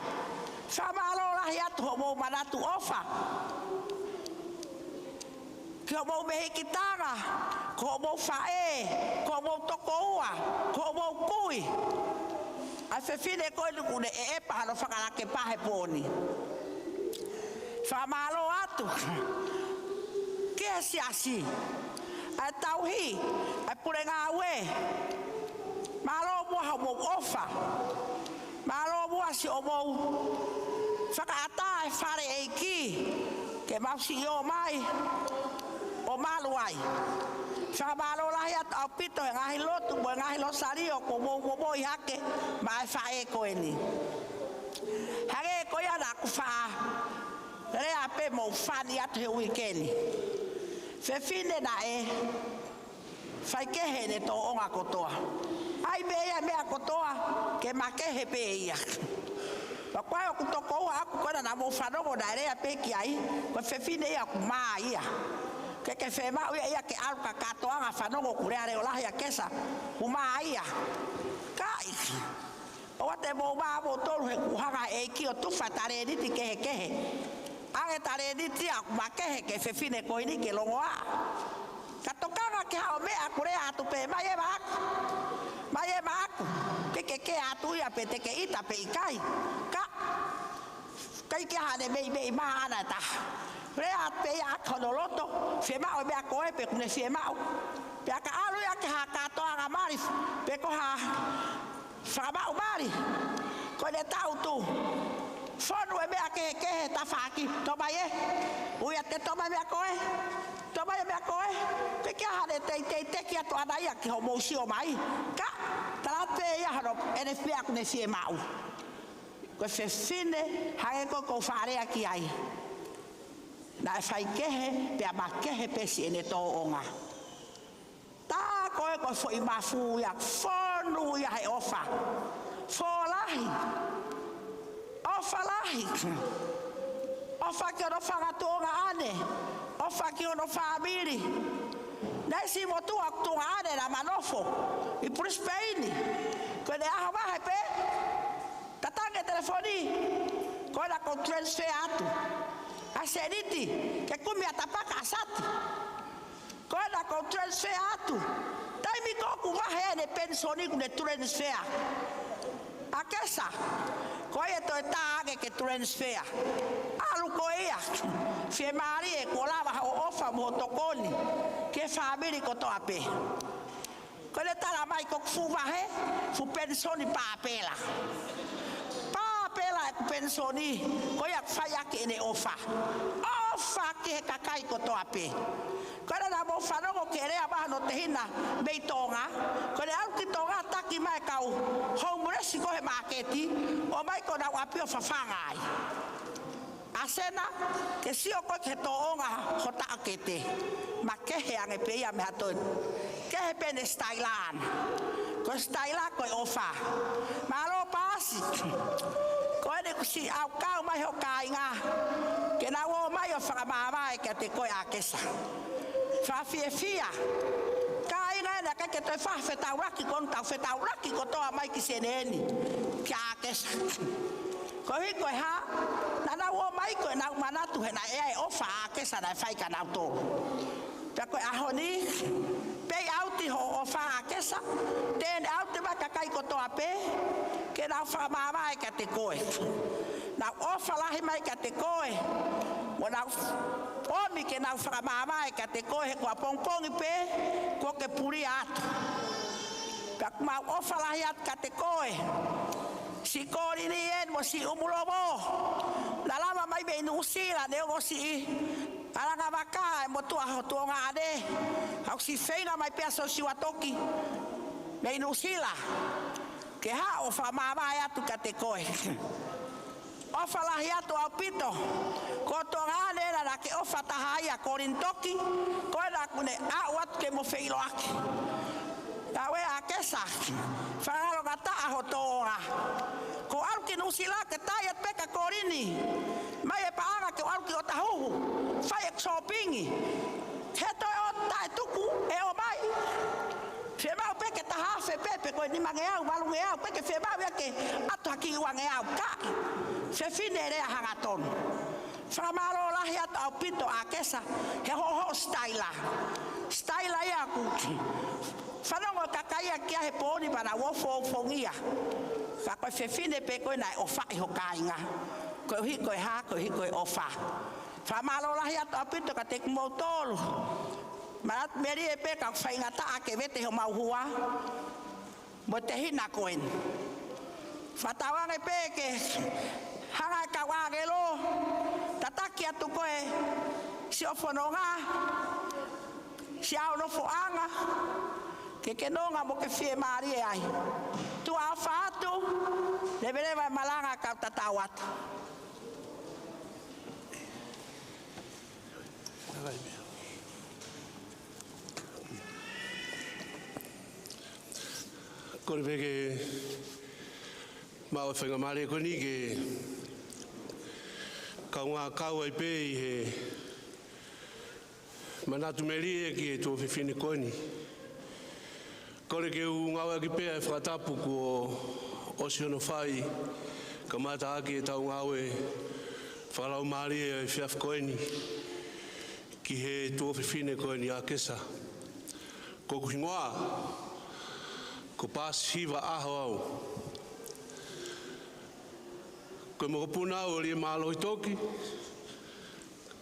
Fakamālō lahi atu hoʻomou manatu ʻofa ki hoʻomou mehikitanga, ko hoʻomou faʻē, ko hoʻomou tokoua, ko hoʻomou kui. ʻA e fefine ko eni ʻoku ne ʻeʻepa hano fakalake pā he pō ni. Fakamālō atu ki he siasi, ʻa e tauhi, ʻa e pule ngāue. Mālō muʻa hoʻomou ʻofa. Mālō muʻa siʻomou fakaʻatā e fale ʻeiki ke mau siʻi ō mai ʻo malu ai. Fakamālō lahi atu ʻaupito he ngaahi lotu mo e ngaahi losalio kuo mou momoi hake maʻa e faʻē ko eni. Hangē ko ia naʻa ku faʻa lea pē mo fani atu he uike ni. Fefine naʻe faikehe ʻene tōʻonga kotoa. ʻAi pē ia meʻa kotoa ke makehe pē ia. Pea ko e ʻoku tokoua ʻaku ko ena naʻa mou fanongo naʻe lea pē ki ai, ko e fefine ia ʻoku mā ia. Ke ke fiemaʻu ia ia ke ʻalu ka kātoanga fanongo ʻoku lea leʻo lahi ʻa ʻAkesa, ʻoku mā ia. Kae ʻoua te mou mā moutolu he ʻoku hanga ʻe he ʻEiki ʻo tufa talēniti kehekehe. ʻAnge talēniti ʻoku makehe ki he fefine ko eni ke longoaʻa. Ka tokanga ki haʻo meʻa ʻoku lea atu pē mai ē maʻaku. Mai ē maʻaku. Ke ke kē atu ia pe te ke ʻita pe ʻikai. Ka ʻikai ke ʻi ai haʻane meimei mā ʻana ʻe taha. Lea atu pē ia ʻaki hono loto, fiemaʻu e meʻa ko ē pe ʻoku ne fiemaʻu. Pea ka ʻalu ia ki ha kātoanga mali, pe ko ha fakamaʻu mali, ko ʻene tangutu. Fonu e meʻa kehekehe he tafaʻaki, tō mai ē. Ui atu ke tō mai meʻa ko ē. Tō mai e meʻa ko ē. Pe ʻikai ke ʻi ai haʻane teitei teki atu ʻana ia ki hoʻomou sio mai. Ka, tala pē ia hono ʻene meʻa ʻoku ne fiemaʻu. Ko e fefine, hangē ko ē ʻoku ou faʻa lea ki ai. Naʻe faikehe, pea makehe pē siʻene tōʻonga. Tā ko ē ko e foʻi mafu ia, fonu ia he ʻofa. Fō lahi. ʻOfa lahi. ʻOfa ki hono fanga tuongaʻane. ʻOfa ki hono fāmili. Naʻe siʻi motuʻa tuongaʻane naʻa ma nofo ʻi Brisbane. Ko ʻene ʻaho vahe pē, tatangi e telefoni. Ko ena ʻoku ou transfer atu ʻa e sēniti ke kumi ʻa Tapaka ʻa Sati. Ko ena ʻoku ou transfer atu. Taimi ko ē ʻoku vahe ai ʻene penisoni ʻoku ne transfer ʻa ʻAkesa. Ko ia toe tā ange ke transfer. ʻAlu ko ia. Fiemālie kuo lava hoʻo ʻofa mo hoʻo tokoni ki he fāmili kotoa pē. Ko ʻene tala mai ko ʻeku fuʻu vahe, fuʻu penisoni pāpela. Pāpela ʻeku penisoni, ko ia ʻoku fai ʻaki ʻene ʻofa. ʻOfa ki he kakai kotoa pē. Ko ʻene, naʻa mou fanongo ki he lea ʻa hono tehina mei Tonga. Ko ʻene ʻalu ki Tonga taki mai e kau homeless ko ē he māketi, ʻomai ki honau ʻapi ʻo fafanga ai. ʻAsena, ke sio koe ki he tōʻonga ho taʻokete. Makehe ange pē ia mei ha toe. Kehe pē ʻene sitaila ʻana. Ko e sitaila ko e ʻofa. Mālō Paasi. Ko ʻene kusi au kau mai ho kāinga. Ke nau ō mai ʻo fakamāvae kiate koe ʻAkesa. Fakafiefia. Kāinga ē, naʻe ʻikai ke toe fai ha fetaulaki, ko ʻetau fetaulaki kotoa mai ki Senē ni. Kia ʻAkesa. Koeʻuhi ko e hā, naʻa nau ō mai ko ʻenau manatu he naʻe ʻi ai e ʻofa ʻa ʻAkesa naʻe fai kia nautolu. Pea ko e ʻaho ni, pay out hoʻo ʻofa ʻAkesa, turn out mai kakai kotoa pē, ke nau fakamāvae kiate koe. Nau ʻofa lahi mai kiate koe, mo nau ʻomi ke nau fakamāvae kiate koe, he ko e pongipongi pē, kuo ke pulia atu. Pea ʻoku mau ʻofa lahi atu kiate koe. Siʻi Kolini ē mo siʻi ʻUmulovo. Naʻa lava mai mei Nuʻusila, neongo siʻi ʻalanga vaka e motuʻa ho tuongaʻane. Ka ʻoku siʻi feinga mai pē ʻa Siosiua Toki mei Nuʻusila. Ke haʻu ʻo fakamāvae atu kiate koe. ʻOfa lahi atu ʻaupito. Ko ho tuongaʻane ena naʻa ke ʻofa taha ai ʻa Kolini Toki. Ko ena ʻoku ne aʻu atu ke mo feʻiloaki. Ka ʻoua ʻAkesa, fakalongataʻa ho tōʻonga. Ko e ʻalu ki Nuʻusila ke tai atu pē kia Kolini. Mai e paʻanga ke ʻalu ki ʻŌtāhuhu. Fai e shopping. He toe ʻo taʻetuku e ō mai. Fiemaʻu pē ke taha afe pē, pe ko e nimangeau, valungeau, pe ke fiemaʻu ia ke ʻatu ha kiʻi uangeau, kaʻi. Fefine lea hangatonu. Fakamālō lahi atu ʻaupito ʻAkesa, he hoʻo, hoʻo sitaila. Sitaila ia ʻoku fanongo e kakai ia ki ai he pō ni pea nau ofo, ofongia. Ka ko e fefine pē ko ē naʻe ʻofaʻi ho kāinga. Koeʻuhi ko e hā, koeʻuhi ko e ʻofa. Fakamālō lahi atu ʻaupito kiate kimoutolu. Manatu Melie pē ka faingataʻa ke vete homau hua. Mo e tehina ko eni. Fakatauange pē ke hanga e kau ʻāngelo tataki atu ko ē siʻo fononga, siʻo nofoʻanga, ke ke nonga mo ke fiemālie ai. Tuʻa ʻofa atu, leveleva e malanga kau tatau atu. Kole pē ke maʻu e faingamālie ko eni ke kaungā kau ai pē ʻi he manatu melie ki he tuofefine ko eni. Kole ke u ngāueʻaki pē ʻa e fakatapu kuo ʻosi hono fai, kamata ʻaki ʻetau ngāue fakalaumālie ʻo e efiafi ko eni ki he tuofefine ko eni ʻAkesa. Ko hoku hingoa ko Paasi Hiva ʻAhoau. Ko e mokopuna au ʻo Liemālohi Toki.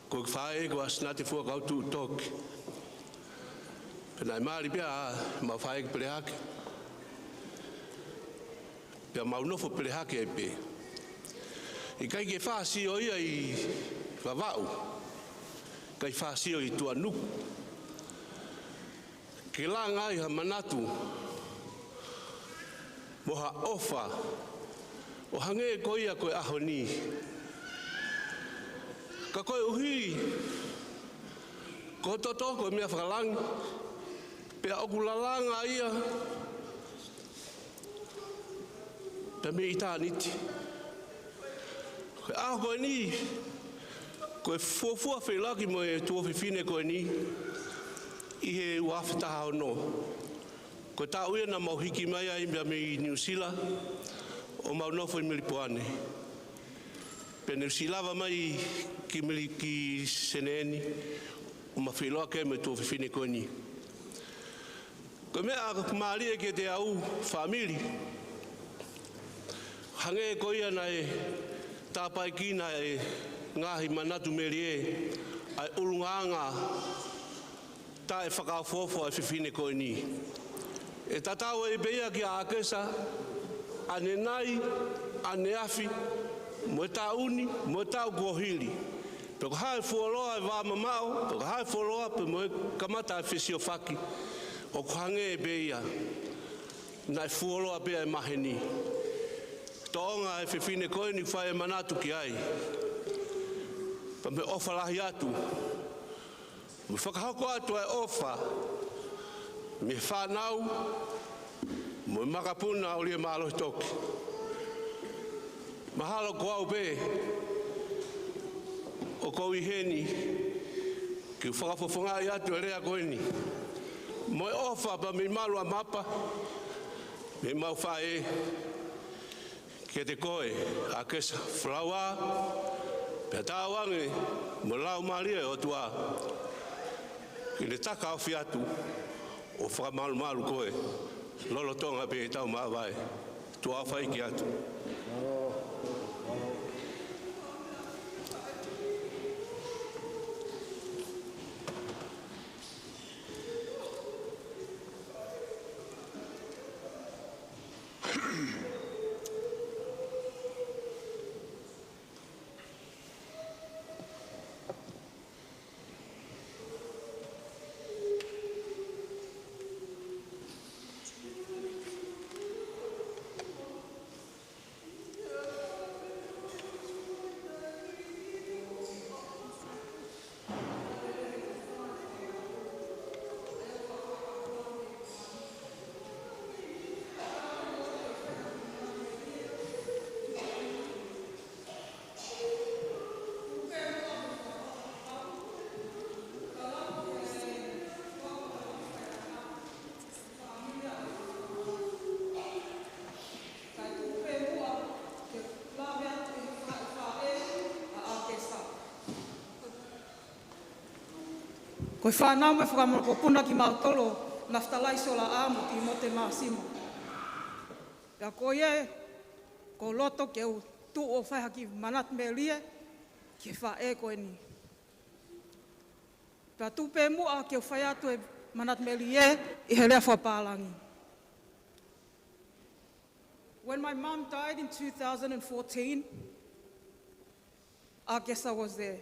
Ko e faʻē ko ʻAsinate Fuakautuʻu Toki. Pea naʻe mali pē ʻemau faʻē ki Pelehake. Pea mau nofo Pelehake ai pē. ʻIkai ke fāsio ia ʻi Vavaʻu. ʻIkai fāsio ʻi Tuʻanuku. Ke langa ai ha manatu mo ha ʻofa ʻo hangē ko ia ko e ʻaho ni. Ka koeʻuhi ko e toto ko e meʻa fakalangi, pea ʻoku lalanga ia pea mei ʻitāniti. Ko e ʻaho ko eni, ko e fuofua feʻiloaki mo e tuofefine ko eni ʻi he ua afe taha ono. Ko e taʻu ia naʻa mau hiki mai ai mei, mei Nuʻusila ʻo mau nofo ʻi Melipoane. Pea ne u siʻi lava mai ki Meli-, ki Senē ni ʻo ma feʻiloaki ai mo e tuofefine ko eni. Ko e meʻa ʻoku mālie kiate au, fāmili. Hangē ko ia naʻe tāpuekina e ngaahi manatu melie ʻa e ʻulungaanga taʻefakaofoofo ʻa e fefine ko eni. ʻE tatau ai pē ia kia ʻAkesa, ʻaneafi, ʻaneafi, mo e taʻu ni, mo e taʻu kuo hili. Pe ko e hā e fuoloa e vāmamaʻo, pe ko e hā e fuoloa pē mo e kamata e fesiofaki, ʻoku hangē pē ia naʻe fuoloa pē ʻa e maheni. Tōʻonga e fefine ko eni ʻoku fai e manatu ki ai. Pea mo e ʻofa lahi atu, mo e fakahoko atu ʻa e ʻofa mei he fānau, mo e makapuna ʻoku ʻi ai e mālohi toki. Mahalo ko au pē ʻoku ou ʻi heni ke u fakafofongaʻi atu e lea ko eni. Mo e ʻofa pea mei malu ʻa Mapa, mei mau faʻē, kiate koe, ʻAkesa Falaua, pea taau ange mo e Laumālie ʻo e ʻOtua, ke ne takaofi atu ʻo fakamalumalu koe lolotonga pē ʻetau māvae. Tuʻa ʻofa ʻeiki atu. Ko e fānau mo e fanga mokopuna kimautolu ʻo Nafitalai Siolaʻā mo Timote Māsima. Pea ko ia ʻoku ou loto ke u tuʻu ʻo fai ha kiʻi manatu melie ki he faʻē ko eni. Pea tuku pē muʻa ke u fai atu e manatu melie ʻi he lea fakapālangi. When my mum died in two thousand and fourteen, ʻAkesa was there.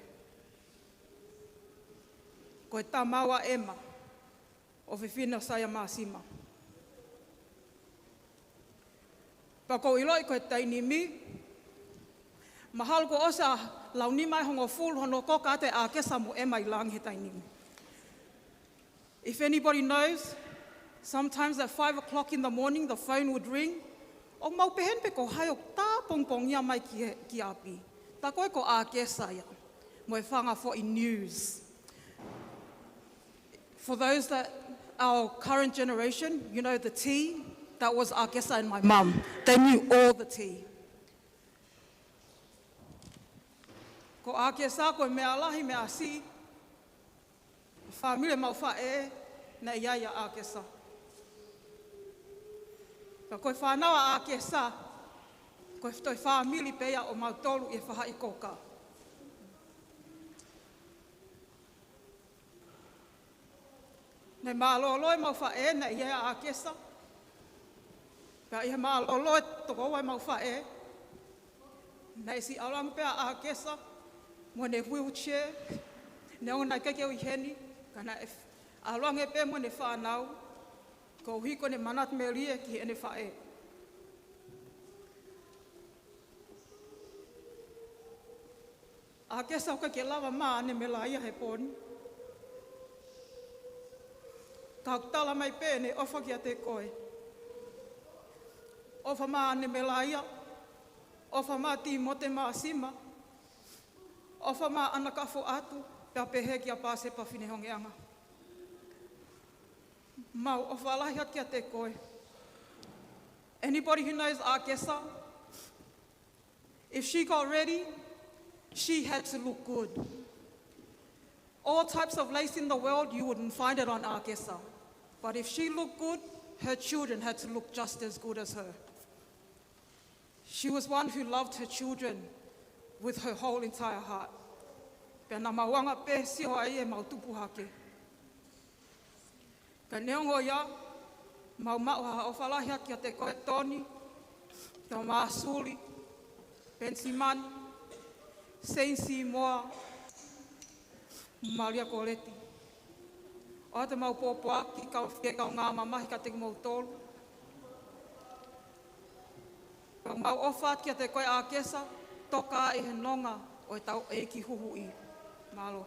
Ko e tamai ʻa ʻEma, ʻofefine ʻo Saia Māsima. Pea ʻoku ou ʻiloʻi ko e taimi ni, mahalo kuo ʻosi ʻa e lau nima ʻe hongofulu hono koka atu ʻa ʻAkesa mo ʻEma ʻi langi he taimi ni. If anybody knows, sometimes at five o'clock in the morning, the phone would ring. ʻOku mau pehē pē ko hai ʻoku tā pongipongia mai ki, ki ʻapi. Tā ko ē ko ʻAkesa ia. Mo e fanga foʻi news. For those that, our current generation, you know the tea, that was ʻAkesa and my mum. They knew all the tea. Ko ʻAkesa, ko e meʻa lahi, meʻa siʻi, fāmili ʻemau faʻē, naʻe ʻi ai ʻa ʻAkesa. Ka ko e fānau ʻa ʻAkesa, ko e toe fāmili pē ia ʻo mautolu ʻi he faʻahikoka. Naʻe mālōlō ʻemau faʻē, naʻe ʻi ai ʻa ʻAkesa. Pea ʻi he mālōlō e tokoua ʻemau faʻē, naʻe siʻi ʻalu ange pē ʻa ʻAkesa mo ʻene wheelchair, neongo naʻe ʻikai ke u ʻi heni, ka naʻe ʻalu ange pē mo ʻene fānau, koeʻuhi ko ʻene manatu melie ki heʻene faʻē. ʻAkesa ʻoku ʻikai ke lava mai ʻene melaia he pō ni. Ka ʻoku tala mai pē ʻene ʻofa kiate koe. ʻOfa mai ʻene melaia, ʻofa mai Timote Māsima, ʻofa mai ʻAna Kafoʻatu, pea pehē kia Pāsepa Finehoungeʻanga. Mau ʻofa lahi atu kiate koe. Anybody who knows ʻAkesa, if she got ready, she had to look good. All types of lace in the world, you wouldn't find it on ʻAkesa. But if she looked good, her children had to look just as good as her. She was one who loved her children with her whole entire heart. Pea naʻa mau anga pē sio ai ʻemau tupu hake. Ka neongo ia, Mau maʻu ha ʻofa lahi ʻaki kiate koe Toni, Tōmāsuli, Penisimani, Seini Simoa, Malia Koleti. ʻOatu ʻemau pōpoaki kau fie kaungā mamahi kiate kimoutolu. Mau ʻofa atu kiate koe ʻAkesa, toka ʻi he nonga ʻo ʻetau ʻEiki Huhuʻi. Mālō.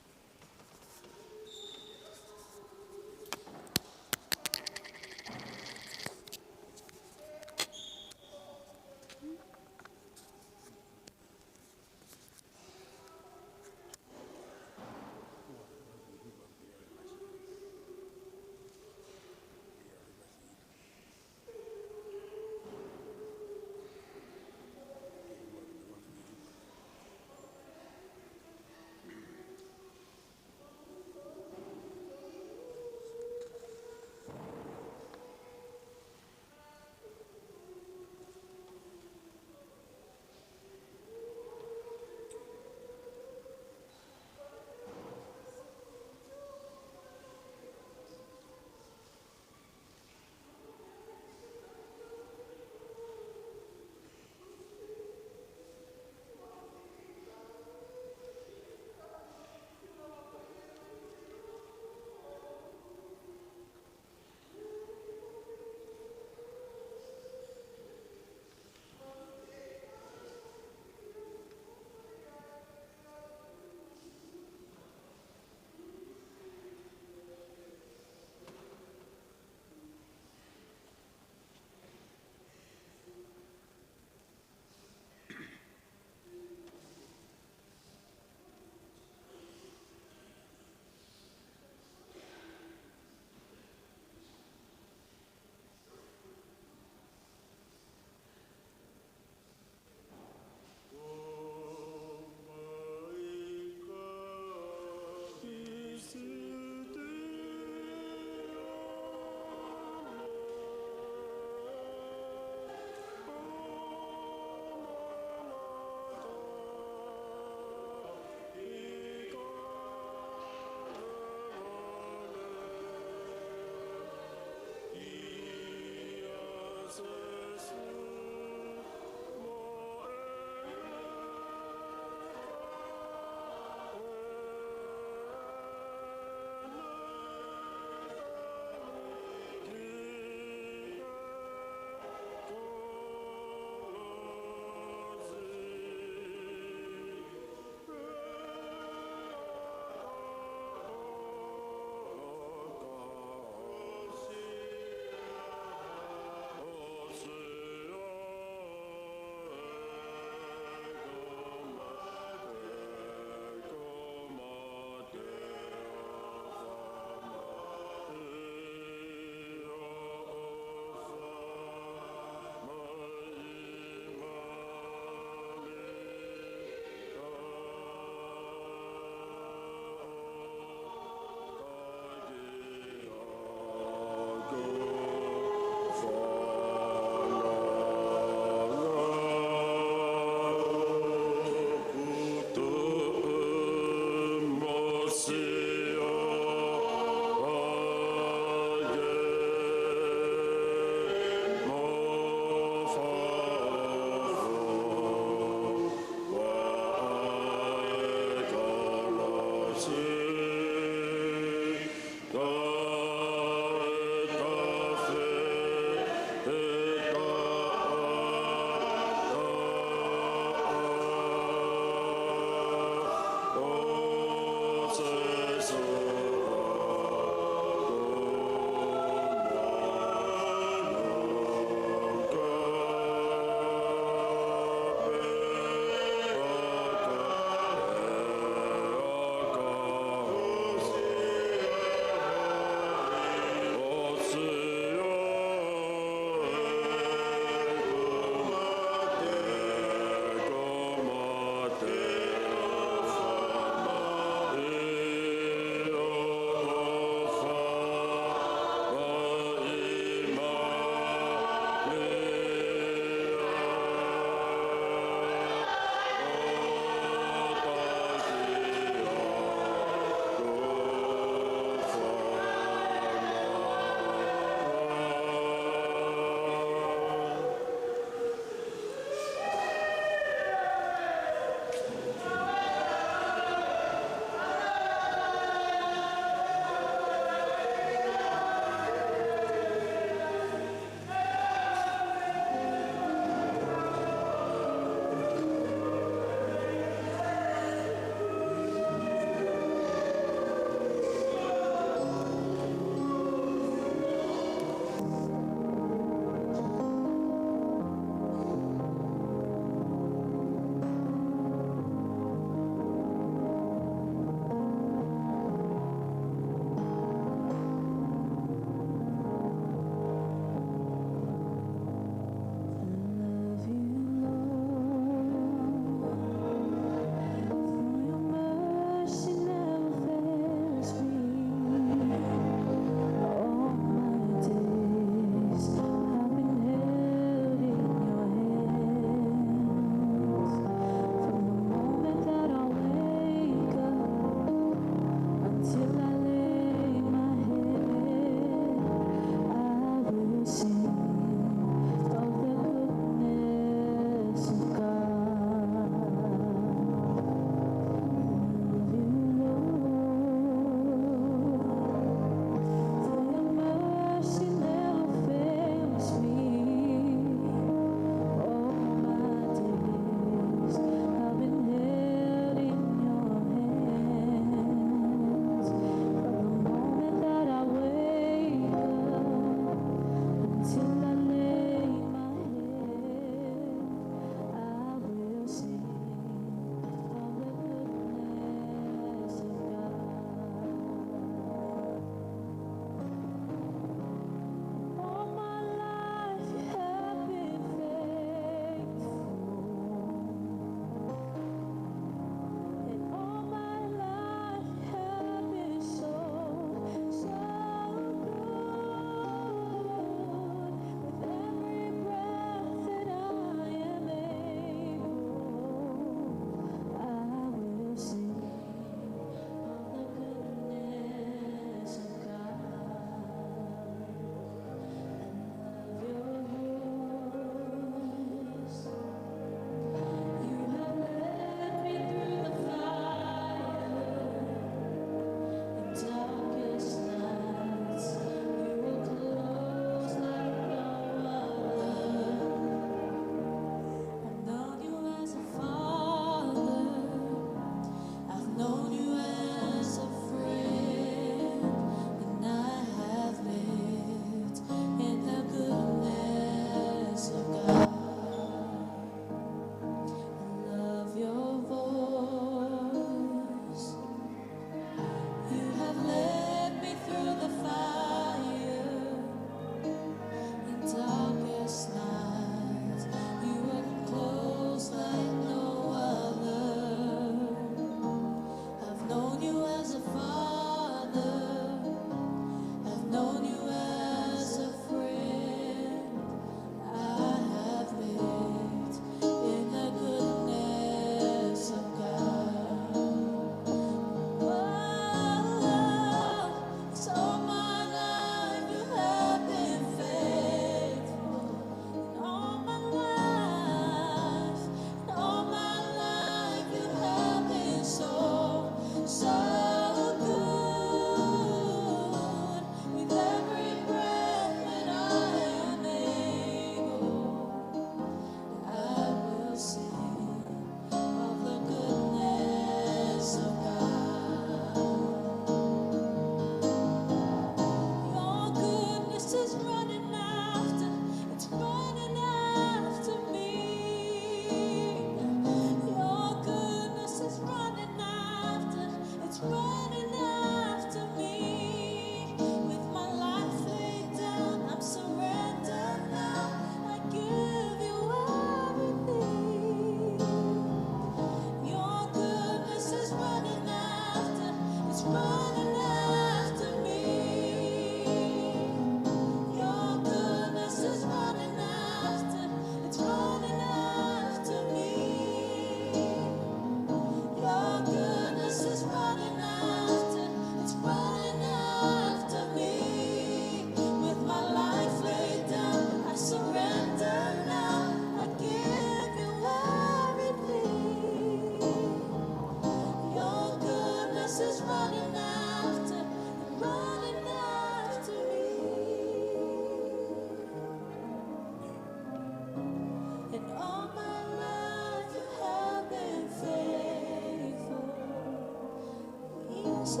All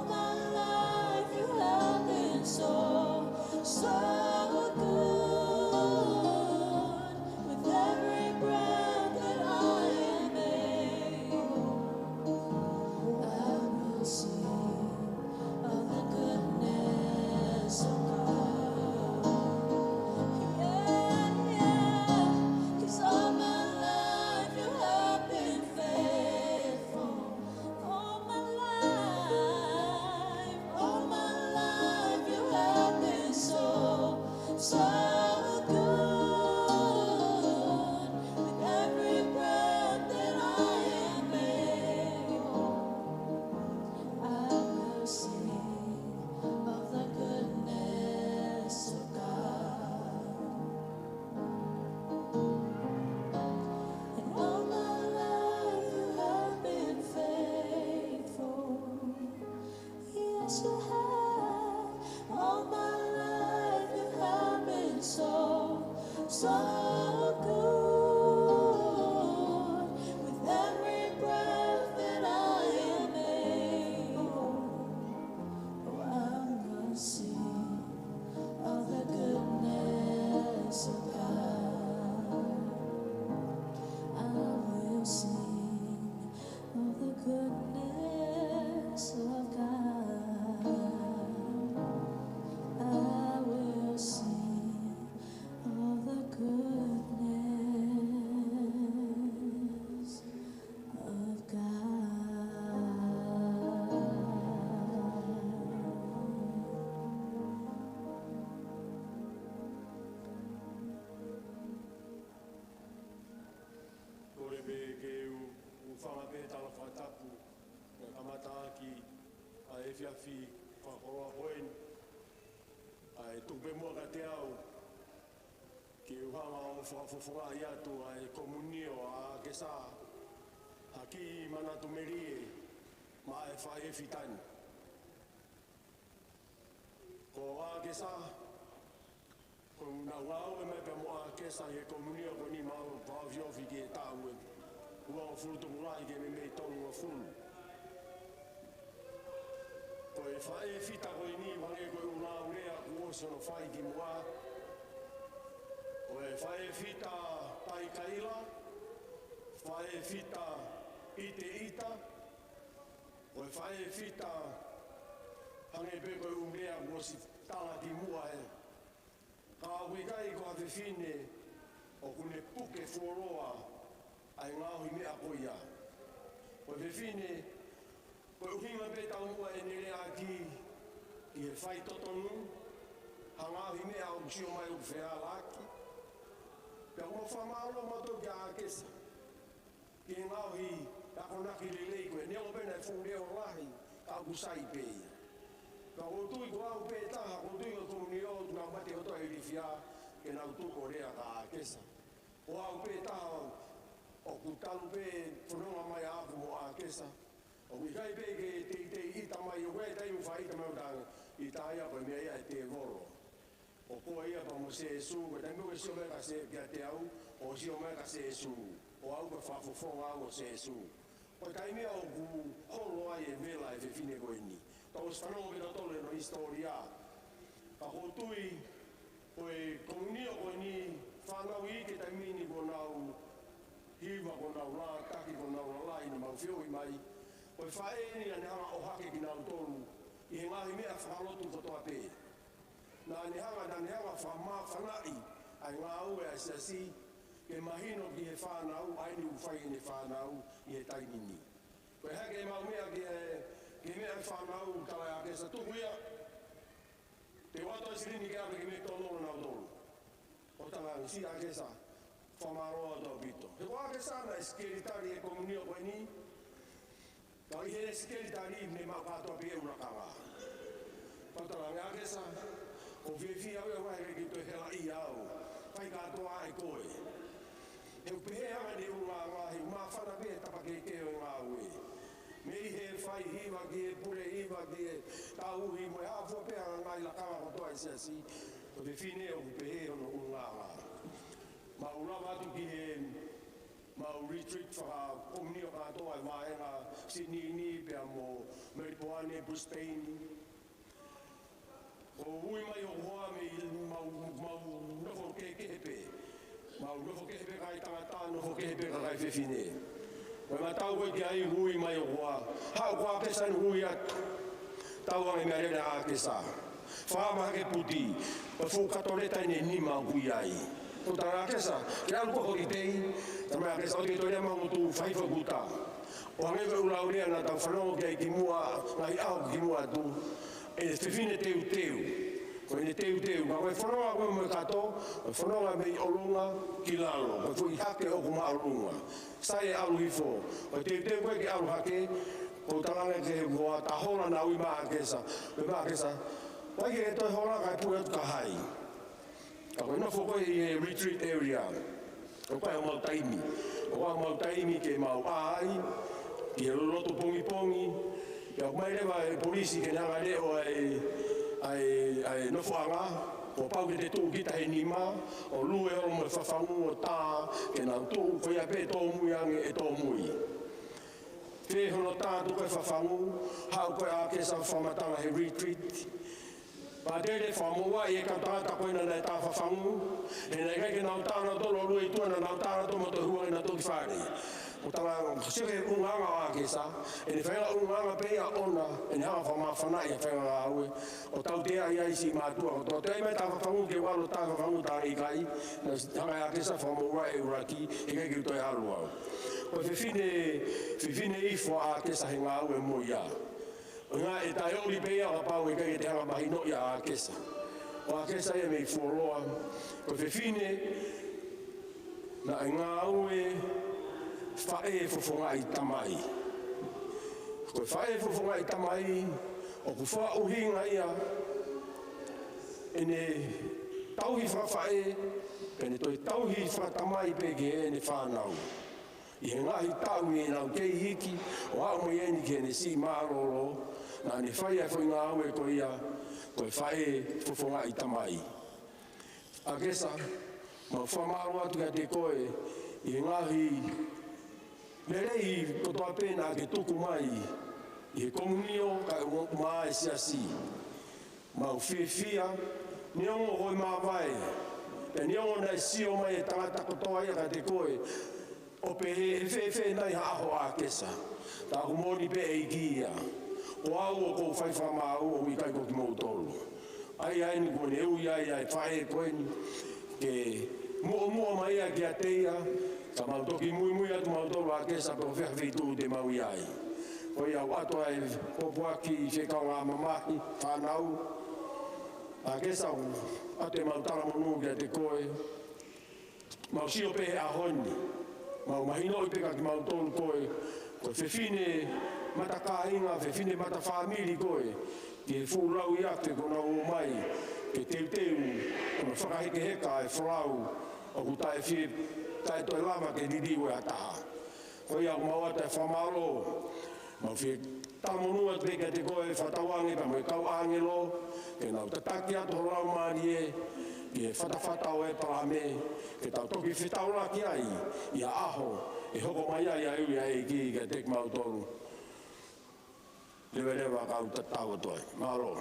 my life you have been so, so good. With every breath that I am able, I will sing of the goodness of God. Yeah, yeah. 'Cause all my life you have been faithful. All my life, all my life you have been so, so good. With every breath that I am able, I will sing of the goodness of God. And all my life you have been faithful. Yes, you have. All my life you have been so, so good. With every breath that I am able, oh, I will sing of the goodness of God. I will sing of the goodness of God. I will sing of the goodness of God. Kole pē ke u, u fanga pē tala fakatapu, ke kamata ʻaki ʻa e efiafi fakakoloa ko eni, ʻa e tuku pē muʻa kiate au, ke u hanga ʻo fakafofongaʻi atu ʻa e komunio ʻa ʻAkesa, ha kiʻi manatu melie maʻa e faʻē fita ni. Ko ʻAkesa, ko ʻenau ngāue mai pea mo ʻAkesa ʻi he komunio ko eni, mau fakaofiofi ki he taʻu ʻe uofulu tupu lahi ke meimei tolungofulu. Ko e faʻē fita ko eni, hangē ko e ʻū lea kuo ʻosi hono fai kimuʻa, ko e faʻē fita taikaila, faʻē fita ʻiteʻita, ko e faʻē fita hangē pē ko e ʻū lea kuo ʻosi tala kimuʻa ē. Ka ʻoku ʻikai ko ha fefine ʻoku ne puke fuoloa ʻa e ngaohi meʻa ko ia. Ko e fefine, ko e ʻuhinga pē taumuʻa ʻene leaʻaki ki he faitotonu, ha ngaohi meʻa ʻoku sio mai ʻoku fealaaki. Pea ʻoku mau fakamālō mautolu kia ʻAkesa ki he ngaohi akonaki lelei ko ē, neongo pē naʻe fuʻu leʻo lahi, ka ʻoku sai pē ia. Ka ʻoku ou tui ko au pē taha, ʻoku ou tui ko e komunio ʻoku nau mate ʻo toe ilifia ke nau tuʻu ʻo lea kia ʻAkesa. Ko au pē taha ʻoku talu pē fononga mai ʻaʻaku mo ʻAkesa. ʻOku ʻikai pē ke teitei ʻita mai, ʻoku ʻi ai e taimi ʻoku faʻa ʻita mai ʻo tangi, ʻita ia ko e meʻa ia ʻa e tēvolo. ʻO ko ia pea mo Sēsū, ko e taimi ʻoku sio mai kia Sē-, kiate au, ʻo sio mai kia Sēsū, ʻo au ko e fakafofonga au ʻo Sēsū. Ko e taimi ia ʻoku holo ai e vela ʻa e fefine ko eni. Tau ʻosi fanongo pē tautolu ʻene hisitōlia. Ka ʻoku ou tui, ko e komunio ko eni, fānau iiki he taimi ni kuo nau hiva, kuo nau lātaki, kuo nau lalahi, naʻa mau feohi mai. Ko e faʻē eni naʻa ne hanga ʻo ʻohake kinautolu ʻi he ngaahi meʻa fakalotu kotoa pē. Naʻa ne hanga, naʻa ne hanga ʻo fakamāfanaʻi ʻa e ngāue ʻa e siasi, ke mahino ki he fānau ʻa eni ʻoku fai ʻene fānau ʻi he taimi ni. Ko e hā ke mau meʻa ki he, ki he meʻa ʻa e fānau, tala ʻe ʻAkesa, tuku ia. Te u ʻoatu ʻa e silini ke ʻave ke meʻa tololo nautolu. ʻO tala ange, siʻi ʻAkesa, fakamālō atu ʻaupito. He ko ʻAkesa naʻe sekelitali he komunio ko eni, ka ʻi heʻene sekelitali ne mau kātoa pē ʻeku lakanga. Pea u tala ange, ʻAkesa, ʻoku ou fiefia au ia, ʻoua ʻe ke toe helaʻia au. Fai kātoa ʻe koe. He ʻoku pehē ange ʻene ʻulungaanga, he ʻoku māfana pē he tapa kehekehe ʻo e ngāue. Mei he fai hiva ki he pule hiva ki he tauhi mo e hā fua pē ʻa e ngaahi lakanga kotoa ʻa e siasi, ko e fefine ʻoku pehē hono ʻulungaanga. Mau lava atu ki he, mau retreat fakakomiunitī kātoa ʻa e vahenga Sydney ni pea mo Melipoane, Brisbane. Ko e ui mai hoku hoa mei mau, mau nofo kehekehe pē. Mau nofo kehe pē kakai tangata, nofo kehe pē kakai fefine. Ko e ʻuhinga ia ko e ui mai hoku hoa. Haʻu ko ʻAkesa ʻo ui atu. Tau ange meʻalele ʻa ʻAkesa. Fakaava hake puti. Ko e fuʻu kato leta ʻi heʻene nima ʻoku ʻi ai. Ko e talaange ʻe ʻAkesa, ke ʻalu koe holiday. Talamai ʻe ʻAkesa, ʻoku ou toe lea mai ʻo tuʻu fai fakakuta. ʻO hangē ko e ʻū laulea naʻa tau fanongo ki ai kimuʻa, ngaahi ʻaho kimuʻa atu. ʻE fefine teuteu. Ko ʻene teuteu. Ka ko e fononga ko ē mo e kato, ko e fononga mei ʻolunga ki lalo. Ko e foʻi hake ʻoku māʻolunga. Sai e ʻalu hifo. Ko e teuteu ko ē ke ʻalu hake, ko e talaange ki he hoa, ta hola naʻa ui mai ʻa ʻAkesa. Pehē mai ʻe ʻAkesa, ʻoua ʻe toe hola kae puke atu ka hai. Ka ko e nofo ko ē ʻi he retreat area. ʻOku ʻi ai homau taimi. ʻOku ʻi ai homau taimi ke mau ʻā ai, ke loloto pongipongi. Pea ʻomai leva e polisi ke ne hanga ʻo leʻo ʻa e, ʻa e, ʻa e nofoʻanga. Kuo pau ke te tuʻu kita he nima, ʻo lue holo mo e fafangu ʻo tā, ke nau tuʻu, ko ia pē tōmui ange ʻe tōmui. Fē hono tā atu ko ē fafangu, haʻu ko ē ʻAkesa fakamatala he retreat. Pea te ne fakamouʻi e kau tangata ko ē naʻa nau tā fafangu, he naʻe ʻikai ke nau tā nautolu ʻo lue ʻi tuʻa, naʻa nau tā nautolu mo toe hū ange nautolu ki fale. Ko e talaange, sio ki he ʻulungaanga ʻo ʻAkesa, ʻene feinga ʻulungaanga pē ia ʻoʻona, ʻene hanga ʻo fakamāfanaʻi e feinga ngāue, ʻo tautea ai siʻi mātuʻa kotoa. Toe ʻai mai e tā fafangu ke u ʻalu ʻo tā fafangu, talaange ʻikai, naʻe hanga ʻe ʻAkesa ʻo fakamouʻi e ʻuluaki, ʻikai ke u toe ʻalu au. Ko e fefine, fefine ifo ʻa ʻAkesa he ngāue mo ia. ʻUhinga ʻe taʻeoli pē ia kapau ʻe ʻikai ke te hanga ʻo mahinoʻi ʻa ʻAkesa. Ko ʻAkesa ia mei Fuoloa. Ko e fefine naʻe ngāue faʻē fofongaʻi tamai. Ko e faʻē fofongaʻi tamai, ʻoku fakaʻuhinga ia ʻene tauhi fakafaʻē, pea ne toe tauhi fakatamai pē ki heʻene fānau. ʻI he ngaahi taʻu ʻi heʻenau kei hiki ʻo aʻu mai eni ki heʻene siʻi mālōlō, naʻa ne fai ʻa e foʻi ngāue ko ia, ko e faʻē fofongaʻi tamai. ʻAkesa, mau fakamālō atu kiate koe ʻi he ngaahi lelei kotoa pē naʻa ke tuku mai ʻi he komiunitī kae ʻumaʻā e siasi. Mau fiefia, neongo ko e māvae, pea neongo naʻe sio mai e tangata kotoa ia kiate koe, ʻo pehē ʻe fēfē nai ha ʻaho ʻa ʻAkesa. Ka ʻoku moʻoni pē ʻEiki ia. Ko au ʻoku ou fai fakamaau, ʻoku ʻikai ko kimoutolu. ʻA ia eni kuo ne ui ai ʻa e faʻē ko eni ke muʻomuʻa mai ia kiate ia, ka mau toki muimui atu mautolu ʻa ʻAkesa pe ko fē ha feituʻu te mau ʻi ai. Ko ia ʻoku ʻoatu ʻa e pōpoaki ki he kaungā mamahi, fānau. ʻAkesa, ʻoku ʻoatu ʻemau talamonū kiate koe. Mau sio pē he ʻaho ni, mau mahinoʻi pē kiate kimautolu koe, ko e fefine mata kāinga, fefine mata fāmili koe, ki he fuʻu lauiafe kuo nau ō mai ke teuteu, ʻo nau fakahekeheka e folau ʻoku taʻefie, taʻe toe lava ke liliu ʻe ha taha. Ko ia ʻoku mau ʻoatu e fakamālō, mau fie talamonū atu pē kiate koe, fakatauange pea mo e kau ʻāngelo, ke nau tataki atu ho laumālie ki he fatafata ʻo ʻĒpalahame, ke tau toki fetaulaki ai ʻi ha ʻaho ʻe hoko mai ai ʻa e ui ʻa e ʻEiki kiate kimautolu. Leveleva ka u tatau atu ai. Mālō.